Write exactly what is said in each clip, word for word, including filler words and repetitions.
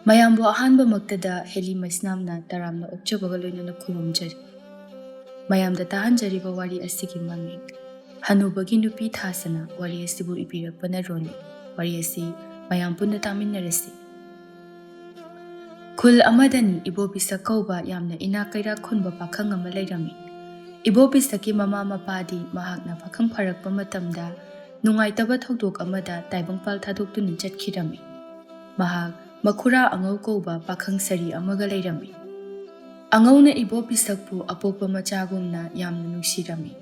ꯃꯌꯥꯝꯕꯨ ꯑꯍꯥꯟꯕꯃꯛꯇꯗ ꯍꯦꯂꯤ ꯃꯩꯁꯅꯥꯝꯅ ꯇꯔꯥꯝꯅ ꯑꯣꯛꯆꯕꯒ ꯂꯣꯏꯅꯅ ꯈꯨꯔꯨꯝꯖꯔꯤ꯫ ꯃꯌꯥꯝꯗ ꯇꯥꯍꯟꯖꯔꯤꯕ ꯋꯥꯔꯤ ꯑꯁꯤꯒꯤ ꯃꯃꯤꯡ ꯍꯅꯨꯕꯒꯤ ꯅꯨꯄꯤ ꯊꯥꯁꯅ꯫ ꯋꯥꯔꯤ ꯑꯁꯤꯕꯨ ꯏꯕꯤꯔꯛꯄꯅ ꯔꯣꯅꯤ꯫ ꯋꯥꯔꯤ ꯑꯁꯤ ꯃꯌꯥꯝ ꯄꯨꯟꯅ ꯇꯥꯃꯤꯟꯅꯔꯁꯤ꯫ ꯈꯨꯜ ꯑꯃꯗꯅꯤ ꯏꯕꯣ ꯄꯤꯁꯛ ꯀꯧꯕ ꯌꯥꯝꯅ ꯏꯅꯥꯛ ꯀꯩꯔꯥꯛ ꯈꯨꯟꯕ ꯄꯥꯈꯪ ꯑꯃ ꯂꯩꯔꯝꯃꯤ꯫ ꯏꯕꯣ ꯄꯤꯁꯛꯀꯤ ꯃꯃꯥ ꯃꯄꯥꯗꯤ ꯃꯍꯥꯛꯅ ꯄꯥꯈꯪ ꯐꯥꯔꯛꯄ ꯃꯇꯝꯗ ꯅꯨꯡꯉꯥꯏꯇꯕ ꯊꯧꯗꯣꯛ ꯑꯃꯗ ꯇꯥꯏꯕꯪꯄꯥꯜ ꯊꯥꯗꯣꯛꯇꯨꯅ ꯆꯠꯈꯤꯔꯝꯃꯤ꯫ ꯃꯍꯥꯛ ꯃꯈꯨꯔꯥ ꯑꯉꯧ ꯀꯧꯕ ꯄꯥꯈꯪ ꯁꯔꯤ ꯑꯃꯒ ꯂꯩꯔꯝꯃꯤ꯫ ꯑꯉꯧꯅ ꯏꯕꯣ ꯄꯤꯁꯛꯄꯨ ꯑꯄꯣꯛꯄ ꯃꯆꯥꯒꯨꯝꯅ ꯌꯥꯝꯅ ꯅꯨꯡꯁꯤꯔꯝꯃꯤ꯫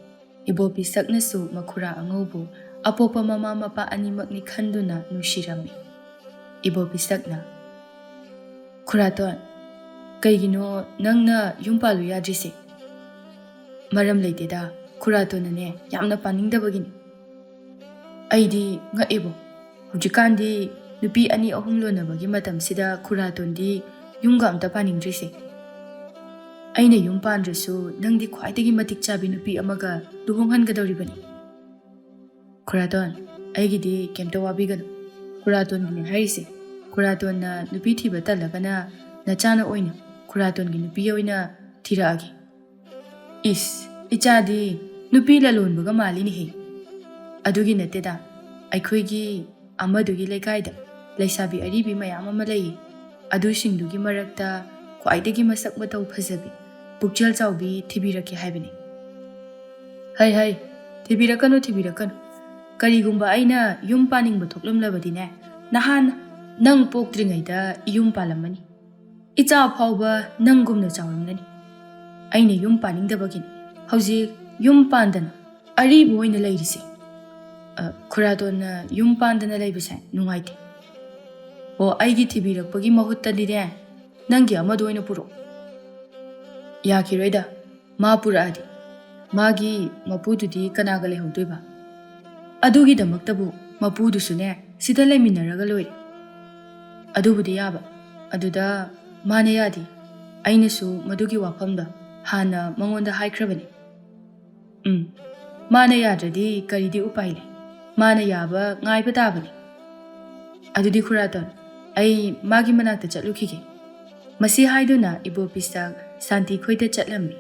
ꯏꯕꯣ ꯄꯤꯁꯛꯅꯁꯨ ꯃꯈꯨꯔꯥ ꯑꯉꯧꯕꯨ ꯑꯄꯣꯛꯄ ꯃꯃꯥ ꯃꯄꯥ ꯑꯅꯤꯃꯛꯅꯤ ꯈꯟꯗꯨꯅ ꯅꯨꯡꯁꯤꯔꯝꯃꯤ꯫ ꯏꯕꯣ ꯄꯤꯁꯛꯅ, "ꯈꯨꯔꯥꯇꯣꯟ, ꯀꯩꯒꯤꯅꯣ ꯅꯪꯅ ꯌꯨꯝ ꯄꯥꯜꯂꯨ ꯌꯥꯗ꯭ꯔꯤꯁꯦ?" "ꯃꯔꯝ ꯂꯩꯇꯦꯗ, ꯈꯨꯔꯥꯇꯣꯟꯅꯅꯦ ꯌꯥꯝꯅ ꯄꯥꯅꯤꯡꯗꯕꯒꯤꯅꯤ꯫" ꯑꯩꯗꯤ ꯉꯛꯑꯦꯕꯣ꯫ ꯍꯧꯖꯤꯛꯀꯥꯟꯗꯤ ꯅꯨꯄꯤ ꯑꯅꯤ ꯑꯍꯨꯝ ꯂꯣꯟꯅꯕꯒꯤ ꯃꯇꯝꯁꯤꯗ ꯈꯨꯔꯥꯇꯣꯟꯗꯤ ꯌꯨꯝꯒ ꯑꯝꯇ ꯄꯥꯅꯤꯡꯗ꯭ꯔꯤꯁꯦ꯫ ꯑꯩꯅ ꯌꯨꯝ ꯄꯥꯟꯗ꯭ꯔꯁꯨ ꯅꯪꯗꯤ ꯈ꯭ꯋꯥꯏꯗꯒꯤ ꯃꯇꯤꯛ ꯆꯥꯕꯤ ꯅꯨꯄꯤ ꯑꯃꯒ ꯂꯨꯍꯣꯡꯍꯟꯒꯗꯧꯔꯤꯕꯅꯤ꯫ ꯈꯨꯔꯥꯇꯣꯟ, ꯑꯩꯒꯤꯗꯤ ꯀꯩꯝꯇ ꯋꯥꯕꯤꯒꯅꯨ꯫ ꯈꯨꯔꯥꯇꯣꯟꯒꯤꯅꯦ ꯍꯥꯏꯔꯤꯁꯦ꯫ ꯈꯨꯔꯥꯇꯣꯟꯅ ꯅꯨꯄꯤ ꯊꯤꯕ ꯇꯜꯂꯒꯅ ꯅꯆꯥꯅ ꯑꯣꯏꯅ ꯈꯨꯔꯥꯇꯣꯟꯒꯤ ꯅꯨꯄꯤ ꯑꯣꯏꯅ ꯊꯤꯔꯛꯑꯒꯦ꯫ ꯏꯁ, ꯏꯆꯥꯗꯤ ꯅꯨꯄꯤ ꯂꯂꯣꯟꯕꯒ ꯃꯥꯜꯂꯤꯅꯦꯍꯦ꯫ ꯑꯗꯨꯒꯤ ꯅꯠꯇꯦꯗ, ꯑꯩꯈꯣꯏꯒꯤ ꯑꯃꯗꯨꯒꯤ ꯂꯩꯀꯥꯏꯗ ꯂꯩꯁꯥꯕꯤ ꯑꯔꯤꯕꯤ ꯃꯌꯥꯝ ꯑꯃ ꯂꯩꯌꯦ꯫ ꯑꯗꯨꯁꯤꯡꯗꯨꯒꯤ ꯃꯔꯛꯇ ꯈ꯭ꯋꯥꯏꯗꯒꯤ ꯃꯁꯛ ꯃꯇꯧ ꯐꯖꯕꯤ, ꯄꯨꯛꯆꯦꯜ ꯆꯥꯎꯕꯤ ꯊꯤꯕꯤꯔꯛꯀꯦ ꯍꯥꯏꯕꯅꯤ꯫ ꯍꯩ ꯍꯩ, ꯊꯤꯕꯤꯔꯛꯀꯅꯨ, ꯊꯤꯕꯤꯔꯛꯀꯅꯨ꯫ ꯀꯔꯤꯒꯨꯝꯕ ꯑꯩꯅ ꯌꯨꯝ ꯄꯥꯅꯤꯡꯕ ꯊꯣꯛꯂꯝꯂꯕꯗꯤꯅꯦ, ꯅꯍꯥꯟ ꯅꯪ ꯄꯣꯛꯇ꯭ꯔꯤꯉꯩꯗ ꯌꯨꯝ ꯄꯥꯜꯂꯝꯃꯅꯤ꯫ ꯏꯆꯥ ꯐꯥꯎꯕ ꯅꯪꯒꯨꯝꯅ ꯆꯥꯎꯔꯝꯂꯅꯤ꯫ ꯑꯩꯅ ꯌꯨꯝ ꯄꯥꯅꯤꯡꯗꯕꯒꯤꯅꯤ ꯍꯧꯖꯤꯛ ꯌꯨꯝ ꯄꯥꯟꯗꯅ ꯑꯔꯤꯕ ꯑꯣꯏꯅ ꯂꯩꯔꯤꯁꯦ꯫ ꯑ, ꯈꯨꯔꯥꯇꯣꯟꯅ ꯌꯨꯝ ꯄꯥꯟꯗꯅ ꯂꯩꯕꯁꯦ ꯅꯨꯡꯉꯥꯏꯇꯦ꯫ ꯑꯣ, ꯑꯩꯒꯤ ꯊꯤꯕꯤꯔꯛꯄꯒꯤ ꯃꯍꯨꯠꯇꯗꯤꯅꯦ, ꯅꯪꯒꯤ ꯑꯃꯗꯣ ꯑꯣꯏꯅ ꯄꯨꯔꯛꯑꯣ꯫ ꯌꯥꯈꯤꯔꯣꯏꯗ, ꯃꯥ ꯄꯨꯔꯛꯑꯗꯤ ꯃꯥꯒꯤ ꯃꯄꯨꯗꯨꯗꯤ ꯀꯅꯥꯒ ꯂꯩꯍꯧꯗꯣꯏꯕ? ꯑꯗꯨꯒꯤꯗꯃꯛꯇꯕꯨ ꯃꯄꯨꯗꯨꯁꯨꯅꯦ ꯁꯤꯗ ꯂꯩꯃꯤꯟꯅꯔꯒ ꯂꯣꯏꯔꯦ꯫ ꯑꯗꯨꯕꯨꯗꯤ ꯌꯥꯕ, ꯑꯗꯨꯗ ꯃꯥꯅ ꯌꯥꯗꯦ꯫ ꯑꯩꯅꯁꯨ ꯃꯗꯨꯒꯤ ꯋꯥꯐꯝꯗꯣ ꯍꯥꯟꯅ ꯃꯉꯣꯟꯗ ꯍꯥꯏꯈ꯭ꯔꯕꯅꯤ꯫ ꯎꯝ, ꯃꯥꯅ ꯌꯥꯗ꯭ꯔꯗꯤ ꯀꯔꯤꯗꯤ ꯎꯄꯥꯏ ꯂꯩ? ꯃꯥꯅ ꯌꯥꯕ ꯉꯥꯏꯕ ꯇꯥꯕꯅꯤ꯫ ꯑꯗꯨꯗꯤ ꯈꯨꯔꯥꯇꯣꯟ, ꯑꯩ ꯃꯥꯒꯤ ꯃꯅꯥꯛꯇ ꯆꯠꯂꯨꯈꯤꯒꯦ꯫ ꯃꯁꯤ ꯍꯥꯏꯗꯨꯅ ꯏꯕꯣ ꯄꯤꯁꯛ ꯁꯥꯟꯇꯤ ꯈꯣꯏꯗ ꯆꯠꯂꯝꯃꯤ꯫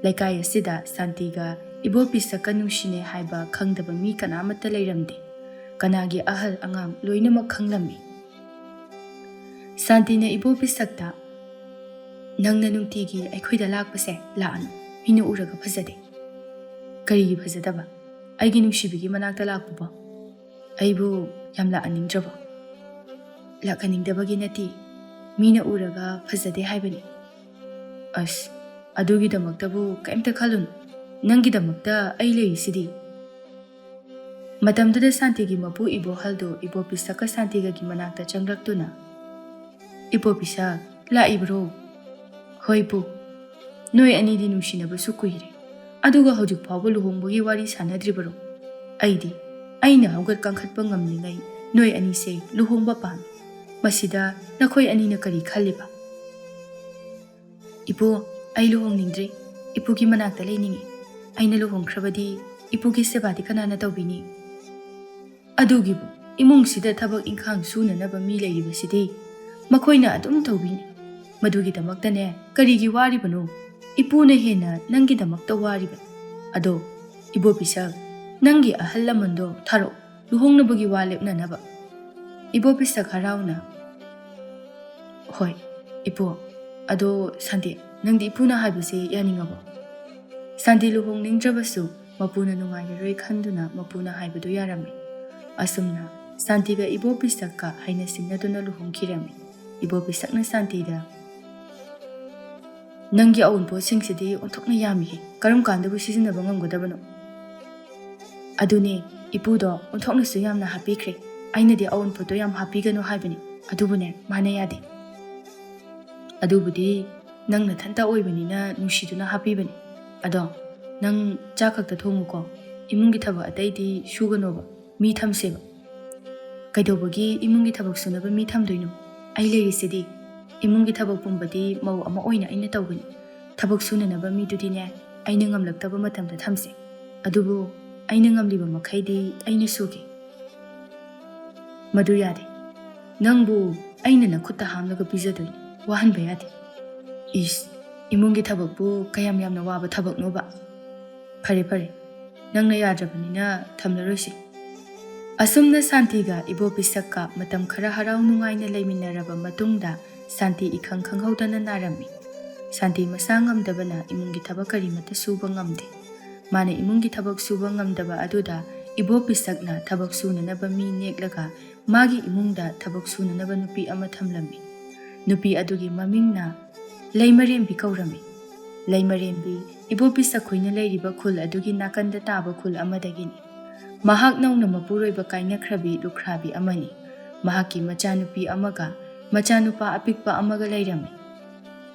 ꯂꯩꯀꯥꯏ ꯑꯁꯤꯗ ꯁꯥꯟꯇꯤꯒ ꯏꯕꯣ ꯄꯤꯁꯛꯀ ꯅꯨꯡꯁꯤꯅꯩ ꯍꯥꯏꯕ ꯈꯪꯗꯕ ꯃꯤ ꯀꯅꯥꯃꯠꯇ ꯂꯩꯔꯝꯗꯦ꯫ ꯀꯅꯥꯒꯤ ꯑꯍꯜ ꯑꯉꯥꯡ ꯂꯣꯏꯅꯃꯛ ꯈꯪꯂꯝꯃꯤ꯫ ꯁꯥꯟꯇꯤꯅ ꯏꯕꯣ ꯄꯤꯁꯛꯇ, "ꯅꯪꯅ ꯅꯨꯡꯇꯤꯒꯤ ꯑꯩꯈꯣꯏꯗ ꯂꯥꯛꯄꯁꯦ ꯂꯥꯛꯑꯅꯨ꯫ ꯃꯤꯅ ꯎꯔꯒ ꯐꯖꯗꯦ꯫" "ꯀꯔꯤꯒꯤ ꯐꯖꯗꯕ? ꯑꯩꯒꯤ ꯅꯨꯡꯁꯤꯕꯤꯒꯤ ꯃꯅꯥꯛꯇ ꯂꯥꯛꯄꯕꯣ? ꯑꯩꯕꯨ ꯌꯥꯝ ꯂꯥꯛꯍꯟꯅꯤꯡꯗ꯭ꯔꯕꯣ?" "ꯂꯥꯛꯍꯟꯅꯤꯡꯗꯕꯒꯤ ꯅꯠꯇꯦ, ꯃꯤꯅ ꯎꯔꯒ ꯐꯖꯗꯦ ꯍꯥꯏꯕꯅꯤ꯫" "ꯑꯁ, ꯑꯗꯨꯒꯤꯗꯃꯛꯇꯕꯨ ꯀꯩꯝꯇ ꯈꯜꯂꯨꯅꯨ꯫ ꯅꯪꯒꯤꯗꯃꯛꯇ ꯑꯩ ꯂꯩꯔꯤꯁꯤꯗꯤ꯫" ꯃꯇꯝꯗꯨꯗ ꯁꯥꯟꯇꯤꯒꯤ ꯃꯄꯨ ꯏꯕꯣꯍꯜꯗꯨ ꯏꯕꯣ ꯄꯤꯁꯛꯀ ꯁꯥꯟꯇꯤꯒꯒꯤ ꯃꯅꯥꯛꯇ ꯆꯪꯂꯛꯇꯨꯅ, "ꯏꯕꯣ ꯄꯤꯁꯛ, ꯂꯥꯛꯏꯕ꯭ꯔꯣ?" "ꯍꯣꯏ ꯄꯨ꯫ ꯅꯣꯏ ꯑꯅꯤꯗꯤ ꯅꯨꯡꯁꯤꯅꯕꯁꯨ ꯀꯨꯏꯔꯦ, ꯑꯗꯨꯒ ꯍꯧꯖꯤꯛ ꯐꯥꯎꯕ ꯂꯨꯍꯣꯡꯕꯒꯤ ꯋꯥꯔꯤ ꯁꯥꯟꯅꯗ꯭ꯔꯤꯕꯔꯣ? ꯑꯩꯗꯤ ꯑꯩꯅ ꯍꯧꯒꯠ ꯀꯥꯡꯈꯠꯄ ꯉꯝꯂꯤꯉꯩ ꯅꯣꯏ ꯑꯅꯤꯁꯦ ꯂꯨꯍꯣꯡꯕ ꯄꯥꯝꯃꯤ꯫ ꯃꯁꯤꯗ ꯅꯈꯣꯏ ꯑꯅꯤꯅ ꯀꯔꯤ ꯈꯜꯂꯤꯕ?" "ꯏꯄꯨ, ꯑꯩ ꯂꯨꯍꯣꯡꯅꯤꯡꯗ꯭ꯔꯦ꯫ ꯏꯄꯨꯒꯤ ꯃꯅꯥꯛꯇ ꯂꯩꯅꯤꯡꯏ꯫ ꯑꯩꯅ ꯂꯨꯍꯣꯡꯈ꯭ꯔꯕꯗꯤ ꯏꯄꯨꯒꯤ ꯁꯦꯕꯥꯗꯤ ꯀꯅꯥꯅ ꯇꯧꯕꯤꯅꯤ?" "ꯑꯗꯨꯒꯤꯕꯨ ꯏꯃꯨꯡꯁꯤꯗ ꯊꯕꯛ ꯏꯪꯈꯥꯡ ꯁꯨꯅꯅꯕ ꯃꯤ ꯂꯩꯔꯤꯕꯁꯤꯗꯤ ꯃꯈꯣꯏꯅ ꯑꯗꯨꯝ ꯇꯧꯕꯤꯅꯤ꯫ ꯃꯗꯨꯒꯤꯗꯃꯛꯇꯅꯦ ꯀꯔꯤꯒꯤ ꯋꯥꯔꯤꯕꯅꯣ? ꯏꯄꯨꯅ ꯍꯦꯟꯅ ꯅꯪꯒꯤꯗꯃꯛꯇ ꯋꯥꯔꯤꯕꯅꯤ꯫ ꯑꯗꯣ ꯏꯕꯣ ꯄꯤꯁꯛ, ꯅꯪꯒꯤ ꯑꯍꯜ ꯂꯃꯟꯗꯣ ꯊꯥꯔꯛꯎ, ꯂꯨꯍꯣꯡꯅꯕꯒꯤ ꯋꯥ ꯂꯦꯞꯅꯅꯕ꯫" ꯏꯕꯣ ꯄꯤꯁꯛ ꯍꯔꯥꯎꯅ, "ꯍꯣꯏ, ꯏꯄꯨ꯫ ꯑꯗꯣ ꯁꯥꯟꯇꯤ, ꯅꯪꯗꯤ ꯏꯄꯨꯅ ꯍꯥꯏꯕꯁꯦ ꯌꯥꯅꯤꯡꯉꯕꯣ?" ꯁꯥꯟꯇꯤ ꯂꯨꯍꯣꯡꯅꯤꯡꯗ꯭ꯔꯕꯁꯨ ꯃꯄꯨꯅ ꯅꯨꯡꯉꯥꯏꯔꯔꯣꯏ ꯈꯟꯗꯨꯅ ꯃꯄꯨꯅ ꯍꯥꯏꯕꯗꯨ ꯌꯥꯔꯝꯃꯤ꯫ ꯑꯁꯨꯝꯅ ꯁꯥꯟꯇꯤꯒ ꯏꯕꯣ ꯄꯤꯁꯛꯀ ꯍꯥꯏꯅ ꯁꯤꯡꯅꯗꯨꯅ ꯂꯨꯍꯣꯡꯈꯤꯔꯝꯃꯤ꯫ ꯏꯕꯣ ꯄꯤꯁꯛꯅ ꯁꯥꯟꯇꯤꯗ, "ꯅꯪꯒꯤ ꯑꯎꯟꯄꯣꯠꯁꯤꯡꯁꯤꯗꯤ ꯑꯣꯟꯊꯣꯛꯅ ꯌꯥꯝꯃꯤꯍꯦ, ꯀꯔꯝ ꯀꯥꯟꯗꯕꯨ ꯁꯤꯖꯤꯟꯅꯕ ꯉꯝꯒꯗꯕꯅꯣ?" "ꯑꯗꯨꯅꯦ, ꯏꯄꯨꯗꯣ ꯑꯣꯟꯊꯣꯛꯅꯁꯨ ꯌꯥꯝꯅ ꯍꯥꯞꯄꯤꯈ꯭ꯔꯦ꯫ ꯑꯩꯅꯗꯤ ꯑꯎꯟꯄꯣꯠꯇꯣ ꯌꯥꯝ ꯍꯥꯞꯄꯤꯒꯅꯨ ꯍꯥꯏꯕꯅꯤ, ꯑꯗꯨꯕꯨꯅꯦ, ꯃꯥꯅ ꯌꯥꯗꯦ꯫" "ꯑꯗꯨꯕꯨꯗꯤ ꯅꯪ ꯅꯊꯟꯇ ꯑꯣꯏꯕꯅꯤꯅ ꯅꯨꯡꯁꯤꯗꯨꯅ ꯍꯥꯞꯄꯤꯕꯅꯤ꯫ ꯑꯗꯣ ꯅꯪ ꯆꯥꯛ ꯈꯛꯇ ꯊꯣꯡꯉꯨꯀꯣ, ꯏꯃꯨꯡꯒꯤ ꯊꯕꯛ ꯑꯇꯩꯗꯤ ꯁꯨꯒꯅꯣꯕ, ꯃꯤ ꯊꯝꯁꯦꯕ꯫" "ꯀꯩꯗꯧꯕꯒꯤ ꯏꯃꯨꯡꯒꯤ ꯊꯕꯛ ꯁꯨꯅꯕ ꯃꯤ ꯊꯝꯗꯣꯏꯅꯣ? ꯑꯩ ꯂꯩꯔꯤꯁꯤꯗꯤ꯫ ꯏꯃꯨꯡꯒꯤ ꯊꯕꯛ ꯄꯨꯝꯕꯗꯤ ꯃꯧ ꯑꯃ ꯑꯣꯏꯅ ꯑꯩꯅ ꯇꯧꯒꯅꯤ꯫ ꯊꯕꯛ ꯁꯨꯅꯅꯕ ꯃꯤꯗꯨꯗꯤꯅꯦ, ꯑꯩꯅ ꯉꯝꯂꯛꯇꯕ ꯃꯇꯝꯗ ꯊꯝꯁꯦ꯫ ꯑꯗꯨꯕꯨ ꯑꯩꯅ ꯉꯝꯂꯤꯕ ꯃꯈꯩꯗꯤ ꯑꯩꯅ ꯁꯨꯒꯦ꯫" "ꯃꯗꯨ ꯌꯥꯗꯦ꯫ ꯅꯪꯕꯨ ꯑꯩꯅ ꯅꯈꯨꯠꯇ ꯍꯥꯝꯂꯒ ꯄꯤꯖꯗꯣꯏꯅꯤ꯫ ꯋꯥꯍꯟꯕ ꯌꯥꯗꯦ꯫ ꯏꯁ, ꯏꯃꯨꯡꯒꯤ ꯊꯕꯛꯄꯨ ꯀꯌꯥꯝ ꯌꯥꯝꯅ ꯋꯥꯕ ꯊꯕꯛꯅꯣꯕ? ꯐꯔꯦ, ꯐꯔꯦ, ꯅꯪꯅ ꯌꯥꯗ꯭ꯔꯕꯅꯤꯅ ꯊꯝꯂꯔꯣꯏꯁꯤ꯫ ꯑꯁꯨꯝꯅ ꯁꯥꯟꯇꯤꯒ ꯏꯕꯣ ꯄꯤꯁꯛꯀ ꯃꯇꯝ ꯈꯔ ꯍꯔꯥꯎ ꯅꯨꯡꯉꯥꯏꯅ ꯂꯩꯃꯤꯟꯅꯔꯕ ꯃꯇꯨꯡꯗ, ꯁꯥꯟꯇꯤ ꯏꯈꯪ ꯈꯪꯍꯧꯗꯅ ꯅꯥꯔꯝꯃꯤ꯫ ꯁꯥꯟꯇꯤ ꯃꯁꯥ ꯉꯝꯗꯕꯅ ꯏꯃꯨꯡꯒꯤ ꯊꯕꯛ ꯀꯔꯤꯃꯠꯇ ꯁꯨꯕ ꯉꯝꯗꯦ꯫ ꯃꯥꯅ ꯏꯃꯨꯡꯒꯤ ꯊꯕꯛ ꯁꯨꯕ ꯉꯝꯗꯕ ꯑꯗꯨꯗ ꯏꯕꯣ ꯄꯤꯁꯛꯅ ꯊꯕꯛ ꯁꯨꯅꯅꯕ ꯃꯤ ꯅꯦꯛꯂꯒ ꯃꯥꯒꯤ ꯏꯃꯨꯡꯗ ꯊꯕꯛ ꯁꯨꯅꯅꯕ ꯅꯨꯄꯤ ꯑꯃ ꯊꯝꯂꯝꯃꯤ꯫ ꯅꯨꯄꯤ ꯑꯗꯨꯒꯤ ꯃꯃꯤꯡꯅ ꯂꯩꯃꯔꯦꯝꯕꯤ ꯀꯧꯔꯝꯃꯤ꯫ ꯂꯩꯃꯔꯦꯝꯕꯤ ꯏꯕꯣ ꯄꯤꯁꯛ ꯈꯣꯏꯅ ꯂꯩꯔꯤꯕ ꯈꯨꯜ ꯑꯗꯨꯒꯤ ꯅꯥꯀꯟꯗ ꯇꯥꯕ ꯈꯨꯜ ꯑꯃꯗꯒꯤꯅꯤ꯫ ꯃꯍꯥꯛ ꯅꯧꯅ ꯃꯄꯨꯔꯣꯏꯕ ꯀꯥꯏꯅꯈ꯭ꯔꯕꯤ ꯂꯨꯈ꯭ꯔꯥꯕꯤ ꯑꯃꯅꯤ꯫ ꯃꯍꯥꯛꯀꯤ ꯃꯆꯥꯅꯨꯄꯤ ꯑꯃꯒ ꯃꯆꯥꯅꯨꯄꯥ ꯑꯄꯤꯛꯄ ꯑꯃꯒ ꯂꯩꯔꯝꯃꯤ꯫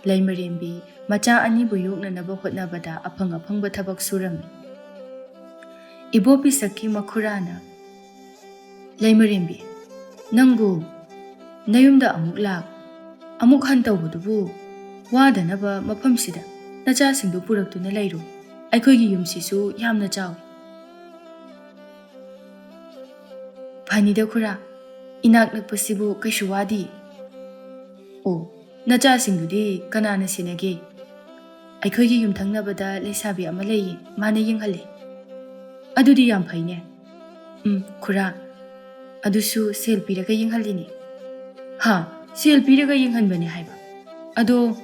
ꯂꯩꯃꯔꯦꯝꯕꯤ ꯃꯆꯥ ꯑꯅꯤꯕꯨ ꯌꯣꯛꯅꯅꯕ ꯍꯣꯠꯅꯕꯗ ꯑꯐꯪ ꯑꯐꯪꯕ ꯊꯕꯛ ꯁꯨꯔꯝꯃꯤ꯫ ꯏꯕꯣ ꯄꯤꯁꯛꯀꯤ ꯃꯈꯨꯔꯥꯅ, "ꯂꯩꯃꯔꯦꯝꯕꯤ, ꯅꯪꯕꯨ ꯅꯌꯨꯝꯗ ꯑꯃꯨꯛ ꯂꯥꯛ, ꯑꯃꯨꯛ ꯍꯟ ꯇꯧꯕꯗꯨꯕꯨ ꯋꯥꯗꯅꯕ ꯃꯐꯝꯁꯤꯗ ꯅꯆꯥꯁꯤꯡꯗꯨ ꯄꯨꯔꯛꯇꯨꯅ ꯂꯩꯔꯨ꯫ ꯑꯩꯈꯣꯏꯒꯤ ꯌꯨꯝꯁꯤꯁꯨ ꯌꯥꯝꯅ ꯆꯥꯎꯏ꯫" "ꯐꯅꯤꯗ ꯈꯨꯔꯥ, ꯏꯅꯥꯛ ꯅꯛꯄꯁꯤꯕꯨ ꯀꯩꯁꯨ ꯋꯥꯗꯤ꯫" "ꯑꯣ, ꯅꯆꯥꯁꯤꯡꯗꯨꯗꯤ ꯀꯅꯥꯅ ꯁꯦꯟꯅꯒꯦ?" "ꯑꯩꯈꯣꯏꯒꯤ ꯌꯨꯝꯊꯪꯅꯕꯗ ꯂꯩꯁꯥꯕꯤ ꯑꯃ ꯂꯩꯌꯦ, ꯃꯥꯅ ꯌꯦꯡꯍꯜꯂꯦ꯫" "ꯑꯗꯨꯗꯤ ꯌꯥꯝ ꯐꯩꯅꯦ꯫" "ꯎꯝ, ꯈꯨꯔꯥ, ꯑꯗꯨꯁꯨ ꯁꯦꯜ ꯄꯤꯔꯒ ꯌꯦꯡꯍꯜꯂꯤꯅꯦ꯫" "ꯍꯥ? ꯁꯦꯜ ꯄꯤꯔꯒ ꯌꯦꯡꯍꯟꯕꯅꯦ ꯍꯥꯏꯕ? ꯑꯗꯣ,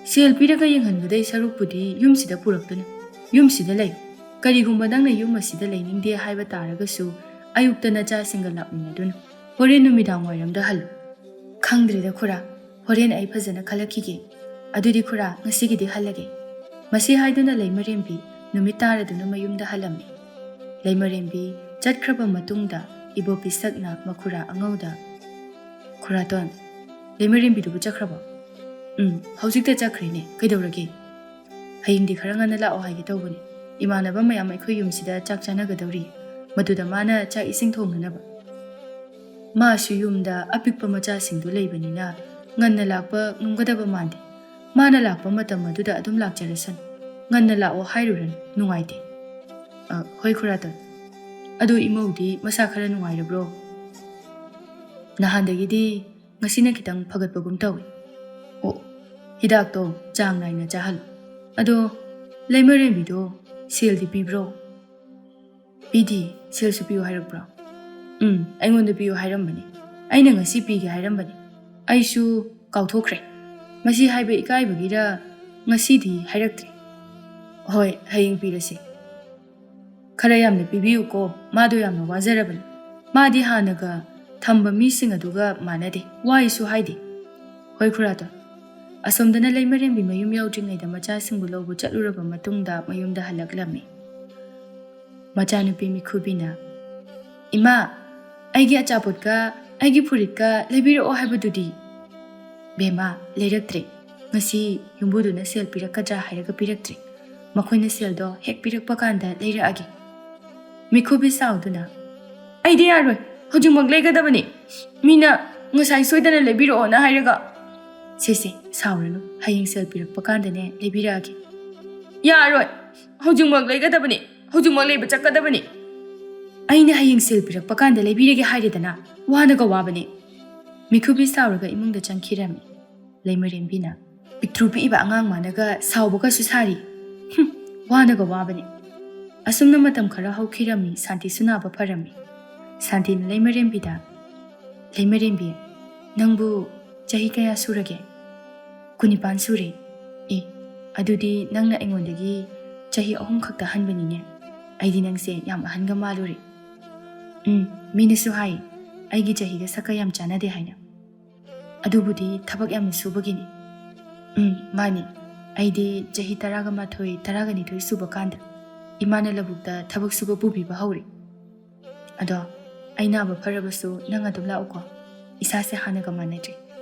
ꯁꯦꯜ ꯄꯤꯔꯒ ꯌꯦꯡꯍꯟꯕꯗꯩ ꯁꯔꯨꯛꯄꯨꯗꯤ ꯌꯨꯝꯁꯤꯗ ꯄꯨꯔꯛꯇꯨꯅ, ꯌꯨꯝꯁꯤꯗ ꯂꯩ꯫ ꯀꯔꯤꯒꯨꯝꯕ ꯅꯪꯅ ꯌꯨꯝ ꯑꯁꯤꯗ ꯂꯩꯅꯤꯡꯗꯦ ꯍꯥꯏꯕ ꯇꯥꯔꯒꯁꯨ, ꯑꯌꯨꯛꯇ ꯅꯆꯥꯁꯤꯡꯒ ꯂꯥꯛꯃꯤꯟꯅꯗꯨꯅ ꯍꯣꯔꯦꯟ ꯅꯨꯃꯤꯗꯥꯡ ꯋꯥꯏꯔꯝꯗ ꯍꯜꯂꯨ꯫" "ꯈꯪꯗ꯭ꯔꯦꯗ ꯈꯨꯔꯥ, ꯍꯣꯔꯦꯟ ꯑꯩ ꯐꯖꯅ ꯈꯜꯂꯛꯈꯤꯒꯦ꯫ ꯑꯗꯨꯗꯤ ꯈꯨꯔꯥ, ꯉꯁꯤꯒꯤꯗꯤ ꯍꯜꯂꯒꯦ꯫" ꯃꯁꯤ ꯍꯥꯏꯗꯨꯅ ꯂꯩꯃꯔꯦꯝꯕꯤ ꯅꯨꯃꯤꯠ ꯇꯥꯔꯗꯨꯅ ꯃꯌꯨꯝꯗ ꯍꯜꯂꯝꯃꯤ꯫ ꯂꯩꯃꯔꯦꯝꯕꯤ ꯆꯠꯈ꯭ꯔꯕ ꯃꯇꯨꯡꯗ ꯏꯕꯣ ꯄꯤꯁꯛꯅ ꯃꯈꯨꯔꯥ ꯑꯉꯧꯗ, "ꯈꯨꯔꯥꯇꯣꯟ, ꯂꯩꯃꯔꯦꯝꯕꯤꯗꯨꯕꯨ ꯆꯠꯈ꯭ꯔꯕꯣ?" "ꯎꯝ, ꯍꯧꯖꯤꯛꯇ ꯆꯠꯈ꯭ꯔꯦꯅꯦ꯫ ꯀꯩꯗꯧꯔꯒꯦ?" "ꯍꯌꯦꯡꯗꯤ ꯈꯔ ꯉꯟꯅ ꯂꯥꯛꯑꯣ ꯍꯥꯏꯒꯦ ꯇꯧꯕꯅꯤ꯫ ꯏꯃꯥꯟꯅꯕ ꯃꯌꯥꯝ ꯑꯩꯈꯣꯏ ꯌꯨꯝꯁꯤꯗ ꯆꯥꯛ ꯆꯥꯅꯒꯗꯧꯔꯤ꯫ ꯃꯗꯨꯗ ꯃꯥꯅ ꯆꯥꯛ ꯏꯁꯤꯡ ꯊꯣꯡꯅꯅꯕ꯫ ꯃꯥꯁꯨ ꯌꯨꯝꯗ ꯑꯄꯤꯛꯄ ꯃꯆꯥꯁꯤꯡꯗꯨ ꯂꯩꯕꯅꯤꯅ ꯉꯟꯅ ꯂꯥꯛꯄ ꯉꯝꯒꯗꯕ ꯃꯥꯟꯗꯦ꯫ ꯃꯥꯅ ꯂꯥꯛꯄ ꯃꯇꯝ ꯑꯗꯨꯗ ꯑꯗꯨꯝ ꯂꯥꯛꯆꯔꯁꯅꯨ꯫ ꯉꯟꯅ ꯂꯥꯛꯑꯣ ꯍꯥꯏꯔꯨꯔꯅꯨ, ꯅꯨꯡꯉꯥꯏꯇꯦ꯫" "ꯑ, ꯍꯣꯏ ꯈꯨꯔꯥꯇꯣꯟ꯫ ꯑꯗꯨ ꯏꯃꯧꯗꯤ ꯃꯁꯥ ꯈꯔ ꯅꯨꯡꯉꯥꯏꯔꯕ꯭ꯔꯣ?" "ꯅꯍꯥꯟꯗꯒꯤꯗꯤ ꯉꯁꯤꯅ ꯈꯤꯇꯪ ꯐꯒꯠꯄꯒꯨꯝ ꯇꯧꯏ꯫ ꯑꯣ, ꯍꯤꯗꯥꯛꯇꯣ ꯆꯥꯡ ꯅꯥꯏꯅ ꯆꯥꯍꯜꯂꯨ꯫ ꯑꯗꯣ, ꯂꯩꯃꯔꯦꯝꯕꯤꯗꯣ ꯁꯦꯜꯗꯤ ꯄꯤꯕ꯭ꯔꯣ? ꯄꯤꯗꯤ, ꯁꯦꯜꯁꯨ ꯄꯤꯌꯨ ꯍꯥꯏꯔꯛꯄ꯭ꯔꯣ? ꯎꯝ, ꯑꯩꯉꯣꯟꯗ ꯄꯤꯌꯨ ꯍꯥꯏꯔꯝꯕꯅꯤ꯫ ꯑꯩꯅ ꯉꯁꯤ ꯄꯤꯒꯦ ꯍꯥꯏꯔꯝꯕꯅꯤ꯫ ꯑꯩꯁꯨ ꯀꯥꯎꯊꯣꯛꯈ꯭ꯔꯦ꯫ ꯃꯁꯤ ꯍꯥꯏꯕ ꯏꯀꯥꯏꯕꯒꯤꯔ ꯉꯁꯤꯗꯤ ꯍꯥꯏꯔꯛꯇ꯭ꯔꯦ꯫ ꯍꯣꯏ, ꯍꯌꯦꯡ ꯄꯤꯔꯁꯤ꯫ ꯈꯔ ꯌꯥꯝꯅ ꯄꯤꯕꯤꯌꯨꯀꯣ, ꯃꯥꯗꯣ ꯌꯥꯝꯅ ꯋꯥꯖꯔꯕꯅꯤ꯫ ꯃꯥꯗꯤ ꯍꯥꯟꯅꯒ ꯊꯝꯕ ꯃꯤꯁꯤꯡ ꯑꯗꯨꯒ ꯃꯥꯟꯅꯗꯦ, ꯋꯥꯏꯁꯨ ꯍꯥꯏꯗꯦ꯫ ꯍꯣꯏ ꯈꯨꯔꯥꯇꯣꯟ꯫ ꯑꯁꯣꯝꯗꯅ ꯂꯩꯃꯔꯦꯝꯕꯤ ꯃꯌꯨꯝ ꯌꯧꯗ꯭ꯔꯤꯉꯩꯗ ꯃꯆꯥꯁꯤꯡꯕꯨ ꯂꯧꯕ ꯆꯠꯂꯨꯔꯕ ꯃꯇꯨꯡꯗ ꯃꯌꯨꯝꯗ ꯍꯜꯂꯛꯂꯝꯃꯤ꯫ ꯃꯆꯥꯅꯨꯄꯤ ꯃꯤꯈꯨꯕꯤꯅ, "ꯏꯃꯥ, ꯑꯩꯒꯤ ꯑꯆꯥꯄꯣꯠꯀ ꯑꯩꯒꯤ ꯐꯨꯔꯤꯠꯀ ꯂꯩꯕꯤꯔꯛꯑꯣ ꯍꯥꯏꯕꯗꯨꯗꯤ?" "ꯕꯦꯝꯃ, ꯂꯩꯔꯛꯇ꯭ꯔꯦ꯫ ꯉꯁꯤ ꯌꯨꯝꯕꯨꯗꯨꯅ ꯁꯦꯜ ꯄꯤꯔꯛꯀꯗ꯭ꯔꯥ ꯍꯥꯏꯔꯒ ꯄꯤꯔꯛꯇ꯭ꯔꯦ꯫ ꯃꯈꯣꯏꯅ ꯁꯦꯜꯗꯣ ꯍꯦꯛ ꯄꯤꯔꯛꯄ ꯀꯥꯟꯗ ꯂꯩꯔꯛꯑꯒꯦ꯫" ꯃꯤꯈꯨꯕꯤ ꯁꯥꯎꯗꯨꯅ, "ꯑꯩꯗꯤ ꯌꯥꯔꯣꯏ, ꯍꯧꯖꯤꯛꯃꯛ ꯂꯩꯒꯗꯕꯅꯤ꯫ ꯃꯤꯅ ꯉꯁꯥꯏ ꯁꯣꯏꯗꯅ ꯂꯩꯕꯤꯔꯛꯑꯣꯅ ꯍꯥꯏꯔꯒ꯫" "ꯁꯦ ꯁꯦ, ꯁꯥꯎꯔꯅꯨ, ꯍꯌꯦꯡ ꯁꯦꯜ ꯄꯤꯔꯛꯄ ꯀꯥꯟꯗꯅꯦ ꯂꯩꯕꯤꯔꯛꯑꯒꯦ꯫" "ꯌꯥꯔꯣꯏ, ꯍꯧꯖꯤꯛꯃꯛ ꯂꯩꯒꯗꯕꯅꯤ, ꯍꯧꯖꯤꯛꯃꯛ ꯂꯩꯕ ꯆꯠꯀꯗꯕꯅꯤ꯫" "ꯑꯩꯅ ꯍꯌꯦꯡ ꯁꯦꯜ ꯄꯤꯔꯛꯄ ꯀꯥꯟꯗ ꯂꯩꯕꯤꯔꯒꯦ ꯍꯥꯏꯔꯦꯗꯅ, ꯋꯥꯅꯒ ꯋꯥꯕꯅꯦ꯫" ꯃꯤꯈꯨꯕꯤ ꯁꯥꯎꯔꯒ ꯏꯃꯨꯡꯗ ꯆꯪꯈꯤꯔꯝꯃꯤ꯫ ꯂꯩꯃꯔꯦꯝꯕꯤꯅ, "ꯄꯤꯛꯇ꯭ꯔꯨ ꯄꯤꯛꯏꯕ ꯑꯉꯥꯡ ꯃꯥꯅꯒ ꯁꯥꯎꯕꯒꯁꯨ ꯁꯥꯔꯤ꯫ ꯍꯨꯝ, ꯋꯥꯅꯒ ꯋꯥꯕꯅꯤ꯫" ꯑꯁꯨꯝꯅ ꯃꯇꯝ ꯈꯔ ꯍꯧꯈꯤꯔꯝꯃꯤ, ꯁꯥꯟꯇꯤꯁꯨ ꯅꯥꯕ ꯐꯔꯝꯃꯤ꯫ ꯁꯥꯟꯇꯤꯅ ꯂꯩꯃꯔꯦꯝꯕꯤꯗ, "ꯂꯩꯃꯔꯦꯝꯕꯤ, ꯅꯪꯕꯨ ꯆꯍꯤ ꯀꯌꯥ ꯁꯨꯔꯒꯦ?" "ꯀꯨꯟꯅꯤꯄꯥꯟ ꯁꯨꯔꯦ꯫" "ꯑꯦ, ꯑꯗꯨꯗꯤ ꯅꯪꯅ ꯑꯩꯉꯣꯟꯗꯒꯤ ꯆꯍꯤ ꯑꯍꯨꯝ ꯈꯛꯇ ꯍꯟꯕꯅꯤꯅꯦ꯫ ꯑꯩꯗꯤ ꯅꯪꯁꯦ ꯌꯥꯝ ꯑꯍꯟꯒ ꯃꯥꯜꯂꯨꯔꯦ꯫" "ꯎꯝ, ꯃꯤꯅꯁꯨ ꯍꯥꯏ, ꯑꯩꯒꯤ ꯆꯍꯤꯒ ꯁꯛꯀ ꯌꯥꯝ ꯆꯥꯟꯅꯗꯦ ꯍꯥꯏꯅ꯫ ꯑꯗꯨꯕꯨꯗꯤ ꯊꯕꯛ ꯌꯥꯝꯅ ꯁꯨꯕꯒꯤꯅꯤ꯫" "ꯎꯝ, ꯃꯥꯅꯤ꯫ ꯑꯩꯗꯤ ꯆꯍꯤ ꯇꯔꯥꯒ ꯃꯥꯊꯣꯏ, ꯇꯔꯥꯒ ꯅꯤꯊꯣꯏ ꯁꯨꯕ ꯀꯥꯟꯗ ꯏꯃꯥꯅ ꯂꯧꯕꯨꯛꯇ ꯊꯕꯛ ꯁꯨꯕ ꯄꯨꯕꯤꯕ ꯍꯧꯔꯦ꯫ ꯑꯗꯣ, ꯑꯩ ꯅꯥꯕ ꯐꯔꯕꯁꯨ ꯅꯪ ꯑꯗꯨꯝ ꯂꯥꯛꯎꯀꯣ꯫ ꯏꯁꯥꯁꯦ ꯍꯥꯟꯅꯒ ꯃꯥꯟꯅꯗ꯭ꯔꯦ꯫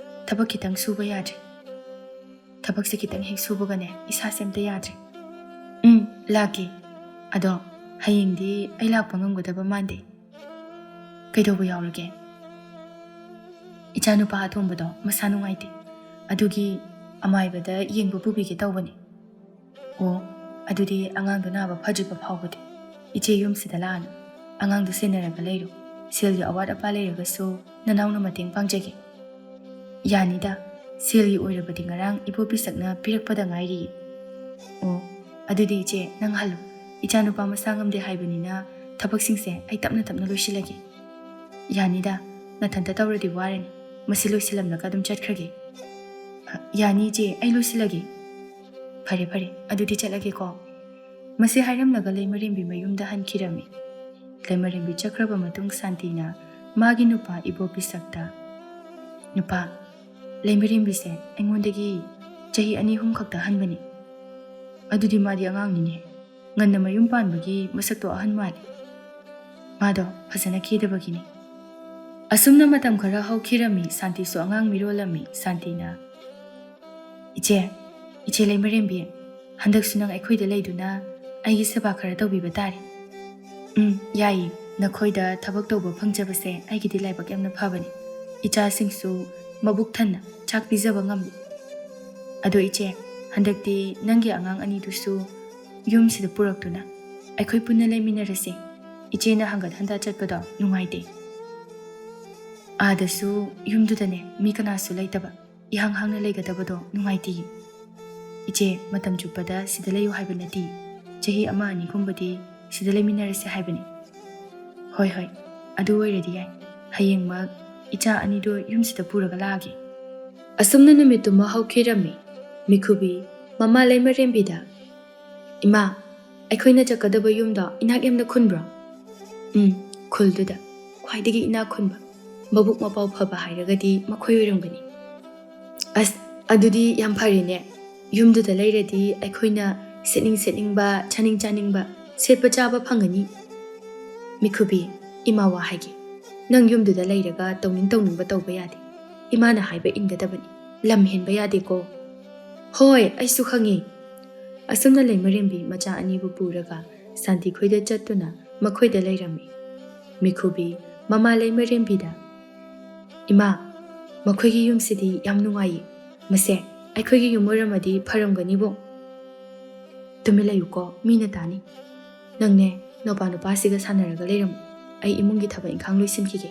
ꯊꯕꯛ ꯈꯤꯇꯪ ꯁꯨꯕ ꯌꯥꯗ꯭ꯔꯦ꯫ ꯊꯕꯛꯁꯦ ꯈꯤꯇꯪ ꯍꯦꯛ ꯁꯨꯕꯒꯅꯦ, ꯏꯁꯥꯁꯦ ꯑꯝꯇ ꯌꯥꯗ꯭ꯔꯦ꯫" "ꯎꯝ, ꯂꯥꯛꯀꯦ꯫ ꯑꯗꯣ, ꯍꯌꯦꯡꯗꯤ ꯑꯩ ꯂꯥꯛꯄ ꯉꯝꯒꯗꯕ ꯃꯥꯟꯗꯦ꯫" "ꯀꯩꯗꯧꯕ ꯌꯥꯎꯔꯒꯦ?" "ꯏꯆꯥꯅꯨꯄꯥ ꯑꯇꯣꯝꯕꯗꯣ ꯃꯁꯥ ꯅꯨꯡꯉꯥꯏꯇꯦ꯫ ꯑꯗꯨꯒꯤ ꯑꯃꯥꯏꯕꯗ ꯌꯦꯡꯕ ꯄꯨꯕꯤꯒꯦ ꯇꯧꯕꯅꯤ꯫" "ꯑꯣ, ꯑꯗꯨꯗꯤ ꯑꯉꯥꯡꯗꯣ ꯅꯥꯕ ꯐꯗ꯭ꯔꯤꯕ ꯐꯥꯎꯕꯗꯤ ꯏꯆꯦ ꯌꯨꯝꯁꯤꯗ ꯂꯥꯛꯑꯅꯨ꯫ ꯑꯉꯥꯡꯗꯣ ꯁꯦꯟꯅꯔꯒ ꯂꯩꯔꯣ꯫ ꯁꯦꯜꯒꯤ ꯑꯋꯥꯠ ꯑꯄꯥ ꯂꯩꯔꯒꯁꯨ ꯅꯅꯥꯎꯅ ꯃꯇꯦꯡ ꯄꯥꯡꯖꯒꯦ꯫" "ꯌꯥꯅꯤꯗ, ꯁꯦꯜꯒꯤ ꯑꯣꯏꯔꯕꯗꯤ ꯉꯔꯥꯡ ꯏꯕꯣ ꯄꯤꯁꯛꯅ ꯄꯤꯔꯛꯄꯗ ꯉꯥꯏꯔꯤ"꯫ "ꯑꯣ, ꯑꯗꯨꯗꯤ ꯏꯆꯦ, ꯅꯪ ꯍꯜꯂꯨ꯫ ꯏꯆꯥꯅꯨꯄꯥ ꯃꯁꯥ ꯉꯝꯗꯦ ꯍꯥꯏꯕꯅꯤꯅ ꯊꯕꯛꯁꯤꯡꯁꯦ ꯑꯩ ꯇꯞꯅ ꯇꯞꯅ ꯂꯣꯏꯁꯤꯜꯂꯒꯦ"꯫ "ꯌꯥꯅꯤꯗ, ꯅꯊꯟꯇ ꯇꯧꯔꯗꯤ ꯋꯥꯔꯅꯤ꯫ ꯃꯁꯤ ꯂꯣꯏꯁꯤꯜꯂꯝꯂꯒ ꯑꯗꯨꯝ ꯆꯠꯈ꯭ꯔꯒꯦ"꯫ "ꯑ, ꯌꯥꯅꯤ ꯏꯆꯦ, ꯑꯩ ꯂꯣꯏꯁꯤꯜꯂꯒꯦ"꯫ "ꯐꯔꯦ ꯐꯔꯦ, ꯑꯗꯨꯗꯤ ꯆꯠꯂꯒꯦꯀꯣ"꯫ ꯃꯁꯤ ꯍꯥꯏꯔꯝꯂꯒ ꯂꯩꯃꯔꯦꯝꯕꯤ ꯃꯌꯨꯝꯗ ꯍꯟꯈꯤꯔꯝꯃꯤ꯫ ꯂꯩꯃꯔꯦꯝꯕꯤ ꯆꯠꯈ꯭ꯔꯕ ꯃꯇꯨꯡ ꯁꯥꯟꯇꯤꯅ ꯃꯥꯒꯤ ꯅꯨꯄꯥ ꯏꯕꯣ ꯄꯤꯁꯛꯇ, "ꯅꯨꯄꯥ, ꯂꯩꯃꯔꯦꯝꯕꯤꯁꯦ ꯑꯩꯉꯣꯟꯗꯒꯤ ꯆꯍꯤ ꯑꯅꯤ ꯑꯍꯨꯝ ꯈꯛꯇ ꯍꯟꯕꯅꯤ꯫ ꯑꯗꯨꯗꯤ ꯃꯥꯗꯤ ꯑꯉꯥꯡꯅꯤꯅꯦ꯫ ꯉꯟꯅ ꯃꯌꯨꯝ ꯄꯥꯟꯕꯒꯤ ꯃꯁꯛꯇꯣ ꯑꯍꯟ ꯃꯥꯜꯂꯤ꯫ ꯃꯥꯗꯣ ꯐꯖꯅ ꯀꯦꯗꯕꯒꯤꯅꯤ"꯫ ꯑꯁꯨꯝꯅ ꯃꯇꯝ ꯈꯔ ꯍꯧꯈꯤꯔꯝꯃꯤ꯫ ꯁꯥꯟꯇꯤꯁꯨ ꯑꯉꯥꯡ ꯃꯤꯔꯣꯜꯂꯝꯃꯤ꯫ ꯁꯥꯟꯇꯤꯅ, "ꯏꯆꯦ, ꯏꯆꯦ ꯂꯩꯃꯔꯦꯝꯕꯤ, ꯍꯟꯗꯛꯁꯨ ꯅꯪ ꯑꯩꯈꯣꯏꯗ ꯂꯩꯗꯨꯅ ꯑꯩꯒꯤ ꯁꯦꯕꯥ ꯈꯔ ꯇꯧꯕꯤꯕ ꯇꯥꯔꯦ"꯫ "ꯎꯝ, ꯌꯥꯏꯌꯦ꯫ ꯅꯈꯣꯏꯗ ꯊꯕꯛ ꯇꯧꯕ ꯐꯪꯖꯕꯁꯦ ꯑꯩꯒꯤꯗꯤ ꯂꯥꯏꯕꯛ ꯌꯥꯝꯅ ꯐꯕꯅꯤ꯫ ꯏꯆꯥꯁꯤꯡꯁꯨ ꯃꯕꯨꯛ ꯊꯟꯅ ꯆꯥꯛ ꯄꯤꯖꯕ ꯉꯝꯃꯤ꯫ ꯑꯗꯣ ꯏꯆꯦ, ꯍꯟꯗꯛꯇꯤ ꯅꯪꯒꯤ ꯑꯉꯥꯡ ꯑꯅꯤꯗꯨꯁꯨ ꯌꯨꯝꯁꯤꯗ ꯄꯨꯔꯛꯇꯨꯅ ꯑꯩꯈꯣꯏ ꯄꯨꯟꯅ ꯂꯩꯃꯤꯟꯅꯔꯁꯦ꯫ ꯏꯆꯦꯅ ꯍꯪꯒꯠ ꯍꯟꯗ ꯆꯠꯄꯗꯣ ꯅꯨꯡꯉꯥꯏꯇꯦ꯫ ꯑꯥꯗꯁꯨ ꯌꯨꯝꯗꯨꯗꯅꯦ ꯃꯤ ꯀꯅꯥꯁꯨ ꯂꯩꯇꯕ, ꯏꯍꯥꯡ ꯍꯥꯡꯅ ꯂꯩꯒꯗꯕꯗꯣ ꯅꯨꯡꯉꯥꯏꯇꯦ꯫ ꯏꯆꯦ, ꯃꯇꯝ ꯆꯨꯞꯄꯗ ꯁꯤꯗ ꯂꯩꯌꯨ ꯍꯥꯏꯕ ꯅꯠꯇꯦ꯫ ꯆꯍꯤ ꯑꯃ ꯑꯅꯤꯒꯨꯝꯕꯗꯤ ꯁꯤꯗ ꯂꯩꯃꯤꯟꯅꯔꯁꯦ ꯍꯥꯏꯕꯅꯤ"꯫ "ꯍꯣꯏ ꯍꯣꯏ, ꯑꯗꯨ ꯑꯣꯏꯔꯗꯤ ꯌꯥꯏ꯫ ꯍꯌꯦꯡꯃꯛ ꯏꯆꯥ ꯑꯅꯤꯗꯣ ꯌꯨꯝꯁꯤꯗ ꯄꯨꯔꯒ ꯂꯥꯛꯑꯒꯦ"꯫ ꯑꯁꯨꯝꯅ ꯅꯨꯃꯤꯠꯇꯨꯃ ꯍꯧꯈꯤꯔꯝꯃꯤ꯫ ꯃꯤꯈꯨꯕꯤ ꯃꯃꯥ ꯂꯩꯃꯔꯦꯝꯕꯤꯗ, "ꯏꯃꯥ, ꯑꯩꯈꯣꯏꯅ ꯆꯠꯀꯗꯕ ꯌꯨꯝꯗꯣ ꯏꯅꯥꯛ ꯌꯥꯝꯅ ꯈꯨꯟꯕ꯭ꯔꯣ?" "ꯎꯝ, ꯈꯨꯜꯗꯨꯗ ꯈ꯭ꯋꯥꯏꯗꯒꯤ ꯏꯅꯥꯛ ꯈꯨꯟꯕ, ꯃꯕꯨꯛ ꯃꯄꯥꯎ ꯐꯕ ꯍꯥꯏꯔꯒꯗꯤ ꯃꯈꯣꯏ ꯑꯣꯏꯔꯝꯒꯅꯤ"꯫ "ꯑꯁ, ꯑꯗꯨꯗꯤ ꯌꯥꯝ ꯐꯔꯦꯅꯦ꯫ ꯌꯨꯝꯗꯨꯗ ꯂꯩꯔꯗꯤ ꯑꯩꯈꯣꯏꯅ ꯁꯦꯠꯅꯤꯡ ꯁꯦꯠꯅꯤꯡꯕ, ꯆꯥꯅꯤꯡ ꯆꯥꯅꯤꯡꯕ, ꯁꯦꯠꯄ ꯆꯥꯕ ꯐꯪꯒꯅꯤ"꯫ ꯃꯤꯈꯨꯕꯤ, "ꯏꯃꯥ, ꯋꯥ ꯍꯥꯏꯒꯦ꯫ ꯅꯪ ꯌꯨꯝꯗꯨꯗ ꯂꯩꯔꯒ ꯇꯧꯅꯤꯡ ꯇꯧꯅꯤꯡꯕ ꯇꯧꯕ ꯌꯥꯗꯦ꯫ ꯏꯃꯥꯅ ꯍꯥꯏꯕ ꯏꯟꯒꯗꯕꯅꯤ꯫ ꯂꯝ ꯍꯦꯟꯕ ꯌꯥꯗꯦꯀꯣ"꯫ "ꯍꯣꯏ, ꯑꯩꯁꯨ ꯈꯪꯉꯤ"꯫ ꯑꯁꯨꯝꯅ ꯂꯩꯃꯔꯦꯝꯕꯤ ꯃꯆꯥ ꯑꯅꯤꯕꯨ ꯄꯨꯔꯒ ꯁꯥꯟꯇꯤ ꯈꯣꯏꯗ ꯆꯠꯇꯨꯅ ꯃꯈꯣꯏꯗ ꯂꯩꯔꯝꯃꯤ꯫ ꯃꯤꯈꯨꯕꯤ ꯃꯃꯥ ꯂꯩꯃꯔꯦꯝꯕꯤꯗ, "ꯏꯃꯥ, ꯃꯈꯣꯏꯒꯤ ꯌꯨꯝꯁꯤꯗꯤ ꯌꯥꯝ ꯅꯨꯡꯉꯥꯏꯌꯦ꯫ ꯃꯁꯦ ꯑꯩꯈꯣꯏꯒꯤ ꯌꯨꯝ ꯑꯣꯏꯔꯝꯃꯗꯤ ꯐꯔꯝꯒꯅꯤꯕꯣ"꯫ "ꯇꯨꯃꯤꯟ ꯂꯩꯌꯨꯀꯣ, ꯃꯤꯅ ꯇꯥꯅꯤ꯫ ꯅꯪꯅꯦ, ꯅꯨꯄꯥ ꯅꯨꯄꯥꯁꯤꯒ ꯁꯥꯟꯅꯔꯒ ꯂꯩꯔꯝꯃꯨ꯫ ꯑꯩ ꯏꯃꯨꯡꯒꯤ ꯊꯕꯛ ꯏꯪꯈꯥꯡ ꯂꯣꯏꯁꯤꯟꯈꯤꯒꯦ"꯫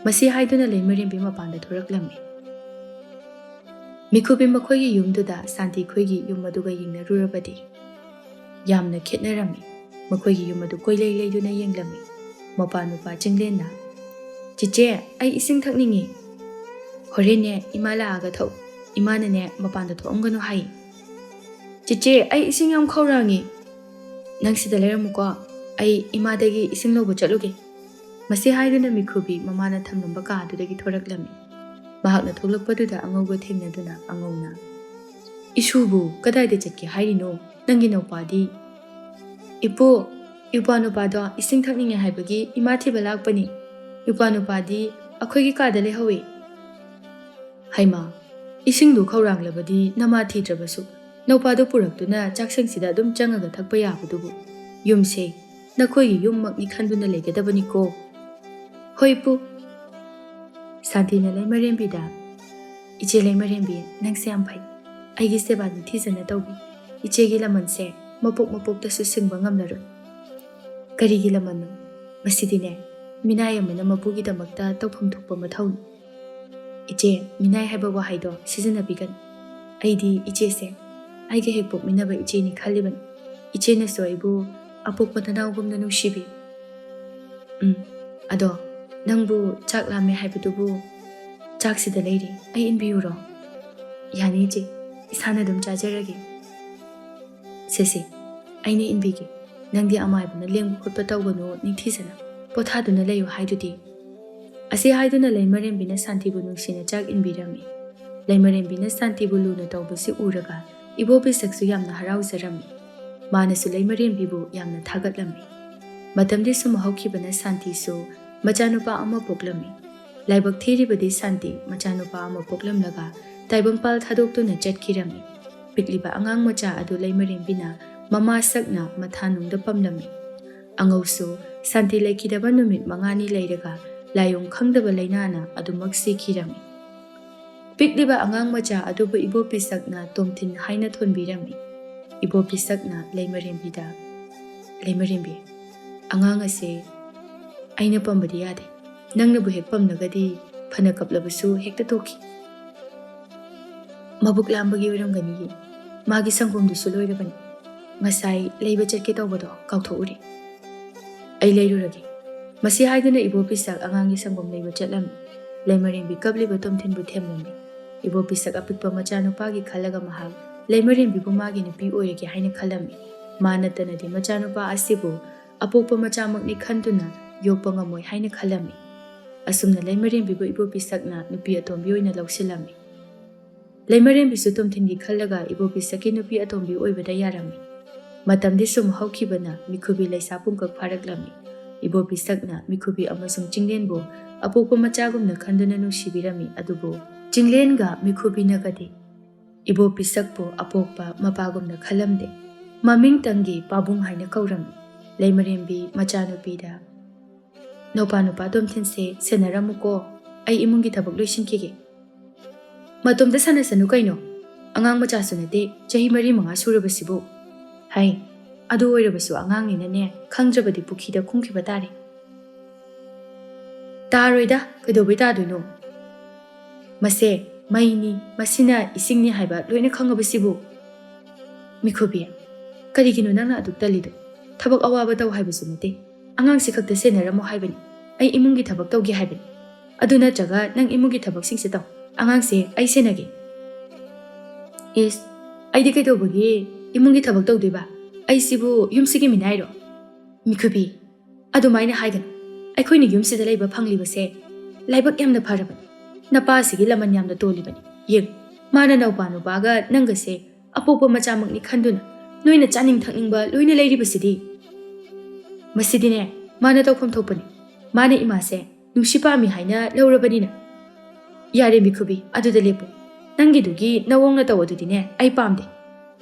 ꯃꯁꯤ ꯍꯥꯏꯗꯨꯅ ꯂꯩꯃꯔꯦꯝꯕꯤ ꯃꯄꯥꯟꯗ ꯊꯣꯔꯛꯂꯝꯃꯤ꯫ ꯃꯤꯈꯨꯕꯤ ꯃꯈꯣꯏꯒꯤ ꯌꯨꯝꯗꯨꯗ ꯁꯥꯟꯇꯤ ꯈꯣꯏꯒꯤ ꯌꯨꯝ ꯑꯗꯨꯒ ꯌꯦꯡꯅꯔꯨꯔꯕꯗꯤ ꯌꯥꯝꯅ ꯈꯦꯠꯅꯔꯝꯃꯤ꯫ ꯃꯈꯣꯏꯒꯤ ꯌꯨꯝ ꯑꯗꯨ ꯀꯣꯏꯂꯩ ꯂꯩꯗꯨꯅ ꯌꯦꯡꯂꯝꯃꯤ꯫ ꯃꯄꯥ ꯅꯨꯄꯥ ꯆꯤꯡꯂꯦꯟꯅ, "ꯆꯤꯆꯦ, ꯑꯩ ꯏꯁꯤꯡ ꯊꯛꯅꯤꯡꯉꯤ꯫ ꯍꯣꯔꯦꯟꯅꯦ ꯏꯃꯥ ꯂꯥꯛꯑꯒ ꯊꯛꯎ꯫ ꯏꯃꯥꯅꯅꯦ ꯃꯄꯥꯟꯗ ꯊꯣꯛꯑꯝꯒꯅꯨ ꯍꯥꯏ꯫ ꯆꯤꯆꯦ, ꯑꯩ ꯏꯁꯤꯡ ꯌꯥꯝ ꯈꯧꯔꯥꯡꯉꯤ꯫ ꯅꯪ ꯁꯤꯗ ꯂꯩꯔꯝꯃꯨꯀꯣ, ꯑꯩ ꯏꯃꯥꯗꯒꯤ ꯏꯁꯤꯡ ꯂꯧꯕ ꯆꯠꯂꯨꯒꯦ"꯫ ꯃꯁꯤ ꯍꯥꯏꯗꯨꯅ ꯃꯤꯈꯨꯕꯤ ꯃꯃꯥꯅ ꯊꯝꯂꯝꯕ ꯀꯥ ꯑꯗꯨꯗꯒꯤ ꯊꯣꯔꯛꯂꯝꯃꯤ꯫ ꯃꯍꯥꯛꯅ ꯊꯣꯛꯂꯛꯄꯗꯨꯗ ꯑꯉꯧꯕ ꯊꯦꯡꯅꯗꯨꯅ ꯑꯉꯧꯅ, "ꯏꯁꯨꯕꯨ ꯀꯗꯥꯏꯗ ꯆꯠꯀꯦ ꯍꯥꯏꯔꯤꯅꯣ? ꯅꯪꯒꯤ ꯅꯧꯄꯥꯗꯤ?" "ꯏꯄꯨ, ꯏꯄ꯭ꯋꯥ ꯅꯨꯄꯥꯗꯣ ꯏꯁꯤꯡ ꯊꯛꯅꯤꯡꯉꯦ ꯍꯥꯏꯕꯒꯤ ꯏꯃꯥ ꯊꯤꯕ ꯂꯥꯛꯄꯅꯤ꯫ ꯏꯄ꯭ꯋꯥ ꯅꯨꯄꯥꯗꯤ ꯑꯩꯈꯣꯏꯒꯤ ꯀꯥꯗ ꯂꯩꯍꯧꯋꯤ"꯫ "ꯍꯩꯃꯥ, ꯏꯁꯤꯡꯗꯨ ꯈꯧꯔꯥꯡꯂꯕꯗꯤ ꯅꯃꯥ ꯊꯤꯗ꯭ꯔꯕꯁꯨ ꯅꯧꯄꯥꯗꯨ ꯄꯨꯔꯛꯇꯨꯅ ꯆꯥꯛꯁꯪꯁꯤꯗ ꯑꯗꯨꯝ ꯆꯪꯉꯒ ꯊꯛꯄ ꯌꯥꯕꯗꯨꯕꯨ꯫ ꯌꯨꯝꯁꯦ ꯅꯈꯣꯏꯒꯤ ꯌꯨꯝꯃꯛꯅꯤ ꯈꯟꯗꯨꯅ ꯂꯩꯒꯗꯕꯅꯤꯀꯣ"꯫ "ꯍꯣꯏ ꯄꯨ"꯫ ꯁꯥꯟꯇꯤꯅ ꯂꯩꯃꯔꯦꯝꯕꯤꯗ, "ꯏꯆꯦ ꯂꯩꯃꯔꯦꯝꯕꯤ, ꯅꯪꯁꯦ ꯌꯥꯝ ꯐꯩ꯫ ꯑꯩꯒꯤ ꯁꯦꯕꯥ ꯅꯤꯡꯊꯤꯖꯅ ꯇꯧꯕꯤ꯫ ꯏꯆꯦꯒꯤ ꯂꯃꯟꯁꯦ ꯃꯄꯣꯛ ꯃꯄꯣꯛꯇꯁꯨ ꯁꯤꯡꯕ ꯉꯝꯂꯔꯣꯏ"꯫ "ꯀꯔꯤꯒꯤ ꯂꯃꯟꯅꯣ? ꯃꯁꯤꯗꯤꯅꯦ, ꯃꯤꯅꯥꯏ ꯑꯃꯅ ꯃꯄꯨꯒꯤꯗꯃꯛꯇ ꯇꯧꯐꯝ ꯊꯣꯛꯄ ꯃꯊꯧꯅꯤ"꯫ "ꯏꯆꯦ, ꯃꯤꯅꯥꯏ ꯍꯥꯏꯕ ꯋꯥꯍꯩꯗꯣ ꯁꯤꯖꯤꯟꯅꯕꯤꯒꯅꯨ꯫ ꯑꯩꯗꯤ ꯏꯆꯦꯁꯦ ꯑꯩꯒ ꯍꯦꯛ ꯄꯣꯛꯃꯤꯟꯅꯕ ꯏꯆꯦꯅꯤ ꯈꯜꯂꯤꯕꯅꯤ꯫ ꯏꯆꯦꯅꯁꯨ ꯑꯩꯕꯨ ꯑꯄꯣꯛꯄ ꯅꯅꯥꯎꯒꯨꯝꯅ ꯅꯨꯡꯁꯤꯕꯤ"꯫ "ꯎꯝ, ꯑꯗꯣ ꯅꯪꯕꯨ ꯆꯥꯛ ꯂꯥꯝꯃꯦ ꯍꯥꯏꯕꯗꯨꯕꯨ ꯆꯥꯛꯁꯤꯗ ꯂꯩꯔꯤ, ꯑꯩ ꯏꯟꯕꯤꯌꯨꯔꯣ?" "ꯌꯥꯅꯤ ꯏꯆꯦ, ꯏꯁꯥꯅ ꯑꯗꯨꯝ ꯆꯥꯖꯔꯒꯦ"꯫ "ꯁꯦ ꯁꯦ, ꯑꯩꯅ ꯏꯟꯕꯤꯒꯦ꯫ ꯅꯪꯗꯤ ꯑꯃꯥꯏꯕꯅ ꯂꯦꯡꯕ ꯈꯣꯠꯄ ꯇꯧꯒꯅꯨ, ꯅꯤꯡꯊꯤꯖꯅ ꯄꯣꯊꯥꯗꯨꯅ ꯂꯩꯌꯨ ꯍꯥꯏꯗꯨꯗꯤ"꯫ ꯑꯁꯤ ꯍꯥꯏꯗꯨꯅ ꯂꯩꯃꯔꯦꯝꯕꯤꯅ ꯁꯥꯟꯇꯤꯕꯨ ꯅꯨꯡꯁꯤꯅ ꯆꯥꯛ ꯏꯟꯕꯤꯔꯝꯃꯤ꯫ ꯂꯩꯃꯔꯦꯝꯕꯤꯅ ꯁꯥꯟꯇꯤꯕꯨ ꯂꯨꯅ ꯇꯧꯕꯁꯤ ꯎꯔꯒ ꯏꯕꯣ ꯄꯤꯁꯛꯁꯨ ꯌꯥꯝꯅ ꯍꯔꯥꯎꯖꯔꯝꯃꯤ꯫ ꯃꯥꯅꯁꯨ ꯂꯩꯃꯔꯦꯝꯕꯤꯕꯨ ꯌꯥꯝꯅ ꯊꯥꯒꯠꯂꯝꯃꯤ꯫ ꯃꯇꯝꯗꯤ ꯁꯨꯝ ꯍꯧꯈꯤꯕꯅ ꯁꯥꯟꯇꯤꯁꯨ ꯃꯆꯥꯅꯨꯄꯥ ꯑꯃ ꯄꯣꯛꯂꯝꯃꯤ꯫ ꯂꯥꯏꯕꯛ ꯊꯤꯔꯤꯕꯗꯤ ꯁꯥꯟꯇꯤ ꯃꯆꯥꯅꯨꯄꯥ ꯑꯃ ꯄꯣꯛꯂꯝꯂꯒ ꯇꯥꯏꯕꯪꯄꯥꯜ ꯊꯥꯗꯣꯛꯇꯨꯅ ꯆꯠꯈꯤꯔꯝꯃꯤ꯫ ꯄꯤꯛꯂꯤꯕ ꯑꯉꯥꯡ ꯃꯆꯥ ꯑꯗꯨ ꯂꯩꯃꯔꯦꯝꯕꯤꯅ ꯃꯃꯥ ꯁꯛꯅ ꯃꯊꯥꯅꯨꯡꯗ ꯄꯝꯂꯝꯃꯤ꯫ ꯑꯉꯧꯁꯨ ꯁꯥꯟꯇꯤ ꯂꯩꯈꯤꯗꯕ ꯅꯨꯃꯤꯠ ꯃꯉꯥꯅꯤ ꯂꯩꯔꯒ ꯂꯥꯏꯑꯣꯡ ꯈꯪꯗꯕ ꯂꯥꯏꯅꯥꯅ ꯑꯗꯨꯃꯛ ꯁꯤꯈꯤꯔꯝꯃꯤ꯫ ꯄꯤꯛꯂꯤꯕ ꯑꯉꯥꯡ ꯃꯆꯥ ꯑꯗꯨꯕꯨ ꯏꯕꯣ ꯄꯤꯁꯛꯅ ꯇꯣꯝꯊꯤꯟ ꯍꯥꯏꯅ ꯊꯣꯟꯕꯤꯔꯝꯃꯤ꯫ ꯏꯕꯣ ꯄꯤꯁꯛꯅ ꯂꯩꯃꯔꯦꯝꯕꯤꯗ, "ꯂꯩꯃꯔꯦꯝꯕꯤ, ꯑꯉꯥꯡ ꯑꯁꯦ ꯑꯩꯅ ꯄꯝꯕꯗꯤ ꯌꯥꯗꯦ꯫ ꯅꯪꯅꯕꯨ ꯍꯦꯛ ꯄꯝꯂꯒꯗꯤ ꯐꯅ ꯀꯞꯂꯕꯁꯨ ꯍꯦꯛꯇ ꯇꯣꯛꯈꯤ"꯫ "ꯃꯕꯨꯛ ꯂꯥꯝꯕꯒꯤ ꯑꯣꯏꯔꯝꯒꯅꯤꯌꯦ꯫ ꯃꯥꯒꯤ ꯁꯪꯒꯣꯝꯗꯨꯁꯨ ꯂꯣꯏꯔꯕꯅꯤ꯫ ꯉꯁꯥꯏ ꯂꯩꯕ ꯆꯠꯀꯦ ꯇꯧꯕꯗꯣ ꯀꯥꯎꯊꯣꯛꯎꯔꯦ꯫ ꯑꯩ ꯂꯩꯔꯨꯔꯒꯦ꯫" ꯃꯁꯤ ꯍꯥꯏꯗꯨꯅ ꯏꯕꯣ ꯄꯤꯁꯛ ꯑꯉꯥꯡꯒꯤ ꯁꯪꯒꯣꯝ ꯂꯩꯕ ꯆꯠꯂꯝꯃꯤ꯫ ꯂꯩꯃꯔꯦꯝꯕꯤ ꯀꯞꯂꯤꯕ ꯇꯣꯝꯊꯤꯟꯕꯨ ꯊꯦꯝꯂꯝꯃꯤ꯫ ꯏꯕꯣ ꯄꯤꯁꯛ ꯑꯄꯤꯛꯄ ꯃꯆꯥꯅꯨꯄꯥꯒꯤ ꯈꯜꯂꯒ ꯃꯍꯥꯛ ꯂꯩꯃꯔꯦꯝꯕꯤꯕꯨ ꯃꯥꯒꯤ ꯅꯨꯄꯤ ꯑꯣꯏꯔꯒꯦ ꯍꯥꯏꯅ ꯈꯜꯂꯝꯃꯤ꯫ ꯃꯥ ꯅꯠꯇꯅꯗꯤ ꯃꯆꯥꯅꯨꯄꯥ ꯑꯁꯤꯕꯨ ꯑꯄꯣꯛꯄ ꯃꯆꯥꯃꯛꯅꯤ ꯈꯟꯗꯨꯅ ꯌꯣꯛꯄ ꯉꯝꯃꯣꯏ ꯍꯥꯏꯅ ꯈꯜꯂꯝꯃꯤ꯫ ꯑꯁꯨꯝꯅ ꯂꯩꯃꯔꯦꯝꯕꯤꯕꯨ ꯏꯕꯣ ꯄꯤꯁꯛꯅ ꯅꯨꯄꯤ ꯑꯇꯣꯝꯕꯤ ꯑꯣꯏꯅ ꯂꯧꯁꯤꯜꯂꯝꯃꯤ꯫ ꯂꯩꯃꯔꯦꯝꯕꯤꯁꯨ ꯇꯣꯝꯊꯤꯟꯒꯤ ꯈꯜꯂꯒ ꯏꯕꯣ ꯄꯤꯁꯛꯀꯤ ꯅꯨꯄꯤ ꯑꯇꯣꯝꯕꯤ ꯑꯣꯏꯕꯗ ꯌꯥꯔꯝꯃꯤ꯫ ꯃꯇꯝꯗꯤ ꯁꯨꯝ ꯍꯧꯈꯤꯕꯅ ꯃꯤꯈꯨꯕꯤ ꯂꯩꯁꯥ ꯄꯨꯡꯀꯛ ꯐꯥꯔꯛꯂꯝꯃꯤ꯫ ꯏꯕꯣ ꯄꯤꯁꯛꯅ ꯃꯤꯈꯨꯕꯤ ꯑꯃꯁꯨꯡ ꯆꯤꯡꯂꯦꯟꯕꯨ ꯑꯄꯣꯛꯄ ꯃꯆꯥꯒꯨꯝꯅ ꯈꯟꯗꯨꯅ ꯅꯨꯡꯁꯤꯕꯤꯔꯝꯃꯤ꯫ ꯑꯗꯨꯕꯨ ꯆꯤꯡꯂꯦꯟꯒ ꯃꯤꯈꯨꯕꯤꯅꯒꯗꯤ ꯏꯕꯣ ꯄꯤꯁꯛꯄꯨ ꯑꯄꯣꯛꯄ ꯃꯄꯥꯒꯨꯝꯅ ꯈꯜꯂꯝꯗꯦ꯫ ꯃꯃꯤꯡꯇꯪꯒꯤ ꯄꯥꯕꯨꯡ ꯍꯥꯏꯅ ꯀꯧꯔꯝꯃꯤ꯫ ꯂꯩꯃꯔꯦꯝꯕꯤ ꯃꯆꯥꯅꯨꯄꯤꯗ, "ꯅꯧꯄꯥ ꯅꯨꯄꯥ ꯇꯣꯝꯊꯤꯟꯁꯦ ꯁꯦꯟꯅꯔꯝꯃꯨꯀꯣ, ꯑꯩ ꯏꯃꯨꯡꯒꯤ ꯊꯕꯛ ꯂꯣꯏꯁꯤꯟꯈꯤꯒꯦ꯫" "ꯃꯇꯣꯝꯇ ꯁꯥꯟꯅꯁꯅꯨ ꯀꯩꯅꯣ, ꯑꯉꯥꯡ ꯃꯆꯥꯁꯨ ꯅꯠꯇꯦ, ꯆꯍꯤ ꯃꯔꯤ ꯃꯉꯥ ꯁꯨꯔꯕꯁꯤꯕꯨ꯫" "ꯍꯥꯏ, ꯑꯗꯨ ꯑꯣꯏꯔꯕꯁꯨ ꯑꯉꯥꯡꯅꯤꯅꯅꯦ, ꯈꯪꯗ꯭ꯔꯕꯗꯤ ꯄꯨꯈ꯭ꯔꯤꯗ ꯀꯨꯝꯈꯤꯕ ꯇꯥꯔꯦ꯫" "ꯇꯥꯔꯣꯏꯗ, ꯀꯩꯗꯧꯕꯩ ꯇꯥꯗꯣꯏꯅꯣ? ꯃꯁꯦ ꯃꯩꯅꯤ, ꯃꯁꯤꯅ ꯏꯁꯤꯡꯅꯤ ꯍꯥꯏꯕ ꯂꯣꯏꯅ ꯈꯪꯉꯕꯁꯤꯕꯨ꯫" "ꯃꯤꯈꯨꯕꯤ, ꯀꯔꯤꯒꯤꯅꯣ ꯅꯪꯅ ꯑꯗꯨꯛ ꯇꯜꯂꯤꯗꯣ? ꯊꯕꯛ ꯑꯋꯥꯕ ꯇꯧ ꯍꯥꯏꯕꯁꯨ ꯅꯠꯇꯦ꯫ ꯑꯉꯥꯡꯁꯤ ꯈꯛꯇ ꯁꯦꯟꯅꯔꯝꯃꯣ ꯍꯥꯏꯕꯅꯤ꯫ ꯑꯩ ꯏꯃꯨꯡꯒꯤ ꯊꯕꯛ ꯇꯧꯒꯦ ꯍꯥꯏꯕꯅꯤ꯫ ꯑꯗꯨ ꯅꯠꯇ꯭ꯔꯒ ꯅꯪ ꯏꯃꯨꯡꯒꯤ ꯊꯕꯛꯁꯤꯡꯁꯦ ꯇꯧ꯫ ꯑꯉꯥꯡꯁꯦ ꯑꯩ ꯁꯦꯟꯅꯒꯦ꯫" "ꯏꯁ, ꯑꯩꯗꯤ ꯀꯩꯗꯧꯕꯒꯤ ꯏꯃꯨꯡꯒꯤ ꯊꯕꯛ ꯇꯧꯗꯣꯏꯕ? ꯑꯩꯁꯤꯕꯨ ꯌꯨꯝꯁꯤꯒꯤ ꯃꯤꯅꯥꯏꯔꯣ?" "ꯃꯤꯈꯨꯕꯤ, ꯑꯗꯨꯃꯥꯏꯅ ꯍꯥꯏꯒꯅꯨ꯫ ꯑꯩꯈꯣꯏꯅ ꯌꯨꯝꯁꯤꯗ ꯂꯩꯕ ꯐꯪꯂꯤꯕꯁꯦ ꯂꯥꯏꯕꯛ ꯌꯥꯝꯅ ꯐꯔꯕꯅꯤ꯫ ꯅꯄꯥꯁꯤꯒꯤ ꯂꯃꯟ ꯌꯥꯝꯅ ꯇꯣꯜꯂꯤꯕꯅꯤ꯫ ꯌꯦꯡ, ꯃꯥꯅ ꯅꯧꯄꯥ ꯅꯨꯄꯥꯒ ꯅꯪꯒꯁꯦ ꯑꯄꯣꯛꯄ ꯃꯆꯥꯃꯛꯅꯤ ꯈꯟꯗꯨꯅ ꯅꯣꯏꯅ ꯆꯥꯅꯤꯡ ꯊꯛꯅꯤꯡꯕ ꯂꯣꯏꯅ ꯂꯩꯔꯤꯕꯁꯤꯗꯤ꯫ ꯃꯁꯤꯗꯤꯅꯦ, ꯃꯥꯅ ꯇꯧꯐꯝ ꯊꯣꯛꯄꯅꯤ꯫ ꯃꯥꯅ ꯏꯃꯥꯁꯦ ꯅꯨꯡꯁꯤ ꯄꯥꯝꯃꯤ ꯍꯥꯏꯅ ꯂꯧꯔꯕꯅꯤꯅ꯫" "ꯌꯥꯔꯦ ꯃꯤꯈꯨꯕꯤ, ꯑꯗꯨꯗ ꯂꯦꯞꯄꯨ꯫ ꯅꯪꯒꯤꯗꯨꯒꯤ ꯅꯋꯣꯡ ꯅꯇꯧ ꯑꯗꯨꯗꯤꯅꯦ ꯑꯩ ꯄꯥꯝꯗꯦ꯫"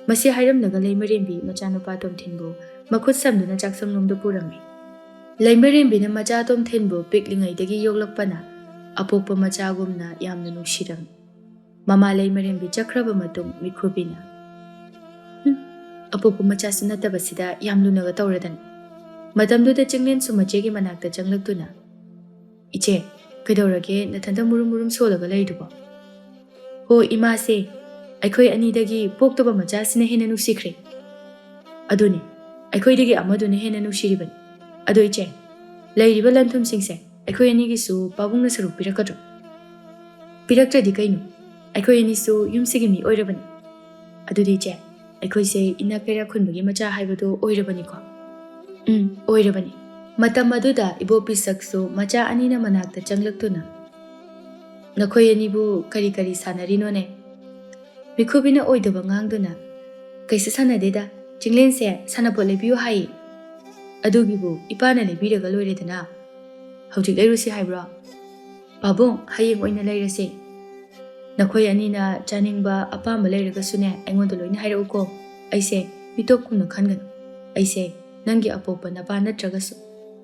ꯃꯁꯤ ꯍꯥꯏꯔꯝꯂꯒ ꯂꯩꯃꯔꯦꯝꯕꯤ ꯃꯆꯥꯅꯨꯄꯥ ꯇꯣꯝꯊꯤꯟꯕꯨ ꯃꯈꯨꯠ ꯁꯝꯗꯨꯅ ꯆꯥꯛꯁꯪꯂꯣꯝꯗ ꯄꯨꯔꯝꯃꯤ꯫ ꯂꯩꯃꯔꯦꯝꯕꯤꯅ ꯃꯆꯥ ꯇꯣꯝꯊꯤꯟꯕꯨ ꯄꯤꯛꯂꯤꯉꯩꯗꯒꯤ ꯌꯣꯛꯂꯛꯄꯅ ꯑꯄꯣꯛꯄ ꯃꯆꯥꯒꯨꯝꯅ ꯌꯥꯝꯅ ꯅꯨꯡꯁꯤꯔꯝꯃꯤ꯫ ꯃꯃꯥ ꯂꯩꯃꯔꯦꯝꯕꯤ ꯆꯠꯈ꯭ꯔꯕ ꯃꯇꯨꯡ ꯃꯤꯈꯨꯕꯤꯅ, "ꯍꯨꯝ, ꯑꯄꯣꯛꯄ ꯃꯆꯥꯁꯨ ꯅꯠꯇꯕꯁꯤꯗ ꯌꯥꯝ ꯂꯨꯅꯒ ꯇꯧꯔꯗꯅ꯫" ꯃꯇꯝꯗꯨꯗ ꯆꯤꯡꯂꯦꯟꯁꯨ ꯃꯆꯦꯒꯤ ꯃꯅꯥꯛꯇ ꯆꯪꯂꯛꯇꯨꯅ, "ꯏꯆꯦ, ꯀꯩꯗꯧꯔꯒꯦ ꯅꯊꯟꯇ ꯃꯨꯔꯨꯝ ꯃꯨꯔꯨꯝ ꯁꯣꯜꯂꯒ ꯂꯩꯗꯨꯕꯣ?" "ꯍꯣ ꯏꯃꯥꯁꯦ, ꯑꯩꯈꯣꯏ ꯑꯅꯤꯗꯒꯤ ꯄꯣꯛꯇꯕ ꯃꯆꯥꯁꯤꯅ ꯍꯦꯟꯅ ꯅꯨꯡꯁꯤꯈ꯭ꯔꯦ꯫ ꯑꯗꯨꯅꯤ, ꯑꯩꯈꯣꯏꯗꯒꯤ ꯑꯃꯗꯨꯅ ꯍꯦꯟꯅ ꯅꯨꯡꯁꯤꯔꯤꯕꯅꯤ꯫ ꯑꯗꯣ ꯏꯆꯦ, ꯂꯩꯔꯤꯕ ꯂꯟ ꯊꯨꯝꯁꯤꯡꯁꯦ ꯑꯩꯈꯣꯏ ꯑꯅꯤꯒꯤꯁꯨ ꯄꯥꯕꯨꯡꯅ ꯁꯔꯨꯛ ꯄꯤꯔꯛꯀꯗ꯭ꯔꯣ? ꯄꯤꯔꯛꯇ꯭ꯔꯗꯤ ꯀꯩꯅꯣ? ꯑꯩꯈꯣꯏ ꯑꯅꯤꯁꯨ ꯌꯨꯝꯁꯤꯒꯤ ꯃꯤ ꯑꯣꯏꯔꯕꯅꯤ꯫ ꯑꯗꯨꯗꯤ ꯏꯆꯦ, ꯑꯩꯈꯣꯏꯁꯦ ꯏꯅꯥꯛ ꯀꯩꯔꯥꯛ ꯈꯨꯟꯕꯒꯤ ꯃꯆꯥ ꯍꯥꯏꯕꯗꯣ ꯑꯣꯏꯔꯕꯅꯤꯀꯣ? ꯎꯝ, ꯑꯣꯏꯔꯕꯅꯤ꯫ ꯃꯇꯝ ꯑꯗꯨꯗ ꯏꯕꯣ ꯄꯤꯁꯛꯁꯨ ꯃꯆꯥ ꯑꯅꯤꯅ ꯃꯅꯥꯛꯇ ꯆꯪꯂꯛꯇꯨꯅ, "ꯅꯈꯣꯏ ꯑꯅꯤꯕꯨ ꯀꯔꯤ ꯀꯔꯤ ꯁꯥꯟꯅꯔꯤꯅꯣꯅꯦ?" ꯃꯤꯈꯨꯕꯤꯅ ꯑꯣꯏꯗꯕ ꯉꯥꯡꯗꯨꯅ, "ꯀꯩꯁꯨ ꯁꯥꯟꯅꯗꯦꯗ, ꯆꯤꯡꯂꯦꯟꯁꯦ ꯁꯥꯟꯅꯄꯣꯠ ꯂꯩꯕꯤꯌꯨ ꯍꯥꯏꯌꯦ꯫ ꯑꯗꯨꯒꯤꯕꯨ ꯏꯄꯥꯅ ꯂꯩꯕꯤꯔꯒ ꯂꯣꯏꯔꯦꯗꯅ꯫ ꯍꯧꯖꯤꯛ ꯂꯩꯔꯨꯁꯤ ꯍꯥꯏꯕ꯭ꯔꯣ?" "ꯄꯥꯕꯨꯡ, ꯍꯌꯦꯡ ꯑꯣꯏꯅ ꯂꯩꯔꯁꯦ꯫ ꯅꯈꯣꯏ ꯑꯅꯤꯅ ꯆꯥꯅꯤꯡꯕ ꯑꯄꯥꯝꯕ ꯂꯩꯔꯒꯁꯨꯅꯦ, ꯑꯩꯉꯣꯟꯗ ꯂꯣꯏꯅ ꯍꯥꯏꯔꯛꯎꯀꯣ꯫ ꯑꯩꯁꯦ ꯃꯤꯇꯣꯞꯀꯨꯝꯅ ꯈꯟꯒꯅꯨ꯫ ꯑꯩꯁꯦ ꯅꯪꯒꯤ ꯑꯄꯣꯛꯄ ꯅꯄꯥ ꯅꯠꯇ꯭ꯔꯒꯁꯨ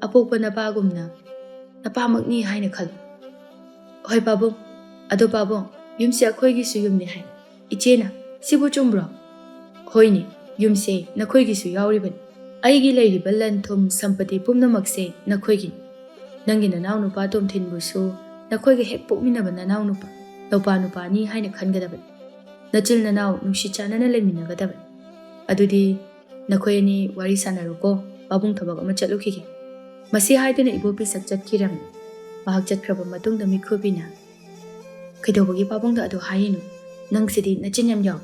ꯑꯄꯣꯛꯄ ꯅꯄꯥꯒꯨꯝꯅ ꯅꯄꯥꯃꯛꯅꯤ ꯍꯥꯏꯅ ꯈꯜꯂꯨ꯫" "ꯍꯣꯏ ꯄꯥꯕꯨꯡ꯫ ꯑꯗꯣ ꯄꯥꯕꯨꯡ, ꯌꯨꯝꯁꯦ ꯑꯩꯈꯣꯏꯒꯤꯁꯨ ꯌꯨꯝꯅꯤ ꯍꯥꯏ꯫ ꯏꯆꯦꯅ, ꯁꯤꯕꯨ ꯆꯨꯝꯕ꯭ꯔꯣ?" "ꯍꯣꯏꯅꯦ, ꯌꯨꯝꯁꯦ ꯅꯈꯣꯏꯒꯤꯁꯨ ꯌꯥꯎꯔꯤꯕꯅꯤ꯫ ꯑꯩꯒꯤ ꯂꯩꯔꯤꯕ ꯂꯟ ꯊꯨꯝ ꯁꯝꯄꯇꯤ ꯄꯨꯝꯅꯃꯛꯁꯦ ꯅꯈꯣꯏꯒꯤꯅꯤ꯫ ꯅꯪꯒꯤ ꯅꯅꯥꯎꯅꯨꯄꯥ ꯇꯣꯝꯊꯤꯟꯕꯨꯁꯨ ꯅꯈꯣꯏꯒ ꯍꯦꯛ ꯄꯣꯛꯃꯤꯟꯅꯕ ꯅꯅꯥꯎꯅꯨꯄꯥ, ꯅꯧꯄꯥ ꯅꯨꯄꯥꯅꯤ ꯍꯥꯏꯅ ꯈꯟꯒꯗꯕꯅꯤ꯫ ꯅꯆꯤꯜ ꯅꯅꯥꯎ ꯅꯨꯡꯁꯤ ꯆꯥꯟꯅꯅ ꯂꯩꯃꯤꯟꯅꯒꯗꯕꯅꯤ꯫ ꯑꯗꯨꯗꯤ ꯅꯈꯣꯏ ꯑꯅꯤ ꯋꯥꯔꯤ ꯁꯥꯟꯅꯔꯨꯀꯣ, ꯄꯥꯕꯨꯡ ꯊꯕꯛ ꯑꯃ ꯆꯠꯂꯨꯈꯤꯒꯦ꯫" ꯃꯁꯤ ꯍꯥꯏꯗꯨꯅ ꯏꯕꯣ ꯄꯤꯁꯛ ꯆꯠꯈꯤꯔꯝꯃꯤ꯫ ꯃꯍꯥꯛ ꯆꯠꯈ꯭ꯔꯕ ꯃꯇꯨꯡꯗ ꯃꯤꯈꯨꯕꯤꯅ, "ꯀꯩꯗꯧꯕꯒꯤ ꯄꯥꯕꯨꯡꯗ ꯑꯗꯨ ꯍꯥꯏꯔꯤꯅꯣ? ꯅꯪꯁꯤꯗꯤ ꯅꯆꯤꯟ ꯌꯥꯝ ꯌꯥꯎ꯫"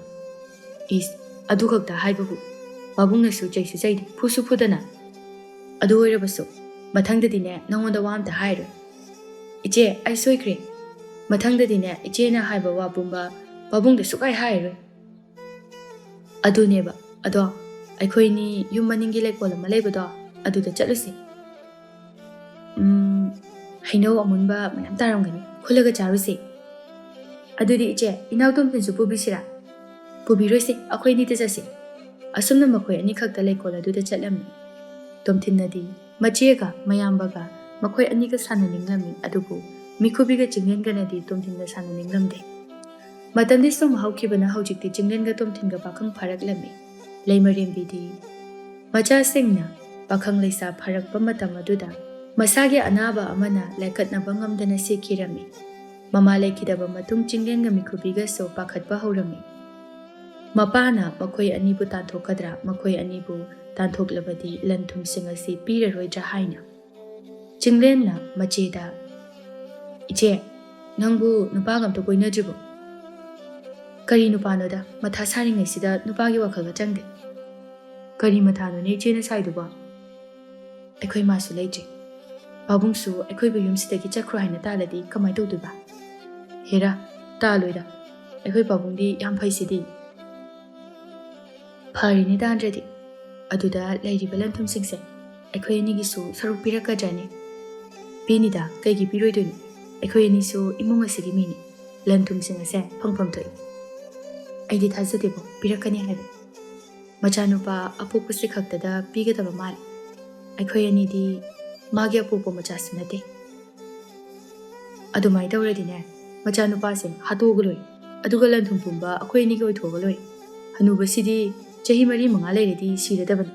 "ꯏꯁ, ꯑꯗꯨ ꯈꯛꯇ ꯍꯥꯏꯕꯕꯨ? ꯄꯥꯕꯨꯡꯅꯁꯨ ꯆꯩꯁꯨ ꯆꯩꯗꯦ, ꯐꯨꯁꯨ ꯐꯨꯗꯅ꯫ ꯑꯗꯨ ꯑꯣꯏꯔꯕꯁꯨ ꯃꯊꯪꯗꯗꯤꯅꯦ, ꯅꯉꯣꯟꯗ ꯋꯥ ꯑꯝꯇ ꯍꯥꯏꯔꯣꯏ꯫" "ꯏꯆꯦ, ꯑꯩ ꯁꯣꯏꯈ꯭ꯔꯦ꯫ ꯃꯊꯪꯗꯗꯤꯅꯦ, ꯏꯆꯦꯅ ꯍꯥꯏꯕ ꯋꯥ ꯄꯨꯝꯕ ꯄꯥꯕꯨꯡꯗ ꯁꯨꯛꯍꯥꯏ ꯍꯥꯏꯔꯣꯏ꯫" "ꯑꯗꯨꯅꯦꯕ꯫ ꯑꯗꯣ ꯑꯩꯈꯣꯏꯅꯤ ꯌꯨꯝ ꯃꯅꯤꯡꯒꯤ ꯂꯩꯀꯣꯜ ꯑꯃ ꯂꯩꯕꯗꯣ, ꯑꯗꯨꯗ ꯆꯠꯂꯨꯁꯤ꯫ ꯎꯝ, ꯍꯩꯅꯧ ꯑꯃꯨꯟꯕ ꯃꯌꯥꯝ ꯇꯥꯔꯝꯒꯅꯤ, ꯈꯨꯜꯂꯒ ꯆꯥꯔꯨꯁꯤ꯫" "ꯑꯗꯨꯗꯤ ꯏꯆꯦ, ꯏꯅꯥꯎ ꯇꯣꯝꯊꯤꯟꯁꯨ ꯄꯨꯕꯤꯁꯤꯔꯥ?" "ꯄꯨꯕꯤꯔꯣꯏꯁꯦ, ꯑꯩꯈꯣꯏ ꯑꯅꯤꯗ ꯆꯠꯁꯤ꯫" ꯑꯁꯨꯝꯅ ꯃꯈꯣꯏ ꯑꯅꯤꯈꯛꯇ ꯂꯩꯀꯣꯜ ꯑꯗꯨꯗ ꯆꯠꯂꯝꯃꯤ꯫ ꯇꯣꯝꯊꯤꯟꯅꯗꯤ ꯃꯆꯦꯒ ꯃꯌꯥꯝꯕꯒ ꯃꯈꯣꯏ ꯑꯅꯤꯒ ꯁꯥꯟꯅꯅꯤꯡꯂꯝꯃꯤ, ꯑꯗꯨꯕꯨ ꯃꯤꯈꯨꯕꯤꯒ ꯆꯤꯡꯂꯦꯟꯒꯅꯗꯤ ꯇꯣꯝꯊꯤꯟꯒ ꯁꯥꯟꯅꯅꯤꯡꯂꯝꯗꯦ꯫ ꯃꯇꯝꯗꯤ ꯁꯨꯝ ꯍꯧꯈꯤꯕꯅ ꯍꯧꯖꯤꯛꯇꯤ ꯆꯤꯡꯂꯦꯟꯒ ꯇꯣꯝꯊꯤꯟꯒ ꯄꯥꯈꯪ ꯐꯥꯔꯛꯂꯝꯃꯤ꯫ ꯂꯩꯃꯔꯦꯝꯕꯤꯗꯤ ꯃꯆꯥꯁꯤꯡꯅ ꯄꯥꯈꯪ ꯂꯩꯁꯥ ꯐꯥꯔꯛꯄ ꯃꯇꯝ ꯑꯗꯨꯗ ꯃꯁꯥꯒꯤ ꯑꯅꯥꯕ ꯑꯃꯅ ꯂꯥꯏꯀꯠꯅꯕ ꯉꯝꯗꯅ ꯁꯤꯈꯤꯔꯝꯃꯤ꯫ ꯃꯃꯥ ꯂꯩꯈꯤꯗꯕ ꯃꯇꯨꯡ ꯆꯤꯡꯂꯦꯟꯒ ꯃꯤꯈꯨꯕꯤꯒꯁꯨ ꯄꯥꯈꯠꯄ ꯍꯧꯔꯝꯃꯤ꯫ ꯃꯄꯥꯅ ꯃꯈꯣꯏ ꯑꯅꯤꯕꯨ ꯇꯥꯟꯊꯣꯛꯀꯗ꯭ꯔꯥ, ꯃꯈꯣꯏ ꯑꯅꯤꯕꯨ ꯇꯥꯟꯊꯣꯛꯂꯕꯗꯤ ꯂꯟ ꯊꯨꯝꯁꯤꯡ ꯑꯁꯤ ꯄꯤꯔꯔꯣꯏꯗ꯭ꯔꯥ ꯍꯥꯏꯅ꯫ ꯆꯤꯡꯂꯦꯟꯅ ꯃꯆꯦꯗ, "ꯏꯆꯦ, ꯅꯪꯕꯨ ꯅꯨꯄꯥꯒ ꯑꯝꯇ ꯀꯣꯏꯅꯗ꯭ꯔꯤꯕꯣ?" "ꯀꯔꯤ ꯅꯨꯄꯥꯅꯣꯗ, ꯃꯊꯥ ꯁꯥꯔꯤꯉꯩꯁꯤꯗ ꯅꯨꯄꯥꯒꯤ ꯋꯥꯈꯜꯒ ꯆꯪꯗꯦ꯫" "ꯀꯔꯤ ꯃꯊꯥꯅꯣꯅꯦ ꯏꯆꯦꯅ ꯁꯥꯏꯗꯨꯕꯣ?" "ꯑꯩꯈꯣꯏ ꯃꯥꯁꯨ ꯂꯩꯇ꯭ꯔꯦ꯫ ꯄꯥꯕꯨꯡꯁꯨ ꯑꯩꯈꯣꯏꯕꯨ ꯌꯨꯝꯁꯤꯗꯒꯤ ꯆꯠꯈ꯭ꯔꯣ ꯍꯥꯏꯅ ꯇꯥꯜꯂꯗꯤ ꯀꯃꯥꯏ ꯇꯧꯗꯣꯏꯕ?" "ꯍꯦꯔꯥ, ꯇꯥꯜꯂꯣꯏꯗ꯫ ꯑꯩꯈꯣꯏ ꯄꯥꯕꯨꯡꯗꯤ ꯌꯥꯝ ꯐꯩꯁꯤꯗꯤ꯫" "ꯐꯔꯦꯅꯦ ꯇꯥꯟꯗ꯭ꯔꯗꯤ꯫ ꯑꯗꯨꯗ ꯂꯩꯔꯤꯕ ꯂꯟ ꯊꯨꯝꯁꯤꯡꯁꯦ ꯑꯩꯈꯣꯏ ꯑꯅꯤꯒꯤꯁꯨ ꯁꯔꯨꯛ ꯄꯤꯔꯛꯀꯗ꯭ꯔꯅꯦ?" "ꯄꯤꯅꯤꯗ, ꯀꯩꯒꯤ ꯄꯤꯔꯣꯏꯗꯣꯏꯅꯣ? ꯑꯩꯈꯣꯏ ꯑꯅꯤꯁꯨ ꯏꯃꯨꯡ ꯑꯁꯤꯒꯤ ꯃꯤꯅꯤ꯫ ꯂꯟ ꯊꯨꯝꯁꯤꯡ ꯑꯁꯦ ꯐꯪꯐꯝ ꯊꯣꯛꯏ꯫" "ꯑꯩꯗꯤ ꯊꯥꯖꯗꯦꯕꯣ, ꯄꯤꯔꯛꯀꯅꯤ ꯍꯥꯏꯕ꯫ ꯃꯆꯥꯅꯨꯄꯥ ꯑꯄꯣꯛꯄꯁꯤ ꯈꯛꯇꯗ ꯄꯤꯒꯗꯕ ꯃꯥꯜꯂꯤ꯫ ꯑꯩꯈꯣꯏ ꯑꯅꯤꯗꯤ ꯃꯥꯒꯤ ꯑꯄꯣꯛꯄ ꯃꯆꯥꯁꯨ ꯅꯠꯇꯦ꯫" "ꯑꯗꯨꯃꯥꯏꯅ ꯇꯧꯔꯗꯤꯅꯦ, ꯃꯆꯥꯅꯨꯄꯥꯁꯦ ꯍꯥꯠꯇꯣꯛꯑꯒ ꯂꯣꯏꯔꯦ꯫ ꯑꯗꯨꯒ ꯂꯟ ꯊꯨꯝ ꯄꯨꯝꯕ ꯑꯩꯈꯣꯏ ꯑꯅꯤꯒꯤ ꯑꯣꯏꯊꯣꯛꯑꯒ ꯂꯣꯏꯔꯦ꯫ ꯍꯅꯨꯕꯁꯤꯗꯤ ꯆꯍꯤ ꯃꯔꯤ ꯃꯉꯥ ꯂꯩꯔꯗꯤ ꯁꯤꯔꯗꯕꯅꯤ꯫"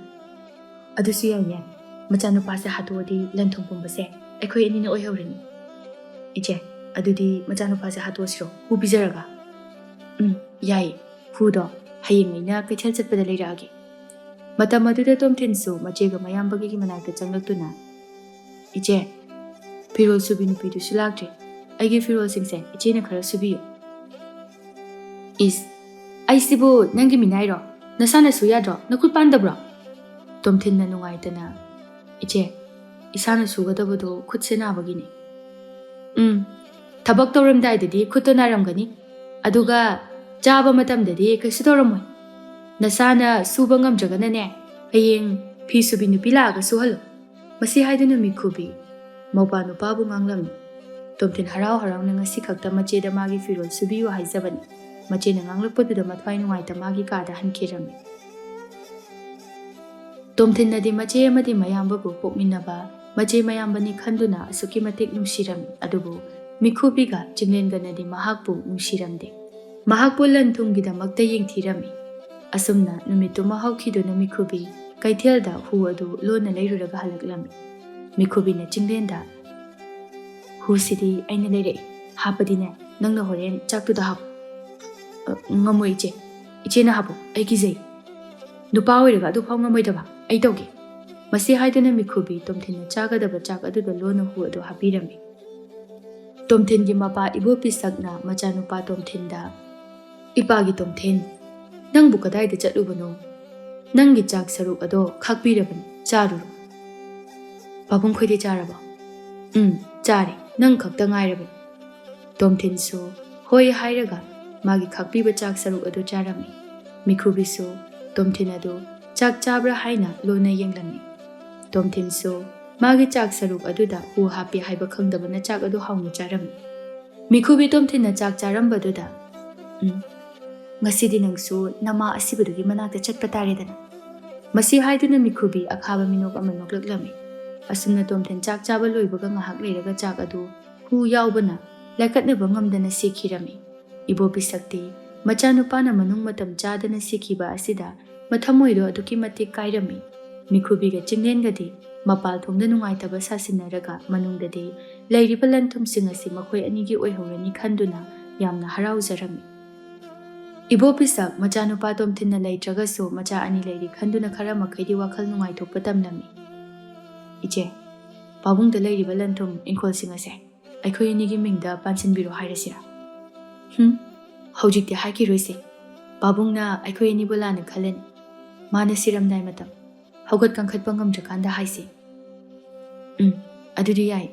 "ꯑꯗꯨꯁꯨ ꯌꯥꯏꯅꯦ꯫ ꯃꯆꯥꯅꯨꯄꯥꯁꯦ ꯍꯥꯠꯇꯣꯛꯑꯗꯤ ꯂꯟ ꯊꯨꯝ ꯄꯨꯝꯕꯁꯦ ꯑꯩꯈꯣꯏ ꯑꯅꯤꯅ ꯑꯣꯏꯍꯧꯔꯅꯤ꯫" "ꯏꯆꯦ, ꯑꯗꯨꯗꯤ ꯃꯆꯥꯅꯨꯄꯥꯁꯦ ꯍꯥꯠꯇꯣꯛꯑꯁꯤꯔꯣ, ꯍꯨ ꯄꯤꯖꯔꯒ?" "ꯎꯝ, ꯌꯥꯏꯌꯦ꯫ ꯍꯨꯗꯣ ꯍꯌꯦꯡ ꯑꯩꯅ ꯀꯩꯊꯦꯜ ꯆꯠꯄꯗ ꯂꯩꯔꯛꯑꯒꯦ꯫" ꯃꯇꯝ ꯑꯗꯨꯗ ꯇꯣꯝꯊꯤꯟꯁꯨ ꯃꯆꯦꯒ ꯃꯌꯥꯝꯕꯒꯤ ꯃꯅꯥꯛꯇ ꯆꯪꯂꯛꯇꯨꯅ, "ꯏꯆꯦ, ꯐꯤꯔꯣꯜ ꯁꯨꯕꯤ ꯅꯨꯄꯤꯗꯨꯁꯨ ꯂꯥꯛꯇ꯭ꯔꯤ꯫ ꯑꯩꯒꯤ ꯐꯤꯔꯣꯜꯁꯤꯡꯁꯦ ꯏꯆꯦꯅ ꯈꯔ ꯁꯨꯕꯤꯌꯨ꯫" "ꯏꯁ, ꯑꯩꯁꯤꯕꯨ ꯅꯪꯒꯤ ꯃꯤꯅꯥꯏꯔꯣ? ꯅꯁꯥꯅ ꯁꯨ ꯌꯥꯗ꯭ꯔꯣ? ꯅꯈꯨꯠ ꯄꯥꯟꯗꯕ꯭ꯔꯣ?" ꯇꯣꯝꯊꯤꯟꯅ ꯅꯨꯡꯉꯥꯏꯇꯅ, "ꯏꯆꯦ, ꯏꯁꯥꯅ ꯁꯨꯒꯗꯕꯗꯣ ꯈꯨꯠꯁꯦ ꯅꯥꯕꯒꯤꯅꯤ꯫" "ꯎꯝ, ꯊꯕꯛ ꯇꯧꯔꯝꯗꯥꯏꯗꯗꯤ ꯈꯨꯠꯇꯣ ꯅꯥꯔꯝꯒꯅꯤ, ꯑꯗꯨꯒ ꯆꯥꯕ ꯃꯇꯝꯗꯗꯤ ꯀꯩꯁꯨ ꯇꯧꯔꯝꯃꯣꯏ꯫ ꯅꯁꯥꯅ ꯁꯨꯕ ꯉꯝꯗ꯭ꯔꯒꯅꯅꯦ, ꯍꯌꯦꯡ ꯐꯤ ꯁꯨꯕꯤ ꯅꯨꯄꯤ ꯂꯥꯛꯑꯒ ꯁꯨꯍꯜꯂꯣ꯫" ꯃꯁꯤ ꯍꯥꯏꯗꯨꯅ ꯃꯤꯈꯨꯕꯤ ꯃꯧꯄꯥ ꯅꯨꯄꯥꯕꯨ ꯉꯥꯡꯂꯝꯃꯤ꯫ ꯇꯣꯝꯊꯤꯟ ꯍꯔꯥꯎ ꯍꯔꯥꯎꯅ ꯉꯁꯤ ꯈꯛꯇ ꯃꯆꯦꯗ ꯃꯥꯒꯤ ꯐꯤꯔꯣꯜ ꯁꯨꯕꯤꯌꯨ ꯍꯥꯏꯖꯕꯅꯤ꯫ ꯃꯆꯦꯅ ꯉꯥꯡꯂꯛꯄꯗꯨꯗ ꯃꯊ꯭ꯋꯥꯏ ꯅꯨꯡꯉꯥꯏꯇ ꯃꯥꯒꯤ ꯀꯥꯗ ꯍꯟꯈꯤꯔꯝꯃꯤ꯫ ꯇꯣꯝꯊꯤꯟꯅꯗꯤ ꯃꯆꯦ ꯑꯃꯗꯤ ꯃꯌꯥꯝꯕꯕꯨ ꯄꯣꯛꯃꯤꯟꯅꯕ ꯃꯆꯦ ꯃꯌꯥꯝꯕꯅꯤ ꯈꯟꯗꯨꯅ ꯑꯁꯨꯛꯀꯤ ꯃꯇꯤꯛ ꯅꯨꯡꯁꯤꯔꯝꯃꯤ꯫ ꯑꯗꯨꯕꯨ ꯃꯤꯈꯨꯕꯤꯒ ꯆꯤꯡꯂꯦꯟꯒꯅꯗꯤ ꯃꯍꯥꯛꯄꯨ ꯅꯨꯡꯁꯤꯔꯝꯗꯦ꯫ ꯃꯍꯥꯛꯄꯨ ꯂꯟ ꯊꯨꯝꯒꯤꯗꯃꯛꯇ ꯌꯦꯡꯊꯤꯔꯝꯃꯤ꯫ ꯑꯁꯨꯝꯅ ꯅꯨꯃꯤꯠꯇꯨꯃ ꯍꯧꯈꯤꯗꯨꯅ ꯃꯤꯈꯨꯕꯤ ꯀꯩꯊꯦꯜꯗ ꯍꯨ ꯑꯗꯨ ꯂꯣꯟꯅ ꯂꯩꯔꯨꯔꯒ ꯍꯜꯂꯛꯂꯝꯃꯤ꯫ ꯃꯤꯈꯨꯕꯤꯅ ꯆꯤꯡꯂꯦꯟꯗ, "ꯍꯨꯁꯤꯗꯤ ꯑꯩꯅ ꯂꯩꯔꯛꯏ꯫ ꯍꯥꯞꯄꯗꯤꯅꯦ, ꯅꯪꯅ ꯍꯣꯔꯦꯟ ꯆꯥꯛꯇꯨꯗ ꯍꯥꯞꯄꯨ꯫" "ꯑ, ꯉꯝꯃꯣꯏ ꯏꯆꯦ꯫ "ꯏꯆꯦꯅ ꯍꯥꯞꯄꯣ, ꯑꯩ ꯀꯤꯖꯩ꯫ ꯅꯨꯄꯥ ꯑꯣꯏꯔꯒ ꯑꯗꯨ ꯐꯥꯎ ꯉꯝꯃꯣꯏꯗꯕ, ꯑꯩ ꯇꯧꯒꯦ"꯫ ꯃꯁꯤ ꯍꯥꯏꯗꯨꯅ ꯃꯤꯈꯨꯕꯤ ꯇꯣꯝꯊꯤꯟꯅ ꯆꯥꯒꯗꯕ ꯆꯥꯛ ꯑꯗꯨꯗ ꯂꯣꯟꯅ ꯍꯨ ꯑꯗꯨ ꯍꯥꯞꯄꯤꯔꯝꯃꯤ꯫ ꯇꯣꯝꯊꯤꯟꯒꯤ ꯃꯄꯥ ꯏꯕꯣ ꯄꯤꯁꯛꯅ ꯃꯆꯥꯅꯨꯄꯥ ꯇꯣꯝꯊꯤꯟꯗ, "ꯏꯄꯥꯒꯤ ꯇꯣꯝꯊꯤꯟ, ꯅꯪꯕꯨ ꯀꯗꯥꯏꯗ ꯆꯠꯂꯨꯕꯅꯣ? ꯅꯪꯒꯤ ꯆꯥꯛ ꯁꯔꯨꯛ ꯑꯗꯣ ꯈꯥꯛꯄꯤꯔꯕꯅꯤ, ꯆꯥꯔꯨꯔꯣ"꯫ "ꯄꯥꯕꯨꯡ ꯈꯣꯏꯗꯤ ꯆꯥꯔꯕꯣ?" "ꯎꯝ, ꯆꯥꯔꯦ, ꯅꯪ ꯈꯛꯇ ꯉꯥꯏꯔꯕꯅꯤ"꯫ ꯇꯣꯝꯊꯤꯟꯁꯨ ꯍꯣꯏ ꯍꯥꯏꯔꯒ ꯃꯥꯒꯤ ꯈꯥꯛꯄꯤꯕ ꯆꯥꯛ ꯁꯔꯨꯛ ꯑꯗꯨ ꯆꯥꯔꯝꯃꯤ꯫ ꯃꯤꯈꯨꯕꯤꯁꯨ ꯇꯣꯝꯊꯤꯟ ꯑꯗꯨ ꯆꯥꯛ ꯆꯥꯕ꯭ꯔꯥ ꯍꯥꯏꯅ ꯂꯣꯟꯅ ꯌꯦꯡꯂꯝꯃꯤ꯫ ꯇꯣꯝꯊꯤꯟꯁꯨ ꯃꯥꯒꯤ ꯆꯥꯛ ꯁꯔꯨꯛ ꯑꯗꯨꯗ ꯍꯨ ꯍꯥꯞꯄꯤ ꯍꯥꯏꯕ ꯈꯪꯗꯕꯅ ꯆꯥꯛ ꯑꯗꯨ ꯍꯥꯎꯅ ꯆꯥꯔꯝꯃꯤ꯫ ꯃꯤꯈꯨꯕꯤ ꯇꯣꯝꯊꯤꯟꯅ ꯆꯥꯛ ꯆꯥꯔꯝꯕꯗꯨꯗ, "ꯎꯝ, ꯉꯁꯤꯗꯤ ꯅꯪꯁꯨ ꯅꯃꯥ ꯑꯁꯤꯕꯗꯨꯒꯤ ꯃꯅꯥꯛꯇ ꯆꯠꯄ ꯇꯥꯔꯦꯗꯅ"꯫ ꯃꯁꯤ ꯍꯥꯏꯗꯨꯅ ꯃꯤꯈꯨꯕꯤ ꯑꯈꯥꯕ ꯃꯤꯅꯣꯛ ꯑꯃ ꯅꯣꯛꯂꯛꯂꯝꯃꯤ꯫ ꯑꯁꯨꯝꯅ ꯇꯣꯝꯊꯤꯟ ꯆꯥꯛ ꯆꯥꯕ ꯂꯣꯏꯕꯒ ꯉꯥꯏꯍꯥꯛ ꯂꯩꯔꯒ ꯆꯥꯛ ꯑꯗꯨ ꯍꯨ ꯌꯥꯎꯕꯅ ꯂꯥꯏꯀꯠꯅꯕ ꯉꯝꯗꯅ ꯁꯤꯈꯤꯔꯝꯃꯤ꯫ ꯏꯕꯣ ꯄꯤꯁꯛꯇꯤ ꯃꯆꯥꯅꯨꯄꯥꯅ ꯃꯅꯨꯡ ꯃꯇꯝ ꯆꯥꯗꯅ ꯁꯤꯈꯤꯕ ꯑꯁꯤꯗ ꯃꯊꯃꯣꯏꯗꯣ ꯑꯗꯨꯛꯀꯤ ꯃꯇꯤꯛ ꯀꯥꯏꯔꯝꯃꯤ꯫ ꯃꯤꯈꯨꯕꯤꯒ ꯆꯤꯡꯂꯦꯟꯒꯗꯤ ꯃꯄꯥꯜ ꯊꯣꯡꯗ ꯅꯨꯡꯉꯥꯏꯇꯕ ꯁꯥꯁꯤꯟꯅꯔꯒ ꯃꯅꯨꯡꯗꯗꯤ ꯂꯩꯔꯤꯕ ꯂꯟ ꯊꯨꯝꯁꯤꯡ ꯑꯁꯤ ꯃꯈꯣꯏ ꯑꯅꯤꯒꯤ ꯑꯣꯏꯍꯧꯔꯅꯤ ꯈꯟꯗꯨꯅ ꯌꯥꯝꯅ ꯍꯔꯥꯎꯖꯔꯝꯃꯤ꯫ ꯏꯕꯣ ꯄꯤꯁꯛ ꯃꯆꯥꯅꯨꯄꯥ ꯇꯣꯝꯊꯤꯟꯅ ꯂꯩꯇ꯭ꯔꯒꯁꯨ ꯃꯆꯥ ꯑꯅꯤ ꯂꯩꯔꯤ ꯈꯟꯗꯨꯅ ꯈꯔ ꯃꯈꯩꯗꯤ ꯋꯥꯈꯜ ꯅꯨꯡꯉꯥꯏꯊꯣꯛꯄ ꯇꯝꯂꯝꯃꯤ꯫ "ꯏꯆꯦ, ꯄꯥꯕꯨꯡꯗ ꯂꯩꯔꯤꯕ ꯂꯟ ꯊꯨꯝ ꯏꯪꯈꯣꯜꯁꯤꯡ ꯑꯁꯦ ꯑꯩꯈꯣꯏ ꯑꯅꯤꯒꯤ ꯃꯤꯡꯗ ꯄꯥꯟꯁꯤꯟꯕꯤꯔꯣ ꯍꯥꯏꯔꯁꯤꯔꯥ?" "ꯍꯨꯝ, ꯍꯧꯖꯤꯛꯇꯤ ꯍꯥꯏꯈꯤꯔꯣꯏꯁꯦ꯫ ꯄꯥꯕꯨꯡꯅ ꯑꯩꯈꯣꯏ ꯑꯅꯤꯕꯨ ꯂꯥꯟꯅ ꯈꯜꯂꯅꯤ꯫ ꯃꯥꯅ ꯁꯤꯔꯝꯗꯥꯏ ꯃꯇꯝ, ꯍꯧꯒꯠ ꯀꯥꯡꯈꯠꯄ ꯉꯝꯗ꯭ꯔꯀꯥꯟꯗ ꯍꯥꯏꯁꯤ"꯫ "ꯎꯝ, ꯑꯗꯨꯗꯤ ꯌꯥꯏ꯫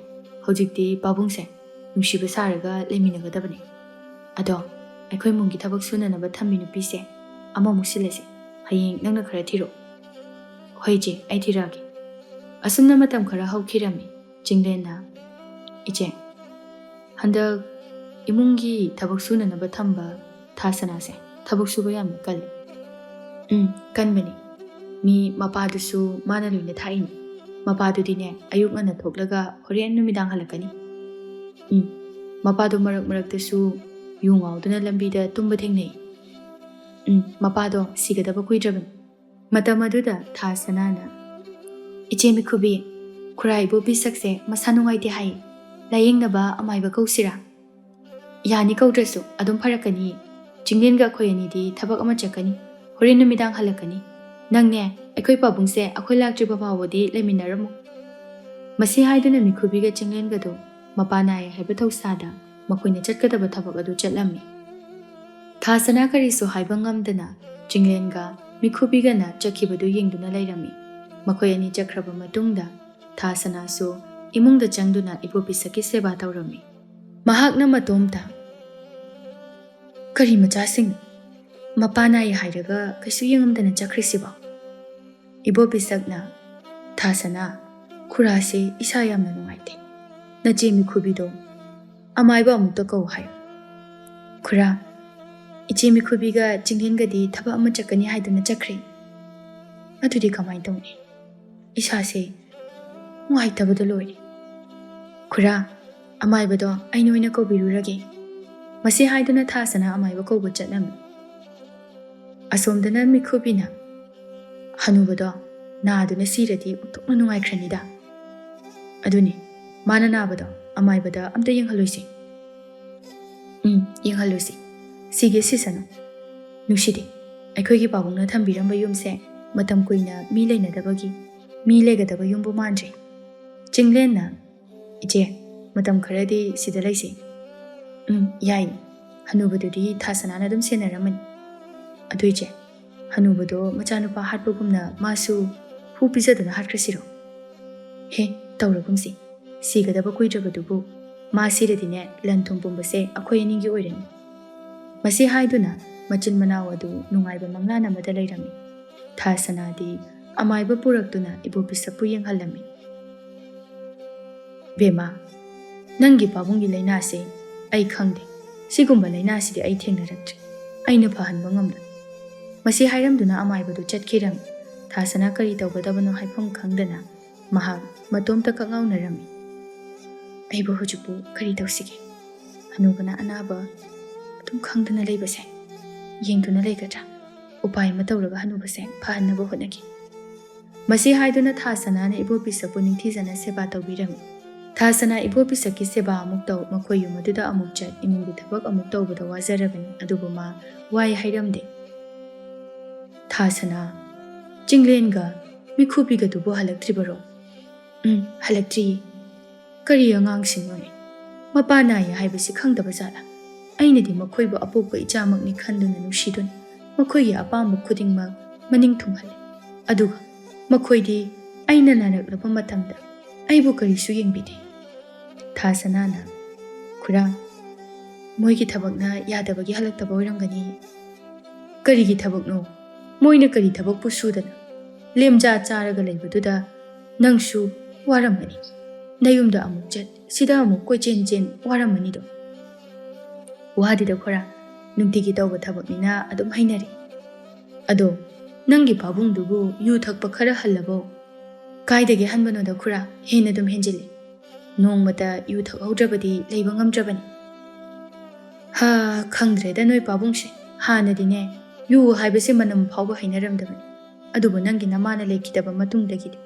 ꯍꯧꯖꯤꯛꯇꯤ ꯄꯥꯕꯨꯡꯁꯦ ꯅꯨꯡꯁꯤꯕ ꯁꯥꯔꯒ ꯂꯩꯃꯤꯟꯅꯒꯗꯕꯅꯤ꯫ ꯑꯗꯣ, ꯑꯩꯈꯣꯏ ꯏꯃꯨꯡꯒꯤ ꯊꯕꯛ ꯁꯨꯅꯅꯕ ꯊꯝꯃꯤ ꯅꯨꯄꯤꯁꯦ ꯑꯃꯃꯨꯛ ꯁꯤꯜꯂꯁꯦ꯫ ꯍꯌꯦꯡ ꯅꯪꯅ ꯈꯔ ꯊꯤꯔꯣ"꯫ "ꯍꯣꯏ ꯏꯆꯦ, ꯑꯩ ꯊꯤꯔꯛꯑꯒꯦ"꯫ ꯑꯁꯨꯝꯅ ꯃꯇꯝ ꯈꯔ ꯍꯧꯈꯤꯔꯝꯃꯤ꯫ ꯆꯤꯡꯂꯦꯟꯅ, "ꯏꯆꯦ, ꯍꯟꯗꯛ ꯏꯃꯨꯡꯒꯤ ꯊꯕꯛ ꯁꯨꯅꯅꯕ ꯊꯝꯕ ꯊꯥ ꯁꯅꯥꯁꯦ ꯊꯕꯛ ꯁꯨꯕ ꯌꯥꯝꯅ ꯀꯜꯂꯤ"꯫ "ꯎꯝ, ꯀꯟꯕꯅꯤ꯫ ꯃꯤ ꯃꯄꯥꯗꯨꯁꯨ ꯃꯥꯅ ꯂꯣꯏꯅ ꯊꯥꯛꯏꯅꯤ꯫ ꯃꯄꯥꯗꯨꯗꯤꯅꯦ, ꯑꯌꯨꯛ ꯉꯟꯅ ꯊꯣꯛꯂꯒ ꯍꯣꯔꯦꯟ ꯅꯨꯃꯤꯗꯥꯡ ꯍꯜꯂꯛꯀꯅꯤ"꯫ "ꯎꯝ, ꯃꯄꯥꯗꯣ ꯃꯔꯛ ꯃꯔꯛꯇꯁꯨ ꯌꯨ ꯉꯥꯎꯗꯨꯅ ꯂꯝꯕꯤꯗ ꯇꯨꯝꯕ ꯊꯦꯡꯅꯩ"꯫ "ꯎꯝ, ꯃꯄꯥꯗꯣ ꯁꯤꯒꯗꯕ ꯀꯨꯏꯗ꯭ꯔꯕꯅꯤ"꯫ ꯃꯇꯝ ꯑꯗꯨꯗ ꯊꯥ ꯁꯅꯥꯅ, "ꯏꯆꯦ ꯃꯤꯈꯨꯕꯤ, ꯈꯨꯔꯥꯏꯕꯨ ꯄꯤꯁꯛꯁꯦ ꯃꯁꯥ ꯅꯨꯡꯉꯥꯏꯇꯦ ꯍꯥꯏ꯫ ꯂꯥꯌꯦꯡꯅꯕ ꯑꯃꯥꯏꯕ ꯀꯧꯁꯤꯔꯥ?" "ꯌꯥꯅꯤ, ꯀꯧꯗ꯭ꯔꯁꯨ ꯑꯗꯨꯝ ꯐꯔꯛꯀꯅꯤ"꯫ "ꯆꯤꯡꯂꯦꯟꯒ ꯑꯩꯈꯣꯏ ꯑꯅꯤꯗꯤ ꯊꯕꯛ ꯑꯃ ꯆꯠꯀꯅꯤ, ꯍꯣꯔꯦꯟ ꯅꯨꯃꯤꯗꯥꯡ ꯍꯜꯂꯛꯀꯅꯤ꯫ ꯅꯪꯅꯦ, ꯑꯩꯈꯣꯏ ꯄꯥꯕꯨꯡꯁꯦ ꯑꯩꯈꯣꯏ ꯂꯥꯛꯇ꯭ꯔꯤꯕ ꯐꯥꯎꯕꯗꯤ ꯂꯩꯃꯤꯟꯅꯔꯝꯃꯨ꯫" ꯃꯁꯤ ꯍꯥꯏꯗꯨꯅ ꯃꯤꯈꯨꯕꯤꯒ ꯆꯤꯡꯂꯦꯟꯒꯗꯣ ꯃꯄꯥ ꯅꯥꯏ ꯍꯥꯏꯕ ꯊꯧꯁꯥꯗ ꯃꯈꯣꯏꯅ ꯆꯠꯀꯗꯕ ꯊꯕꯛ ꯑꯗꯨ ꯆꯠꯂꯝꯃꯤ꯫ ꯊꯥꯁꯅꯥ ꯀꯔꯤꯁꯨ ꯍꯥꯏꯕ ꯉꯝꯗꯅ ꯆꯤꯡꯂꯦꯟꯒ ꯃꯤꯈꯨꯕꯤꯒꯅ ꯆꯠꯈꯤꯕꯗꯨ ꯌꯦꯡꯗꯨꯅ ꯂꯩꯔꯝꯃꯤ꯫ ꯃꯈꯣꯏ ꯑꯅꯤ ꯆꯠꯈ꯭ꯔꯕ ꯃꯇꯨꯡꯗ ꯊꯥꯁꯅꯥꯁꯨ ꯏꯃꯨꯡꯗ ꯆꯪꯗꯨꯅ ꯏꯕꯣ ꯄꯤꯁꯛꯀꯤ ꯁꯦꯕꯥ ꯇꯧꯔꯝꯃꯤ꯫ ꯃꯍꯥꯛꯅ ꯃꯇꯣꯝꯇ, "ꯀꯔꯤ ꯃꯆꯥꯁꯤꯡ, ꯃꯄꯥ ꯅꯥꯏ ꯍꯥꯏꯔꯒ ꯀꯩꯁꯨ ꯌꯦꯡꯉꯝꯗꯅ ꯆꯠꯈ꯭ꯔꯤꯁꯤꯕꯣ?" ꯏꯕꯣ ꯄꯤꯁꯛꯅ, "ꯊꯥꯁꯅꯥ, ꯈꯨꯔꯥꯁꯦ ꯏꯁꯥ ꯌꯥꯝꯅ ꯅꯨꯡꯉꯥꯏꯇꯦ꯫ ꯅꯆꯦ ꯃꯤꯈꯨꯕꯤꯗꯣ ꯑꯃꯥꯏꯕ ꯑꯃꯨꯛꯇ ꯀꯧ ꯍꯥꯏꯌꯨ꯫" "ꯈꯨꯔꯥ, ꯏꯆꯦ ꯃꯤꯈꯨꯕꯤꯒ ꯆꯤꯡꯂꯦꯟꯒꯗꯤ ꯊꯕꯛ ꯑꯃ ꯆꯠꯀꯅꯤ ꯍꯥꯏꯗꯨꯅ ꯆꯠꯈ꯭ꯔꯦ꯫ ꯑꯗꯨꯗꯤ ꯀꯃꯥꯏꯅ ꯇꯧꯅꯤ? ꯏꯁꯥꯁꯦ ꯅꯨꯡꯉꯥꯏꯇꯕꯗ ꯂꯣꯏꯔꯦ꯫ ꯈꯨꯔꯥ, ꯑꯃꯥꯏꯕꯗꯣ ꯑꯩꯅ ꯑꯣꯏꯅ ꯀꯧꯕꯤꯔꯨꯔꯒꯦ꯫" ꯃꯁꯤ ꯍꯥꯏꯗꯨꯅ ꯊꯥꯁꯅꯥ ꯑꯃꯥꯏꯕ ꯀꯧꯕ ꯆꯠꯂꯝꯃꯤ꯫ ꯑꯁꯣꯝꯗꯅ ꯃꯤꯈꯨꯕꯤꯅ, "ꯍꯅꯨꯕꯗꯣ ꯅꯥꯗꯨꯅ ꯁꯤꯔꯗꯤ ꯑꯣꯟꯊꯣꯛꯅ ꯅꯨꯡꯉꯥꯏꯈ꯭ꯔꯅꯤꯗ꯫ ꯑꯗꯨꯅꯤ, ꯃꯥꯅ ꯅꯥꯕꯗꯣ ꯑꯃꯥꯏꯕꯗ ꯑꯝꯇ ꯌꯦꯡꯍꯜꯂꯨꯁꯤ꯫" "ꯎꯝ, ꯌꯦꯡꯍꯜꯂꯨꯁꯤ꯫ ꯁꯤꯒꯦ ꯁꯤꯁꯅꯨ꯫ ꯅꯨꯡꯁꯤꯗꯦ, ꯑꯩꯈꯣꯏꯒꯤ ꯄꯥꯕꯨꯡꯅ ꯊꯝꯕꯤꯔꯝꯕ ꯌꯨꯝꯁꯦ ꯃꯇꯝ ꯀꯨꯏꯅ ꯃꯤ ꯂꯩꯅꯗꯕꯒꯤ ꯃꯤ ꯂꯩꯒꯗꯕ ꯌꯨꯝꯕꯨ ꯃꯥꯟꯗ꯭ꯔꯦ꯫" ꯆꯤꯡꯂꯦꯟꯅ, "ꯏꯆꯦ, ꯃꯇꯝ ꯈꯔꯗꯤ ꯁꯤꯗ ꯂꯩꯁꯤ꯫" "ꯎꯝ, ꯌꯥꯏ꯫ ꯍꯅꯨꯕꯗꯨꯗꯤ ꯊꯥꯁꯅꯥꯅ ꯑꯗꯨꯝ ꯁꯦꯟꯅꯔꯝꯃꯅꯤ꯫ ꯑꯗꯨ ꯏꯆꯦ, ꯍꯅꯨꯕꯗꯣ ꯃꯆꯥꯅꯨꯄꯥ ꯍꯥꯠꯄꯒꯨꯝꯅ ꯃꯥꯁꯨ ꯍꯨ ꯄꯤꯖꯗꯨꯅ ꯍꯥꯠꯈ꯭ꯔꯁꯤꯔꯣ?" "ꯍꯦ, ꯇꯧꯔꯒꯨꯝꯁꯤ꯫ ꯁꯤꯒꯗꯕ ꯀꯨꯏꯗ꯭ꯔꯕꯗꯨꯕꯨ꯫ ꯃꯥ ꯁꯤꯔꯗꯤꯅꯦ, ꯂꯟ ꯊꯨꯝ ꯄꯨꯝꯕꯁꯦ ꯑꯩꯈꯣꯏ ꯑꯅꯤꯒꯤ ꯑꯣꯏꯔꯅꯤ꯫" ꯃꯁꯤ ꯍꯥꯏꯗꯨꯅ ꯃꯆꯤꯟ ꯃꯅꯥꯎ ꯑꯗꯨ ꯅꯨꯡꯉꯥꯏꯕ ꯃꯪꯂꯥꯟ ꯑꯃꯗ ꯂꯩꯔꯝꯃꯤ꯫ ꯊꯥꯁꯅꯥꯗꯤ ꯑꯃꯥꯏꯕ ꯄꯨꯔꯛꯇꯨꯅ ꯏꯕꯣ ꯄꯤꯁꯛꯄꯨ ꯌꯦꯡꯍꯜꯂꯝꯃꯤ꯫ "ꯕꯦꯝꯃ, ꯅꯪꯒꯤ ꯄꯥꯕꯨꯡꯒꯤ ꯂꯥꯏꯅꯥꯁꯦ ꯑꯩ ꯈꯪꯗꯦ꯫ ꯁꯤꯒꯨꯝꯕ ꯂꯥꯏꯅꯥꯁꯤꯗꯤ ꯑꯩ ꯊꯦꯡꯅꯔꯛꯇ꯭ꯔꯤ꯫ ꯑꯩꯅ ꯐꯍꯟꯕ ꯉꯝꯂꯣꯏ꯫" ꯃꯁꯤ ꯍꯥꯏꯔꯝꯗꯨꯅ ꯑꯃꯥꯏꯕꯗꯨ ꯆꯠꯈꯤꯔꯝꯃꯤ꯫ ꯊꯥꯁꯅꯥ ꯀꯔꯤ ꯇꯧꯒꯗꯕꯅꯣ ꯍꯥꯏꯐꯝ ꯈꯪꯗꯅ ꯃꯍꯥꯛ ꯃꯇꯣꯝꯇ ꯀꯛꯉꯥꯎꯅꯔꯝꯃꯤ꯫ "ꯑꯩꯕꯨ ꯍꯧꯖꯤꯛꯄꯨ ꯀꯔꯤ ꯇꯧꯁꯤꯒꯦ? ꯍꯅꯨꯕꯅ ꯑꯅꯥꯕ ꯑꯗꯨꯝ ꯈꯪꯗꯨꯅ ꯂꯩꯕꯁꯦ ꯌꯦꯡꯗꯨꯅ ꯂꯩꯒꯗ꯭ꯔꯥ? ꯎꯄꯥꯏ ꯑꯃ ꯇꯧꯔꯒ ꯍꯅꯨꯕꯁꯦ ꯐꯍꯟꯅꯕ ꯍꯣꯠꯅꯒꯦ꯫" ꯃꯁꯤ ꯍꯥꯏꯗꯨꯅ ꯊꯥꯁꯅꯥꯅ ꯏꯕꯣ ꯄꯤꯁꯛꯄꯨ ꯅꯤꯡꯊꯤꯖꯅ ꯁꯦꯕꯥ ꯇꯧꯕꯤꯔꯝꯃꯤ꯫ ꯊꯥꯁꯅꯥ ꯏꯕꯣ ꯄꯤꯁꯛꯀꯤ ꯁꯦꯕꯥ ꯑꯃꯨꯛ ꯇꯧ, ꯃꯈꯣꯏ ꯌꯨꯝ ꯑꯗꯨꯗ ꯑꯃꯨꯛ ꯆꯠ, ꯏꯃꯨꯡꯒꯤ ꯊꯕꯛ ꯑꯃꯨꯛ ꯇꯧꯕꯗ ꯋꯥꯖꯔꯕꯅꯤ, ꯑꯗꯨꯕꯨ ꯃꯥ ꯋꯥꯏ ꯍꯥꯏꯔꯝꯗꯦ꯫ ꯊꯥꯁꯅꯥ, ꯆꯤꯡꯂꯦꯟꯒ ꯃꯤꯈꯨꯕꯤꯒꯗꯨꯕꯨ ꯍꯜꯂꯛꯇ꯭ꯔꯤꯕꯔꯣ? ꯎꯝ, ꯍꯜꯂꯛꯇ꯭ꯔꯤꯌꯦ꯫ ꯀꯔꯤ ꯑꯉꯥꯡꯁꯤꯡꯅꯣꯅꯦ? ꯃꯄꯥ ꯅꯥꯏ ꯍꯥꯏꯕꯁꯤ ꯈꯪꯗꯕ ꯖꯥꯠꯂꯥ? ꯑꯩꯅꯗꯤ ꯃꯈꯣꯏꯕꯨ ꯑꯄꯣꯛꯄ ꯏꯆꯥꯃꯛꯅꯤ ꯈꯟꯗꯨꯅ ꯅꯨꯡꯁꯤꯗꯨꯅ ꯃꯈꯣꯏꯒꯤ ꯑꯄꯥꯝꯕ ꯈꯨꯗꯤꯡꯃꯛ ꯃꯅꯤꯡ ꯊꯨꯡꯍꯜꯂꯤ꯫ ꯑꯗꯨꯒ ꯃꯈꯣꯏꯗꯤ ꯑꯩꯅ ꯅꯥꯔꯛꯂꯕ ꯃꯇꯝꯗ ꯑꯩꯕꯨ ꯀꯔꯤꯁꯨ ꯌꯦꯡꯕꯤꯗꯦ꯫ ꯊꯥꯁꯅꯥꯅ, ꯈꯨꯔꯥ, ꯃꯣꯏꯒꯤ ꯊꯕꯛꯅ ꯌꯥꯗꯕꯒꯤ ꯍꯜꯂꯛꯇꯕ ꯑꯣꯏꯔꯝꯒꯅꯤ꯫ ꯀꯔꯤꯒꯤ ꯊꯕꯛꯅꯣ? ꯃꯣꯏꯅ ꯀꯔꯤ ꯊꯕꯛꯄꯨ ꯁꯨꯗꯅ? ꯂꯦꯝꯖꯥ ꯆꯥꯔꯒ ꯂꯩꯕꯗꯨꯗ ꯅꯪꯁꯨ ꯋꯥꯔꯝꯒꯅꯤ꯫ ꯅꯌꯨꯝꯗ ꯑꯃꯨꯛ ꯆꯠ, ꯁꯤꯗ ꯑꯃꯨꯛ ꯀꯣꯏꯆꯦꯟ ꯆꯦꯟ ꯋꯥꯔꯝꯃꯅꯤꯗꯣ꯫ ꯋꯥꯗꯦꯗ ꯈꯨꯔꯥ, ꯅꯨꯡꯇꯤꯒꯤ ꯇꯧꯕ ꯊꯕꯛꯅꯤꯅ ꯑꯗꯨꯝ ꯍꯩꯅꯔꯦ꯫ ꯑꯗꯣ ꯅꯪꯒꯤ ꯄꯥꯕꯨꯡꯗꯨꯕꯨ ꯌꯨ ꯊꯛꯄ ꯈꯔ ꯍꯜꯂꯕꯣ? ꯀꯥꯏꯗꯒꯤ ꯍꯟꯕꯅꯣꯗ ꯈꯨꯔꯥ, ꯍꯦꯟꯅ ꯑꯗꯨꯝ ꯍꯦꯟꯖꯤꯜꯂꯤ꯫ ꯅꯣꯡꯃꯇ ꯌꯨ ꯊꯛꯍꯧꯗ꯭ꯔꯕꯗꯤ ꯂꯩꯕ ꯉꯝꯗ꯭ꯔꯕꯅꯤ꯫ ꯍꯥ, ꯈꯪꯗ꯭ꯔꯦꯗ ꯅꯣꯏ ꯄꯥꯕꯨꯡꯁꯦ꯫ ꯍꯥꯟꯅꯗꯤꯅꯦ, ꯌꯨ ꯍꯥꯏꯕꯁꯦ ꯃꯅꯝ ꯐꯥꯎꯕ ꯍꯩꯅꯔꯝꯗꯕꯅꯤ꯫ ꯑꯗꯨꯕꯨ ꯅꯪꯒꯤ ꯅꯃꯥꯅ ꯂꯩꯈꯤꯗꯕ ꯃꯇꯨꯡꯗꯒꯤꯗꯤ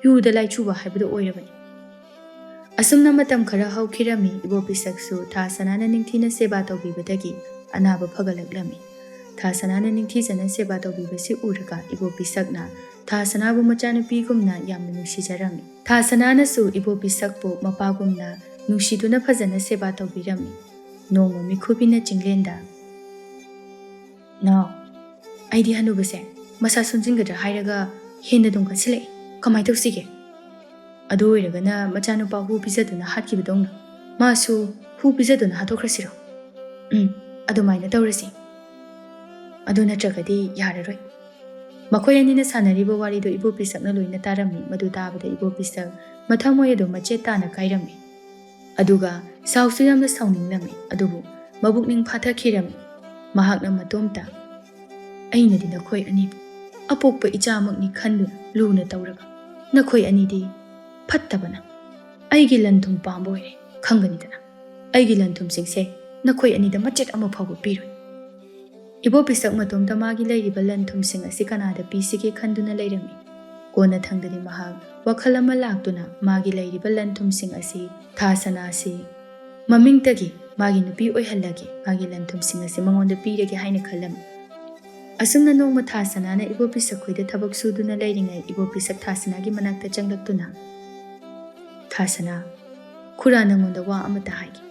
ꯌꯨꯗ ꯂꯥꯏꯆꯨꯕ ꯍꯥꯏꯕꯗꯨ ꯑꯣꯏꯔꯕꯅꯤ꯫ ꯑꯁꯨꯝꯅ ꯃꯇꯝ ꯈꯔ ꯍꯧꯈꯤꯔꯝꯃꯤ꯫ ꯏꯕꯣ ꯄꯤꯁꯛꯁꯨ ꯊꯥ ꯁꯅꯥꯅ ꯅꯤꯡꯊꯤꯅ ꯁꯦꯕꯥ ꯇꯧꯕꯤꯕꯗꯒꯤ ꯑꯅꯥꯕ ꯐꯒꯠꯂꯛꯂꯝꯃꯤ꯫ ꯊꯥ ꯁꯅꯥꯅ ꯅꯤꯡꯊꯤꯖꯅ ꯁꯦꯕꯥ ꯇꯧꯕꯤꯕꯁꯤ ꯎꯔꯒ ꯏꯕꯣ ꯄꯤꯁꯛꯅ ꯊꯥ ꯁꯅꯥꯕꯨ ꯃꯆꯥꯅꯨꯄꯤꯒꯨꯝꯅ ꯌꯥꯝꯅ ꯅꯨꯡꯁꯤꯖꯔꯝꯃꯤ꯫ ꯊꯥ ꯁꯅꯥꯅꯁꯨ ꯏꯕꯣ ꯄꯤꯁꯛꯄꯨ ꯃꯄꯥꯒꯨꯝꯅ ꯅꯨꯡꯁꯤꯗꯨꯅ ꯐꯖꯅ ꯁꯦꯕꯥ ꯇꯧꯕꯤꯔꯝꯃꯤ꯫ ꯅꯣꯡꯃ ꯃꯤꯈꯨꯕꯤꯅ ꯆꯤꯡꯂꯦꯟꯗ, "ꯅꯥꯎ, ꯑꯩꯗꯤ ꯍꯅꯨꯕꯁꯦ ꯃꯁꯥ ꯁꯣꯟꯖꯤꯟꯒꯗ꯭ꯔꯥ ꯍꯥꯏꯔꯒ ꯍꯦꯟꯅ ꯑꯗꯨꯝ ꯀꯟꯁꯤꯜꯂꯛꯑꯦ꯫ ꯀꯃꯥꯏꯅ ꯇꯧꯁꯤꯒꯦ? ꯑꯗꯨ ꯑꯣꯏꯔꯒꯅ ꯃꯆꯥꯅꯨꯄꯥ ꯍꯨ ꯄꯤꯖꯗꯨꯅ ꯍꯥꯠꯈꯤꯕꯗꯧꯅ ꯃꯥꯁꯨ ꯍꯨ ꯄꯤꯖꯗꯨꯅ ꯍꯥꯠꯇꯣꯛꯈ꯭ꯔꯁꯤꯔꯣ?" "ꯎꯝ, ꯑꯗꯨꯃꯥꯏꯅ ꯇꯧꯔꯁꯤ꯫ ꯑꯗꯨ ꯅꯠꯇ꯭ꯔꯒꯗꯤ ꯌꯥꯔꯔꯣꯏ꯫" ꯃꯈꯣꯏ ꯑꯅꯤꯅ ꯁꯥꯟꯅꯔꯤꯕ ꯋꯥꯔꯤꯗꯨ ꯏꯕꯣ ꯄꯤꯁꯛꯅ ꯂꯣꯏꯅ ꯇꯥꯔꯝꯃꯤ꯫ ꯃꯗꯨ ꯇꯥꯕꯗ ꯏꯕꯣ ꯄꯤꯁꯛ ꯃꯊꯃꯣꯏ ꯑꯗꯨ ꯃꯆꯦꯠ ꯇꯥꯅ ꯀꯥꯏꯔꯝꯃꯤ꯫ ꯑꯗꯨꯒ ꯁꯥꯎꯁꯨ ꯌꯥꯝꯅ ꯁꯥꯎꯅꯤꯡꯂꯝꯃꯤ, ꯑꯗꯨꯕꯨ ꯃꯕꯨꯛꯅꯤꯡ ꯐꯥꯊꯈꯤꯔꯝꯃꯤ꯫ ꯃꯍꯥꯛꯅ ꯃꯇꯣꯝꯇ, "ꯑꯩꯅꯗꯤ ꯅꯈꯣꯏ ꯑꯅꯤꯕꯨ ꯑꯄꯣꯛꯄ ꯏꯆꯥꯃꯛꯅꯤ ꯈꯟꯗꯨꯅ ꯂꯨꯅ ꯇꯧꯔꯒ ꯅꯈꯣꯏ ꯑꯅꯤꯗꯤ ꯐꯠꯇꯕꯅ ꯑꯩꯒꯤ ꯂꯟ ꯊꯨꯝ ꯄꯥꯝꯕ ꯑꯣꯏꯔꯦ, ꯈꯪꯒꯅꯤꯗꯅ꯫ ꯑꯩꯒꯤ ꯂꯟ ꯊꯨꯝꯁꯤꯡꯁꯦ ꯅꯈꯣꯏ ꯑꯅꯤꯗ ꯃꯆꯦꯠ ꯑꯃ ꯐꯥꯎꯕ ꯄꯤꯔꯣꯏ꯫" ꯏꯕꯣ ꯄꯤꯁꯛ ꯃꯇꯣꯝꯇ ꯃꯥꯒꯤ ꯂꯩꯔꯤꯕ ꯂꯟ ꯊꯨꯝꯁꯤꯡ ꯑꯁꯤ ꯀꯅꯥꯗ ꯄꯤꯁꯤꯒꯦ ꯈꯟꯗꯨꯅ ꯂꯩꯔꯝꯃꯤ꯫ ꯀꯣꯟꯅꯊꯪꯗꯗꯤ ꯃꯍꯥꯛ ꯋꯥꯈꯜ ꯑꯃ ꯂꯥꯛꯇꯨꯅ ꯃꯥꯒꯤ ꯂꯩꯔꯤꯕ ꯂꯟ ꯊꯨꯝꯁꯤꯡ ꯑꯁꯤ ꯊꯥꯁꯅꯥꯁꯤ ꯃꯃꯤꯡꯇꯒꯤ ꯃꯥꯒꯤ ꯅꯨꯄꯤ ꯑꯣꯏꯍꯜꯂꯒꯦ, ꯃꯥꯒꯤ ꯂꯟ ꯊꯨꯝꯁꯤꯡ ꯑꯁꯤ ꯃꯉꯣꯟꯗ ꯄꯤꯔꯒꯦ ꯍꯥꯏꯅ ꯈꯜꯂꯝꯃꯤ꯫ ꯑꯁꯨꯝꯅ ꯅꯣꯡꯃ ꯊꯥꯁꯅꯥꯅ ꯏꯕꯣꯄꯤꯁꯛ ꯈꯣꯏꯗ ꯊꯕꯛ ꯁꯨꯗꯨꯅ ꯂꯩꯔꯤꯉꯩ ꯏꯕꯣꯄꯤꯁꯛ ꯊꯥꯁꯅꯥꯒꯤ ꯃꯅꯥꯛꯇ ꯆꯪꯂꯛꯇꯨꯅ, "ꯊꯥꯁꯅꯥ, ꯈꯨꯔꯥ ꯅꯪꯉꯣꯟꯗ ꯋꯥ ꯑꯃꯇ ꯍꯥꯏꯒꯦ꯫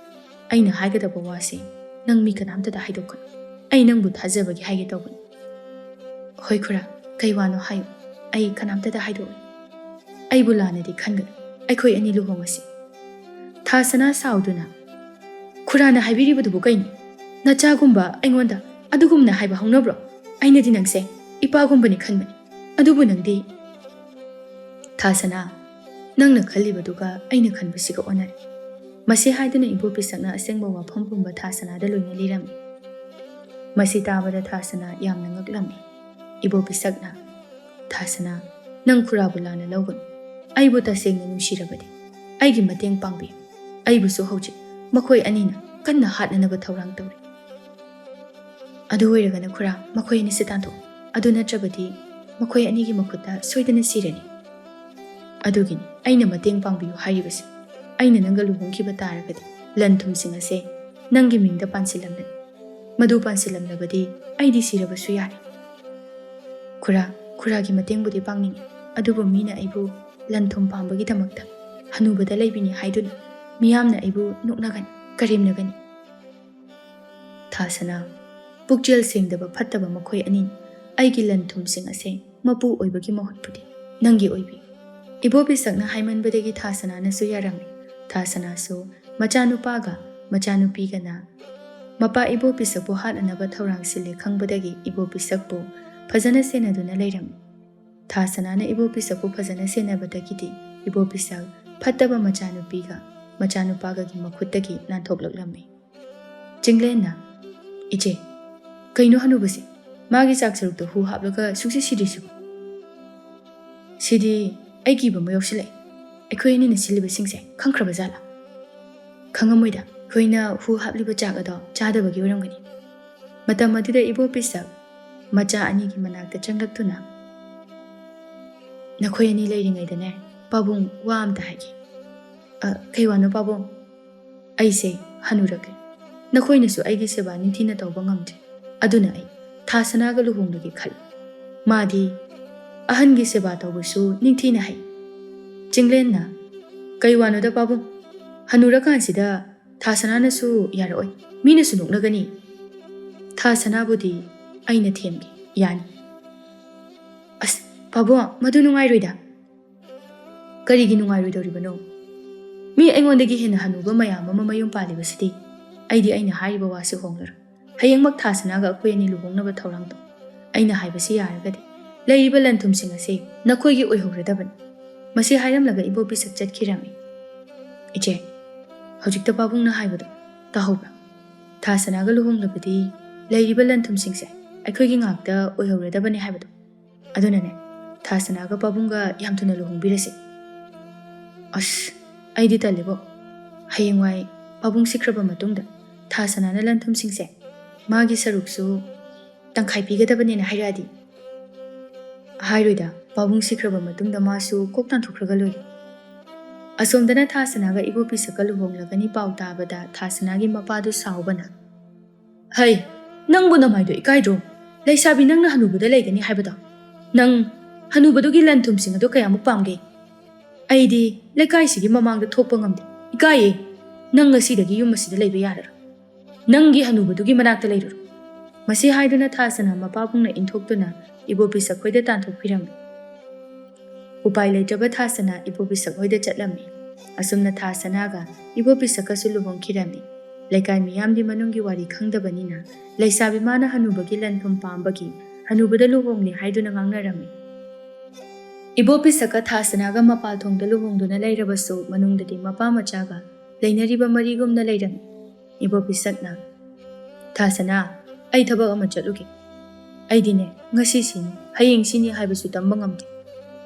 ꯑꯩꯅ ꯍꯥꯏꯒꯗꯕ ꯋꯥꯁꯦ ꯅꯪ ꯃꯤ ꯀꯅꯥꯝꯇꯗ ꯍꯥꯏꯗꯣꯛꯀꯅꯨ꯫ ꯑꯩ ꯅꯪꯕꯨ ꯊꯥꯖꯕꯒꯤ ꯍꯥꯏꯒꯦ ꯇꯧꯕꯅꯤ꯫" "ꯍꯣꯏ ꯈꯨꯔꯥ, ꯀꯩ ꯋꯥꯅꯣ ꯍꯥꯏꯌꯨ, ꯑꯩ ꯀꯅꯥꯝꯇꯗ ꯍꯥꯏꯗꯣꯛꯑꯣꯏ꯫ ꯑꯩꯕꯨ ꯂꯥꯟꯅꯗꯤ ꯈꯟꯒꯅꯨ, ꯑꯩꯈꯣꯏ ꯑꯅꯤ ꯂꯨꯍꯣꯡꯉꯁꯤ꯫" ꯊꯥꯁꯅꯥ ꯁꯥꯎꯗꯨꯅ, "ꯈꯨꯔꯥꯅ ꯍꯥꯏꯕꯤꯔꯤꯕꯗꯨꯕꯨ ꯀꯩꯅꯣ? ꯅꯆꯥꯒꯨꯝꯕ ꯑꯩꯉꯣꯟꯗ ꯑꯗꯨꯒꯨꯝꯅ ꯍꯥꯏꯕ ꯍꯧꯅꯕ꯭ꯔꯣ? ꯑꯩꯅꯗꯤ ꯅꯪꯁꯦ ꯏꯄꯥꯒꯨꯝꯕꯅꯤ ꯈꯟꯕꯅꯤ, ꯑꯗꯨꯕꯨ ꯅꯪꯗꯤ꯫" "ꯊꯥꯁꯅꯥ, ꯅꯪꯅ ꯈꯜꯂꯤꯕꯗꯨꯒ ꯑꯩꯅ ꯈꯟꯕꯁꯤꯒ ꯑꯣꯟꯅꯔꯦ꯫" ꯃꯁꯤ ꯍꯥꯏꯗꯨꯅ ꯏꯕꯣꯄꯤꯁꯛꯅ ꯑꯁꯦꯡꯕ ꯋꯥꯐꯝ ꯄꯨꯝꯕ ꯊꯥꯁꯅꯥꯗ ꯂꯣꯏꯅ ꯂꯤꯔꯝꯃꯤ꯫ ꯃꯁꯤ ꯇꯥꯕꯗ ꯊꯥꯁꯅꯥ ꯌꯥꯝꯅ ꯉꯛꯂꯝꯃꯤ꯫ ꯏꯕꯣꯄꯤꯁꯛꯅ, "ꯊꯥꯁꯅꯥ, ꯅꯪ ꯈꯨꯔꯥꯕꯨ ꯂꯥꯟꯅ ꯂꯧꯒꯅꯨ꯫ ꯑꯩꯕꯨ ꯇꯁꯦꯡꯅ ꯅꯨꯡꯁꯤꯔꯕꯗꯤ ꯑꯩꯒꯤ ꯃꯇꯦꯡ ꯄꯥꯡꯕꯤꯌꯨ꯫ ꯑꯩꯕꯨꯁꯨ ꯍꯧꯖꯤꯛ ꯃꯈꯣꯏ ꯑꯅꯤꯅ ꯀꯟꯅ ꯍꯥꯠꯅꯅꯕ ꯊꯧꯔꯥꯡ ꯇꯧꯔꯤ꯫ ꯑꯗꯨ ꯑꯣꯏꯔꯒꯅ ꯈꯨꯔꯥ, ꯃꯈꯣꯏ ꯑꯅꯤꯁꯤ ꯇꯥꯟꯊꯣꯛꯎ꯫ ꯑꯗꯨ ꯅꯠꯇ꯭ꯔꯕꯗꯤ ꯃꯈꯣꯏ ꯑꯅꯤꯒꯤ ꯃꯈꯨꯠꯇ ꯁꯣꯏꯗꯅ ꯁꯤꯔꯅꯤ꯫ ꯑꯗꯨꯒꯤꯅꯤ ꯑꯩꯅ ꯃꯇꯦꯡ ꯄꯥꯡꯕꯤꯌꯨ ꯍꯥꯏꯔꯤꯕꯁꯤ꯫ ꯑꯩꯅ ꯅꯪꯒ ꯂꯨꯍꯣꯡꯈꯤꯕ ꯇꯥꯔꯒꯗꯤ ꯂꯟ ꯊꯨꯝꯁꯤꯡ ꯑꯁꯦ ꯅꯪꯒꯤ ꯃꯤꯡꯗ ꯄꯥꯟꯁꯤꯜꯂꯝꯂꯅꯤ꯫ ꯃꯗꯨ ꯄꯥꯟꯁꯤꯜꯂꯝꯂꯕꯗꯤ ꯑꯩꯗꯤ ꯁꯤꯔꯕꯁꯨ ꯌꯥꯔꯦ꯫" "ꯈꯨꯔꯥ, ꯈꯨꯔꯥꯒꯤ ꯃꯇꯦꯡꯕꯨꯗꯤ ꯄꯥꯡꯅꯤꯡꯉꯤ, ꯑꯗꯨꯕꯨ ꯃꯤꯅ ꯑꯩꯕꯨ ꯂꯟ ꯊꯨꯝ ꯄꯥꯝꯕꯒꯤꯗꯃꯛꯇ ꯍꯅꯨꯕꯗ ꯂꯩꯕꯤꯅꯤ ꯍꯥꯏꯗꯨꯅ ꯃꯤꯌꯥꯝꯅ ꯑꯩꯕꯨ ꯅꯣꯛꯅꯒꯅꯤ, ꯀꯔꯦꯝꯅꯒꯅꯤ꯫" ꯊꯥꯁꯅꯥ, "ꯄꯨꯛꯆꯦꯜ ꯁꯦꯡꯗꯕ ꯐꯠꯇꯕ ꯃꯈꯣꯏ ꯑꯅꯤ, ꯑꯩꯒꯤ ꯂꯟ ꯊꯨꯝꯁꯤꯡ ꯑꯁꯦ ꯃꯄꯨ ꯑꯣꯏꯕꯒꯤ ꯃꯍꯨꯠꯄꯨꯗꯤ ꯅꯪꯒꯤ ꯑꯣꯏꯕꯤꯌꯨ꯫" ꯏꯕꯣꯄꯤꯁꯛꯅ ꯍꯥꯏꯃꯟꯕꯗꯒꯤ ꯊꯥꯁꯅꯥꯅꯁꯨ ꯌꯥꯔꯝꯃꯤ꯫ ꯊꯥꯁꯅꯥꯁꯨ ꯃꯆꯥꯅꯨꯄꯥꯒ ꯃꯆꯥꯅꯨꯄꯤꯒꯅ ꯃꯄꯥ ꯏꯕꯣꯄꯤꯁꯛꯄꯨ ꯍꯥꯠꯅꯅꯕ ꯊꯧꯔꯥꯡ ꯁꯤꯜꯂꯦ ꯈꯪꯕꯗꯒꯤ ꯏꯕꯣꯄꯤꯁꯛꯄꯨ ꯐꯖꯅ ꯁꯦꯟꯅꯗꯨꯅ ꯂꯩꯔꯝꯃꯤ꯫ ꯊꯥꯁꯅꯥꯅ ꯏꯕꯣꯄꯤꯁꯛꯄꯨ ꯐꯖꯅ ꯁꯦꯟꯅꯕꯗꯒꯤꯗꯤ ꯏꯕꯣꯄꯤꯁꯛ ꯐꯠꯇꯕ ꯃꯆꯥꯅꯨꯄꯤꯒ ꯃꯆꯥꯅꯨꯄꯥꯒꯒꯤ ꯃꯈꯨꯠꯇꯒꯤ ꯅꯥꯟꯊꯣꯛꯂꯛꯂꯝꯃꯤ꯫ ꯆꯤꯡꯂꯦꯟꯅ, "ꯏꯆꯦ, ꯀꯩꯅꯣ ꯍꯅꯨꯕꯁꯦ? ꯃꯥꯒꯤ ꯆꯥꯛ ꯁꯔꯨꯛꯇ ꯍꯨ ꯍꯥꯞꯂꯒ ꯁꯨꯡꯁꯤ ꯁꯤꯗ꯭ꯔꯤꯁꯤꯕꯨ?" "ꯁꯤꯗꯤ ꯑꯩ ꯀꯤꯕ ꯑꯃ ꯌꯥꯎꯁꯤꯜꯂꯛꯑꯦ꯫ ꯑꯩꯈꯣꯏ ꯑꯅꯤꯅ ꯁꯤꯜꯂꯤꯕꯁꯤꯡꯁꯦ ꯈꯪꯈ꯭ꯔꯕ ꯖꯥꯠꯂꯥ?" "ꯈꯪꯉꯝꯃꯣꯏꯗ, ꯑꯩꯈꯣꯏꯅ ꯍꯨ ꯍꯥꯞꯂꯤꯕ ꯆꯥꯛ ꯑꯗꯣ ꯆꯥꯗꯕꯒꯤ ꯑꯣꯏꯔꯝꯒꯅꯤ꯫" ꯃꯇꯝ ꯑꯗꯨꯗ ꯏꯕꯣꯄꯤꯁꯛ ꯃꯆꯥ ꯑꯅꯤꯒꯤ ꯃꯅꯥꯛꯇ ꯆꯪꯂꯛꯇꯨꯅ, ꯅꯈꯣꯏ ꯑꯅꯤ ꯂꯩꯔꯤꯉꯩꯗꯅꯦ, ꯄꯥꯕꯨꯡ, ꯋꯥ ꯑꯝꯇ ꯍꯥꯏꯒꯦ꯫ "ꯑ, ꯀꯩ ꯋꯥꯅꯣ ꯄꯥꯕꯨꯡ?" "ꯑꯩꯁꯦ ꯍꯅꯨꯔꯛꯂꯦ꯫ ꯅꯈꯣꯏꯅꯁꯨ ꯑꯩꯒꯤ ꯁꯦꯕꯥ ꯅꯤꯡꯊꯤꯅ ꯇꯧꯕ ꯉꯝꯗ꯭ꯔꯦ꯫ ꯑꯗꯨꯅ ꯑꯩ ꯊꯥꯁꯅꯥꯒ ꯂꯨꯍꯣꯡꯂꯒꯦ ꯈꯜꯂꯤ꯫ ꯃꯥꯗꯤ ꯑꯍꯟꯒꯤ ꯁꯦꯕꯥ ꯇꯧꯕꯁꯨ ꯅꯤꯡꯊꯤꯅ ꯍꯩ꯫" ꯆꯤꯡꯂꯦꯟꯅ, "ꯀꯩ ꯋꯥꯅꯣꯗ ꯄꯥꯕꯨꯡ? ꯍꯅꯨꯔꯀꯥꯟꯁꯤꯗ ꯊꯥꯁꯅꯥꯅꯁꯨ ꯌꯥꯔꯛꯑꯣꯏ, ꯃꯤꯅꯁꯨ ꯅꯣꯛꯅꯒꯅꯤ꯫ ꯊꯥꯁꯅꯥꯕꯨꯗꯤ ꯑꯩꯅ ꯊꯦꯝꯒꯦ, ꯌꯥꯅꯤ꯫" "ꯑꯁ, ꯄꯥꯕꯨꯡ, ꯃꯗꯨ ꯅꯨꯡꯉꯥꯏꯔꯣꯏꯗ꯫" "ꯀꯔꯤꯒꯤ ꯅꯨꯡꯉꯥꯏꯔꯣꯏꯗꯧꯔꯤꯕꯅꯣ? ꯃꯤ ꯑꯩꯉꯣꯟꯗꯒꯤ ꯍꯦꯟꯅ ꯍꯅꯨꯕ ꯃꯌꯥꯝ ꯑꯃ ꯃꯌꯨꯝ ꯄꯥꯜꯂꯤꯕꯁꯤꯗꯤ꯫ ꯑꯩꯗꯤ ꯑꯩꯅ ꯍꯥꯏꯔꯤꯕ ꯋꯥꯁꯤ ꯍꯣꯡꯂꯔꯣꯏ꯫ ꯍꯌꯦꯡꯃꯛ ꯊꯥꯁꯅꯥꯒ ꯑꯩꯈꯣꯏ ꯑꯅꯤ ꯂꯨꯍꯣꯡꯅꯕ ꯊꯧꯔꯥꯡ ꯇꯧ꯫ ꯑꯩꯅ ꯍꯥꯏꯕꯁꯤ ꯌꯥꯔꯒꯗꯤ ꯂꯩꯔꯤꯕ ꯂꯟ ꯊꯨꯝꯁꯤꯡ ꯑꯁꯤ ꯅꯈꯣꯏꯒꯤ ꯑꯣꯏꯍꯧꯔꯗꯕꯅꯤ꯫" ꯃꯁꯤ ꯍꯥꯏꯔꯝꯂꯒ ꯏꯕꯣ ꯄꯤꯁꯛ ꯆꯠꯈꯤꯔꯝꯃꯤ꯫ "ꯏꯆꯦ, ꯍꯧꯖꯤꯛꯇ ꯄꯥꯕꯨꯡꯅ ꯍꯥꯏꯕꯗꯣ ꯇꯥꯍꯧꯕ꯭ꯔꯥ? ꯊꯥꯁꯅꯥꯒ ꯂꯨꯍꯣꯡꯂꯕꯗꯤ ꯂꯩꯔꯤꯕ ꯂꯟ ꯊꯨꯝꯁꯤꯡꯁꯦ ꯑꯩꯈꯣꯏꯒꯤ ꯉꯥꯛꯇ ꯑꯣꯏꯍꯧꯔꯗꯕꯅꯤ ꯍꯥꯏꯕꯗꯣ꯫ ꯑꯗꯨꯅꯅꯦ, ꯊꯥꯁꯅꯥꯒ ꯄꯥꯕꯨꯡꯒ ꯌꯥꯝ ꯊꯨꯅ ꯂꯨꯍꯣꯡꯕꯤꯔꯁꯤ꯫" "ꯑꯁ, ꯑꯩꯗꯤ ꯇꯜꯂꯦꯕꯣ꯫ ꯍꯌꯦꯡꯋꯥꯏ ꯄꯥꯕꯨꯡ ꯁꯤꯈ꯭ꯔꯕ ꯃꯇꯨꯡꯗ ꯊꯥꯁꯅꯥꯅ ꯂꯟ ꯊꯨꯝꯁꯤꯡꯁꯦ ꯃꯥꯒꯤ ꯁꯔꯨꯛꯁꯨ ꯇꯪꯈꯥꯏ ꯄꯤꯒꯗꯕꯅꯦꯅ ꯍꯥꯏꯔꯛꯑꯗꯤ?" "ꯍꯥꯏꯔꯣꯏꯗ, ꯄꯥꯕꯨꯡ ꯁꯤꯈ꯭ꯔꯕ ꯃꯇꯨꯡꯗ ꯃꯥꯁꯨ ꯀꯣꯛ ꯇꯥꯟꯊꯣꯛꯈ꯭ꯔꯒ ꯂꯣꯏꯔꯦ꯫" ꯑꯁꯣꯝꯗꯅ ꯊꯥꯁꯅꯥꯒ ꯏꯕꯣ ꯄꯤꯁꯛꯀ ꯂꯨꯍꯣꯡꯂꯒꯅꯤ ꯄꯥꯎ ꯇꯥꯕꯗ ꯊꯥꯁꯅꯥꯒꯤ ꯃꯄꯥꯗꯨ ꯁꯥꯎꯕꯅ, "ꯍꯩ, ꯅꯪꯕꯨ ꯅꯃꯥꯏꯗꯣ ꯏꯀꯥꯏꯗ꯭ꯔꯣ? ꯂꯩꯁꯥꯕꯤ ꯅꯪꯅ ꯍꯅꯨꯕꯗ ꯂꯩꯒꯅꯤ ꯍꯥꯏꯕꯗꯣ? ꯅꯪ ꯍꯅꯨꯕꯗꯨꯒꯤ ꯂꯟ ꯊꯨꯝꯁꯤꯡ ꯑꯗꯨ ꯀꯌꯥꯃꯨꯛ ꯄꯥꯝꯒꯦ? ꯑꯩꯗꯤ ꯂꯩꯀꯥꯏꯁꯤꯒꯤ ꯃꯃꯥꯡꯗ ꯊꯣꯛꯄ ꯉꯝꯗꯦ꯫ ꯏꯀꯥꯏꯌꯦ꯫ ꯅꯪ ꯉꯁꯤꯗꯒꯤ ꯌꯨꯝ ꯑꯁꯤꯗ ꯂꯩꯕ ꯌꯥꯔꯔꯣꯏ꯫ ꯅꯪꯒꯤ ꯍꯅꯨꯕꯗꯨꯒꯤ ꯃꯅꯥꯛꯇ ꯂꯩꯔꯨꯔꯣ꯫" ꯃꯁꯤ ꯍꯥꯏꯗꯨꯅ ꯊꯥꯁꯅꯥ ꯃꯄꯥꯕꯨꯡꯅ ꯏꯟꯊꯣꯛꯇꯨꯅ ꯏꯕꯣ ꯄꯤꯁꯛ ꯍꯣꯏꯗ ꯇꯥꯟꯊꯣꯛꯄꯤꯔꯝꯃꯤ꯫ ꯎꯄꯥꯏ ꯂꯩꯇ꯭ꯔꯕ ꯊꯥꯁꯅꯥ ꯏꯕꯣ ꯄꯤꯁꯛ ꯍꯣꯏꯗ ꯆꯠꯂꯝꯃꯤ꯫ ꯑꯁꯨꯝꯅ ꯊꯥꯁꯅꯥꯒ ꯏꯕꯣ ꯄꯤꯁꯛꯀꯁꯨ ꯂꯨꯍꯣꯡꯈꯤꯔꯝꯃꯤ꯫ ꯂꯩꯀꯥꯏ ꯃꯤꯌꯥꯝꯗꯤ ꯃꯅꯨꯡꯒꯤ ꯋꯥꯔꯤ ꯈꯪꯗꯕꯅꯤꯅ ꯂꯩꯁꯥꯕꯤ ꯃꯥꯅ ꯍꯅꯨꯕꯒꯤ ꯂꯟ ꯊꯨꯝ ꯄꯥꯝꯕꯒꯤ ꯍꯅꯨꯕꯗ ꯂꯨꯍꯣꯡꯂꯦ ꯍꯥꯏꯗꯨꯅ ꯉꯥꯡꯅꯔꯝꯃꯤ꯫ ꯏꯕꯣ ꯄꯤꯁꯛꯀ ꯊꯥꯁꯅꯥꯒ ꯃꯄꯥꯜ ꯊꯣꯡꯗ ꯂꯨꯍꯣꯡꯗꯨꯅ ꯂꯩꯔꯕꯁꯨ ꯃꯅꯨꯡꯗꯗꯤ ꯃꯄꯥ ꯃꯆꯥꯒ ꯂꯩꯅꯔꯤꯕ ꯃꯔꯤꯒꯨꯝꯅ ꯂꯩꯔꯝꯃꯤ꯫ ꯏꯕꯣ ꯄꯤꯁꯛꯅ, "ꯊꯥꯁꯅꯥ, ꯑꯩ ꯊꯕꯛ ꯑꯃ ꯆꯠꯂꯨꯒꯦ꯫ ꯑꯩꯗꯤꯅꯦ, ꯉꯁꯤꯁꯤꯅꯤ, ꯍꯌꯦꯡꯁꯤꯅꯤ ꯍꯥꯏꯕꯁꯨ ꯇꯝꯕ ꯉꯝꯗꯦ꯫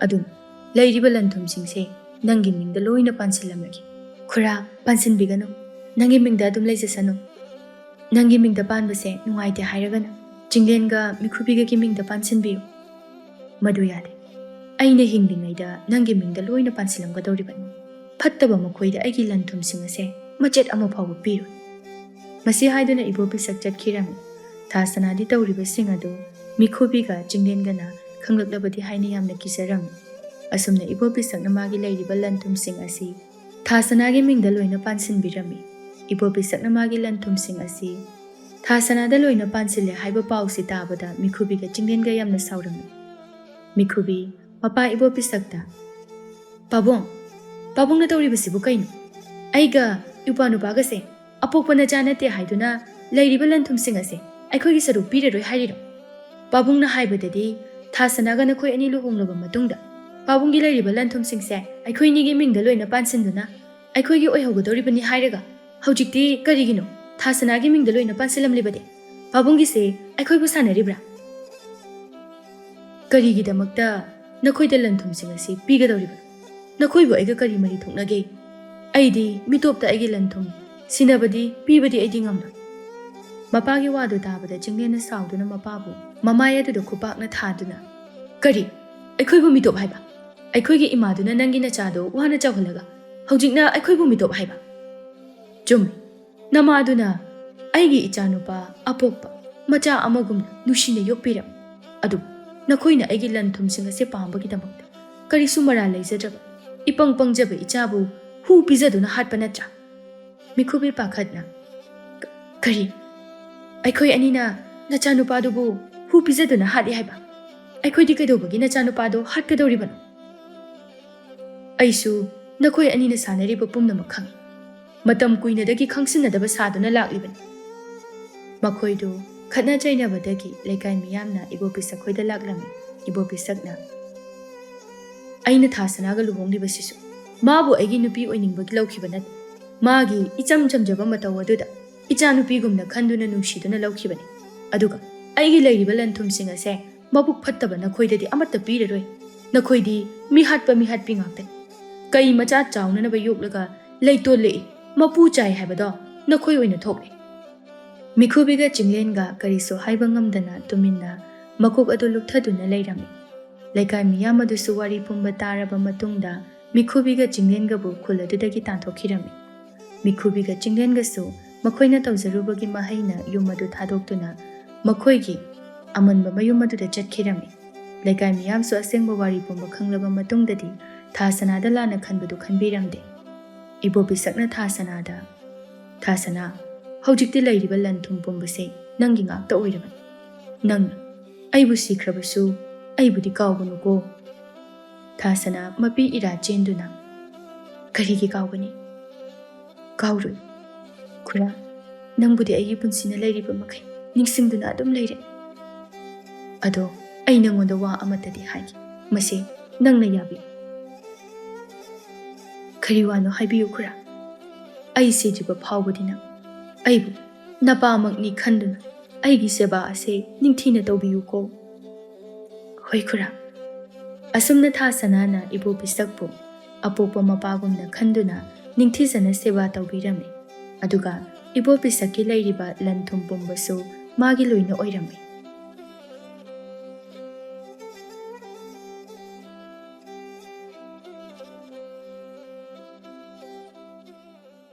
ꯑꯗꯨꯅ ꯂꯩꯔꯤꯕ ꯂꯟ ꯊꯨꯝꯁꯤꯡꯁꯦ ꯅꯪꯒꯤ ꯃꯤꯡꯗ ꯂꯣꯏꯅ ꯄꯥꯟꯁꯤꯜꯂꯝꯂꯒꯦ꯫" "ꯈꯨꯔꯥ, ꯄꯥꯟꯁꯤꯟꯕꯤꯒꯅꯨ꯫ ꯅꯪꯒꯤ ꯃꯤꯡꯗ ꯑꯗꯨꯝ ꯂꯩꯖꯁꯅꯨ꯫ ꯅꯪꯒꯤ ꯃꯤꯡꯗ ꯄꯥꯟꯕꯁꯦ ꯅꯨꯡꯉꯥꯏꯇꯦ ꯍꯥꯏꯔꯒꯅ ꯆꯤꯡꯂꯦꯟꯒ ꯃꯤꯈꯨꯕꯤꯒꯒꯤ ꯃꯤꯡꯗ ꯄꯥꯟꯁꯤꯟꯕꯤꯌꯨ꯫" "ꯃꯗꯨ ꯌꯥꯗꯦ꯫ ꯑꯩꯅ ꯍꯤꯡꯂꯤꯉꯩꯗ ꯅꯪꯒꯤ ꯃꯤꯡꯗ ꯂꯣꯏꯅ ꯄꯥꯟꯁꯤꯜꯂꯝꯒꯗꯧꯔꯤꯕꯅꯤ꯫ ꯐꯠꯇꯕ ꯃꯈꯣꯏꯗ ꯑꯩꯒꯤ ꯂꯟ ꯊꯨꯝꯁꯤꯡ ꯑꯁꯦ ꯃꯆꯦꯠ ꯑꯃ ꯐꯥꯎꯕ ꯄꯤꯔꯣꯏ꯫ ꯃꯁꯤ ꯍꯥꯏꯗꯨꯅ ꯏꯕꯣ ꯄꯤꯁꯛ ꯆꯠꯈꯤꯔꯝꯃꯤ꯫ ꯊꯥꯁꯅꯥꯗꯤ ꯇꯧꯔꯤꯕꯁꯤꯡ ꯑꯗꯨ ꯃꯤꯈꯨꯕꯤꯒ ꯆꯤꯡꯂꯦꯟꯒꯅ ꯈꯪꯂꯛꯂꯕꯗꯤ ꯍꯥꯏꯅ ꯌꯥꯝꯅ ꯀꯤꯖꯔꯝꯃꯤ꯫ ꯑꯁꯨꯝꯅ ꯏꯕꯣ ꯄꯤꯁꯛꯅ ꯃꯥꯒꯤ ꯂꯩꯔꯤꯕ ꯂꯟ ꯊꯨꯝꯁꯤꯡ ꯑꯁꯤ ꯊꯥꯁꯅꯥꯒꯤ ꯃꯤꯡꯗ ꯂꯣꯏꯅ ꯄꯥꯟꯁꯤꯟꯕꯤꯔꯝꯃꯤ꯫ ꯏꯕꯣ ꯄꯤꯁꯛꯅ ꯃꯥꯒꯤ ꯂꯟ ꯊꯨꯝꯁꯤꯡ ꯑꯁꯤ ꯊꯥꯁꯅꯥꯗ ꯂꯣꯏꯅ ꯄꯥꯟꯁꯤꯜꯂꯦ ꯍꯥꯏꯕ ꯄꯥꯎꯁꯤ ꯇꯥꯕꯗ ꯃꯤꯈꯨꯕꯤꯒ ꯆꯤꯡꯂꯦꯟꯒ ꯌꯥꯝꯅ ꯁꯥꯎꯔꯝꯃꯤ꯫ ꯃꯤꯈꯨꯕꯤ, ꯃꯄꯥ ꯏꯕꯣ ꯄꯤꯁꯛꯇ, "ꯄꯥꯕꯨꯡ, ꯄꯥꯕꯨꯡꯅ ꯇꯧꯔꯤꯕꯁꯤꯕꯨ ꯀꯩꯅꯣ? ꯑꯩꯒ ꯏꯄ꯭ꯋꯥ ꯅꯨꯄꯥꯒꯁꯦ ꯑꯄꯣꯛꯄ ꯅꯆꯥ ꯅꯠꯇꯦ ꯍꯥꯏꯗꯨꯅ ꯂꯩꯔꯤꯕ ꯂꯟ ꯊꯨꯝꯁꯤꯡ ꯑꯁꯦ ꯑꯩꯈꯣꯏꯒꯤ ꯁꯔꯨꯛ ꯄꯤꯔꯔꯣꯏ ꯍꯥꯏꯔꯤꯔꯣ? ꯄꯥꯕꯨꯡꯅ ꯍꯥꯏꯕꯗꯗꯤ ꯊꯥꯁꯅꯥꯒ ꯅꯈꯣꯏ ꯑꯅꯤ ꯂꯨꯍꯣꯡꯂꯕ ꯃꯇꯨꯡꯗ ꯄꯥꯕꯨꯡꯒꯤ ꯂꯩꯔꯤꯕ ꯂꯟ ꯊꯨꯝꯁꯤꯡꯁꯦ ꯑꯩꯈꯣꯏ ꯑꯅꯤꯒꯤ ꯃꯤꯡꯗ ꯂꯣꯏꯅ ꯄꯥꯟꯁꯤꯟꯗꯨꯅ ꯑꯩꯈꯣꯏꯒꯤ ꯑꯣꯏꯍꯧꯒꯗꯧꯔꯤꯕꯅꯤ ꯍꯥꯏꯔꯒ ꯍꯧꯖꯤꯛꯇꯤ ꯀꯔꯤꯒꯤꯅꯣ ꯊꯥꯁꯅꯥꯒꯤ ꯃꯤꯡꯗ ꯂꯣꯏꯅ ꯄꯥꯟꯁꯤꯜꯂꯝꯂꯤꯕꯗꯤ? ꯄꯥꯕꯨꯡꯒꯤꯁꯦ ꯑꯩꯈꯣꯏꯕꯨ ꯁꯥꯟꯅꯔꯤꯕ꯭ꯔꯥ? ꯀꯔꯤꯒꯤꯗꯃꯛꯇ ꯅꯈꯣꯏꯗ ꯂꯟ ꯊꯨꯝꯁꯤꯡ ꯑꯁꯤ ꯄꯤꯒꯗꯧꯔꯤꯕꯅꯣ? ꯅꯈꯣꯏꯕꯨ ꯑꯩꯒ ꯀꯔꯤ ꯃꯔꯤ ꯊꯣꯛꯅꯒꯦ? ꯑꯩꯗꯤ ꯃꯤꯇꯣꯞꯇ ꯑꯩꯒꯤ ꯂꯟ ꯊꯨꯝ ꯁꯤꯟꯅꯕꯗꯤ ꯄꯤꯕꯗꯤ ꯑꯩꯗꯤ ꯉꯝꯂꯣꯏ꯫" ꯃꯄꯥꯒꯤ ꯋꯥꯗꯨ ꯇꯥꯕꯗ ꯆꯤꯡꯂꯦꯟꯅ ꯁꯥꯎꯗꯨꯅ ꯃꯄꯥꯕꯨ ꯃꯃꯥꯏ ꯑꯗꯨꯗ ꯈꯨꯄꯥꯛꯅ ꯊꯥꯗꯨꯅ, "ꯀꯔꯤ? ꯑꯩꯈꯣꯏꯕꯨ ꯃꯤꯇꯣꯞ ꯍꯥꯏꯕ? ꯑꯩꯈꯣꯏꯒꯤ ꯏꯃꯥꯗꯨꯅ ꯅꯪꯒꯤ ꯅꯆꯥꯗꯨ ꯋꯥꯅ ꯆꯥꯎꯍꯜꯂꯒ ꯍꯧꯖꯤꯛꯅ ꯑꯩꯈꯣꯏꯕꯨ ꯃꯤꯇꯣꯞ ꯍꯥꯏꯕ? ꯆꯨꯝꯃꯤ, ꯅꯃꯥꯗꯨꯅ ꯑꯩꯒꯤ ꯏꯆꯥꯅꯨꯄꯥ ꯑꯄꯣꯛꯄ ꯃꯆꯥ ꯑꯃꯒꯨꯝꯅ ꯅꯨꯡꯁꯤꯅ ꯌꯣꯛꯄꯤꯔꯝꯃꯤ꯫ ꯑꯗꯨꯕꯨ ꯅꯈꯣꯏꯅ ꯑꯩꯒꯤ ꯂꯟ ꯊꯨꯝꯁꯤꯡ ꯑꯁꯤ ꯄꯥꯝꯕꯒꯤꯗꯃꯛꯇ ꯀꯔꯤꯁꯨ ꯃꯔꯥꯜ ꯂꯩꯖꯗ꯭ꯔꯕ ꯏꯄꯪ ꯄꯪꯖꯕ ꯏꯆꯥꯕꯨ ꯍꯨ ꯄꯤꯖꯗꯨꯅ ꯍꯥꯠꯄ ꯅꯠꯇ꯭ꯔꯥ?" ꯃꯤꯈꯨꯕꯤ ꯄꯥꯈꯠꯅ, "ꯀ-, ꯀꯔꯤ? ꯑꯩꯈꯣꯏ ꯑꯅꯤꯅ ꯅꯆꯥꯅꯨꯄꯥꯗꯨꯕꯨ ꯍꯨ ꯄꯤꯖꯗꯨꯅ ꯍꯥꯠꯂꯤ ꯍꯥꯏꯕ? ꯑꯩꯈꯣꯏꯗꯤ ꯀꯩꯗꯧꯕꯒꯤ ꯅꯆꯥꯅꯨꯄꯥꯗꯣ ꯍꯥꯠꯀꯗꯧꯔꯤꯕꯅꯣ?" "ꯑꯩꯁꯨ ꯅꯈꯣꯏ ꯑꯅꯤꯅ ꯁꯥꯟꯅꯔꯤꯕ ꯄꯨꯝꯅꯃꯛ ꯈꯪꯏ꯫ ꯃꯇꯝ ꯀꯨꯏꯅꯗꯒꯤ ꯈꯪꯁꯤꯟꯅꯗꯕ ꯁꯥꯗꯨꯅ ꯂꯥꯛꯂꯤꯕꯅꯤ꯫" ꯃꯈꯣꯏꯗꯨ ꯈꯠꯅ ꯆꯩꯅꯕꯗꯒꯤ ꯂꯩꯀꯥꯏ ꯃꯤꯌꯥꯝꯅ ꯏꯕꯣ ꯄꯤꯁꯛ ꯈꯣꯏꯗ ꯂꯥꯛꯂꯝꯃꯤ꯫ ꯏꯕꯣ ꯄꯤꯁꯛꯅ, "ꯑꯩꯅ ꯊꯥꯁꯅꯥꯒ ꯂꯨꯍꯣꯡꯂꯤꯕꯁꯤꯁꯨ ꯃꯥꯕꯨ ꯑꯩꯒꯤ ꯅꯨꯄꯤ ꯑꯣꯏꯅꯤꯡꯕꯒꯤ ꯂꯧꯈꯤꯕ ꯅꯠꯇꯦ꯫ ꯃꯥꯒꯤ ꯏꯆꯝ ꯆꯝꯖꯕ ꯃꯇꯧ ꯑꯗꯨꯗ ꯏꯆꯥꯅꯨꯄꯤꯒꯨꯝꯅ ꯈꯟꯗꯨꯅ ꯅꯨꯡꯁꯤꯗꯨꯅ ꯂꯧꯈꯤꯕꯅꯤ꯫ ꯑꯗꯨꯒ ꯑꯩꯒꯤ ꯂꯩꯔꯤꯕ ꯂꯟ ꯊꯨꯝꯁꯤꯡ ꯑꯁꯦ ꯃꯕꯨꯛ ꯐꯠꯇꯕ ꯅꯈꯣꯏꯗꯗꯤ ꯑꯃꯠꯇ ꯄꯤꯔꯔꯣꯏ꯫ ꯅꯈꯣꯏꯗꯤ ꯃꯤꯍꯥꯠꯄ ꯃꯤꯍꯥꯠꯄꯤ ꯉꯥꯛꯇꯅꯤ꯫ ꯀꯩ ꯃꯆꯥ ꯆꯥꯎꯅꯅꯕ ꯌꯣꯛꯂꯒ ꯂꯩꯇꯣꯜ ꯂꯦꯛꯏ, ꯃꯄꯨ ꯆꯥꯏ ꯍꯥꯏꯕꯗꯣ ꯅꯈꯣꯏ ꯑꯣꯏꯅ ꯊꯣꯛꯂꯦ꯫" ꯃꯤꯈꯨꯕꯤꯒ ꯆꯤꯡꯂꯦꯟꯒ ꯀꯔꯤꯁꯨ ꯍꯥꯏꯕ ꯉꯝꯗꯅ ꯇꯨꯃꯤꯟꯅ ꯃꯀꯣꯛ ꯑꯗꯨ ꯂꯨꯞꯊꯗꯨꯅ ꯂꯩꯔꯝꯃꯤ꯫ ꯂꯩꯀꯥꯏ ꯃꯤꯌꯥꯝ ꯑꯗꯨꯁꯨ ꯋꯥꯔꯤ ꯄꯨꯝꯕ ꯇꯥꯔꯕ ꯃꯇꯨꯡꯗ ꯃꯤꯈꯨꯕꯤꯒ ꯆꯤꯡꯂꯦꯟꯒꯕꯨ ꯈꯨꯜ ꯑꯗꯨꯗꯒꯤ ꯇꯥꯟꯊꯣꯛꯈꯤꯔꯝꯃꯤ꯫ ꯃꯤꯈꯨꯕꯤꯒ ꯆꯤꯡꯂꯦꯟꯒꯁꯨ ꯃꯈꯣꯏꯅ ꯇꯧꯖꯔꯨꯕꯒꯤ ꯃꯍꯩꯅ ꯌꯨꯝ ꯑꯗꯨ ꯊꯥꯗꯣꯛꯇꯨꯅ ꯃꯈꯣꯏꯒꯤ ꯑꯃꯟꯕ ꯃꯌꯨꯝ ꯑꯗꯨꯗ ꯆꯠꯈꯤꯔꯝꯃꯤ꯫ ꯂꯩꯀꯥꯏ ꯃꯤꯌꯥꯝꯁꯨ ꯑꯁꯦꯡꯕ ꯋꯥꯔꯤ ꯄꯨꯝꯕ ꯈꯪꯂꯕ ꯃꯇꯨꯡꯗꯗꯤ ꯊꯥ ꯁꯅꯥꯗ ꯂꯥꯟꯅ ꯈꯟꯕꯗꯨ ꯈꯟꯕꯤꯔꯝꯗꯦ꯫ ꯏꯕꯣ ꯄꯤꯁꯛꯅ ꯊꯥ ꯁꯅꯥꯗ, "ꯊꯥ ꯁꯅꯥ, ꯍꯧꯖꯤꯛꯇꯤ ꯂꯩꯔꯤꯕ ꯂꯟ ꯊꯨꯝ ꯄꯨꯝꯕꯁꯦ ꯅꯪꯒꯤ ꯉꯥꯛꯇ ꯑꯣꯏꯔꯕꯅꯤ꯫ ꯅꯪꯅ ꯑꯩꯕꯨ ꯁꯤꯈ꯭ꯔꯕꯁꯨ ꯑꯩꯕꯨꯗꯤ ꯀꯥꯎꯒꯅꯨꯀꯣ꯫" ꯊꯥ ꯁꯅꯥ ꯃꯄꯤ ꯏꯔꯥ ꯆꯦꯟꯗꯨꯅ, "ꯀꯔꯤꯒꯤ ꯀꯥꯎꯒꯅꯤ? ꯀꯥꯎꯔꯣꯏ꯫ ꯈꯨꯔꯥ, ꯅꯪꯕꯨꯗꯤ ꯑꯩꯒꯤ ꯄꯨꯟꯁꯤꯅ ꯂꯩꯔꯤꯕ ꯃꯈꯩ ꯅꯤꯡꯁꯤꯡꯗꯨꯅ ꯑꯗꯨꯝ ꯂꯩꯔꯦ꯫ ꯑꯗꯣ ꯑꯩ ꯅꯪꯉꯣꯟꯗ ꯋꯥ ꯑꯃꯠꯇꯗꯤ ꯍꯥꯏꯒꯦ꯫ ꯃꯁꯤ ꯅꯪꯅ ꯌꯥꯕꯤꯌꯨ꯫" "ꯀꯔꯤ ꯋꯥꯅꯣ ꯍꯥꯏꯕꯤꯌꯨ ꯈꯨꯔꯥ꯫ ꯑꯩ ꯁꯤꯗ꯭ꯔꯤꯕ ꯐꯥꯎꯕꯗꯤ ꯅꯪ ꯑꯩꯕꯨ ꯅꯄꯥꯃꯛꯅꯤ ꯈꯟꯗꯨꯅ ꯑꯩꯒꯤ ꯁꯦꯕꯥ ꯑꯁꯦ ꯅꯤꯡꯊꯤꯅ ꯇꯧꯕꯤꯌꯨꯀꯣ꯫" "ꯍꯣꯏ ꯈꯨꯔꯥ꯫" ꯑꯁꯨꯝꯅ ꯊꯥ ꯁꯅꯥꯅ ꯏꯕꯣ ꯄꯤꯁꯛꯄꯨ ꯑꯄꯣꯛꯄ ꯃꯄꯥꯒꯨꯝꯅ ꯈꯟꯗꯨꯅ ꯅꯤꯡꯊꯤꯖꯅ ꯁꯦꯕꯥ ꯇꯧꯕꯤꯔꯝꯃꯤ꯫ ꯑꯗꯨꯒ ꯏꯕꯣ ꯄꯤꯁꯛꯀꯤ ꯂꯩꯔꯤꯕ ꯂꯟ ꯊꯨꯝ ꯄꯨꯝꯕꯁꯨ ꯃꯥꯒꯤ ꯂꯣꯏꯅ ꯑꯣꯏꯔꯝꯃꯤ꯫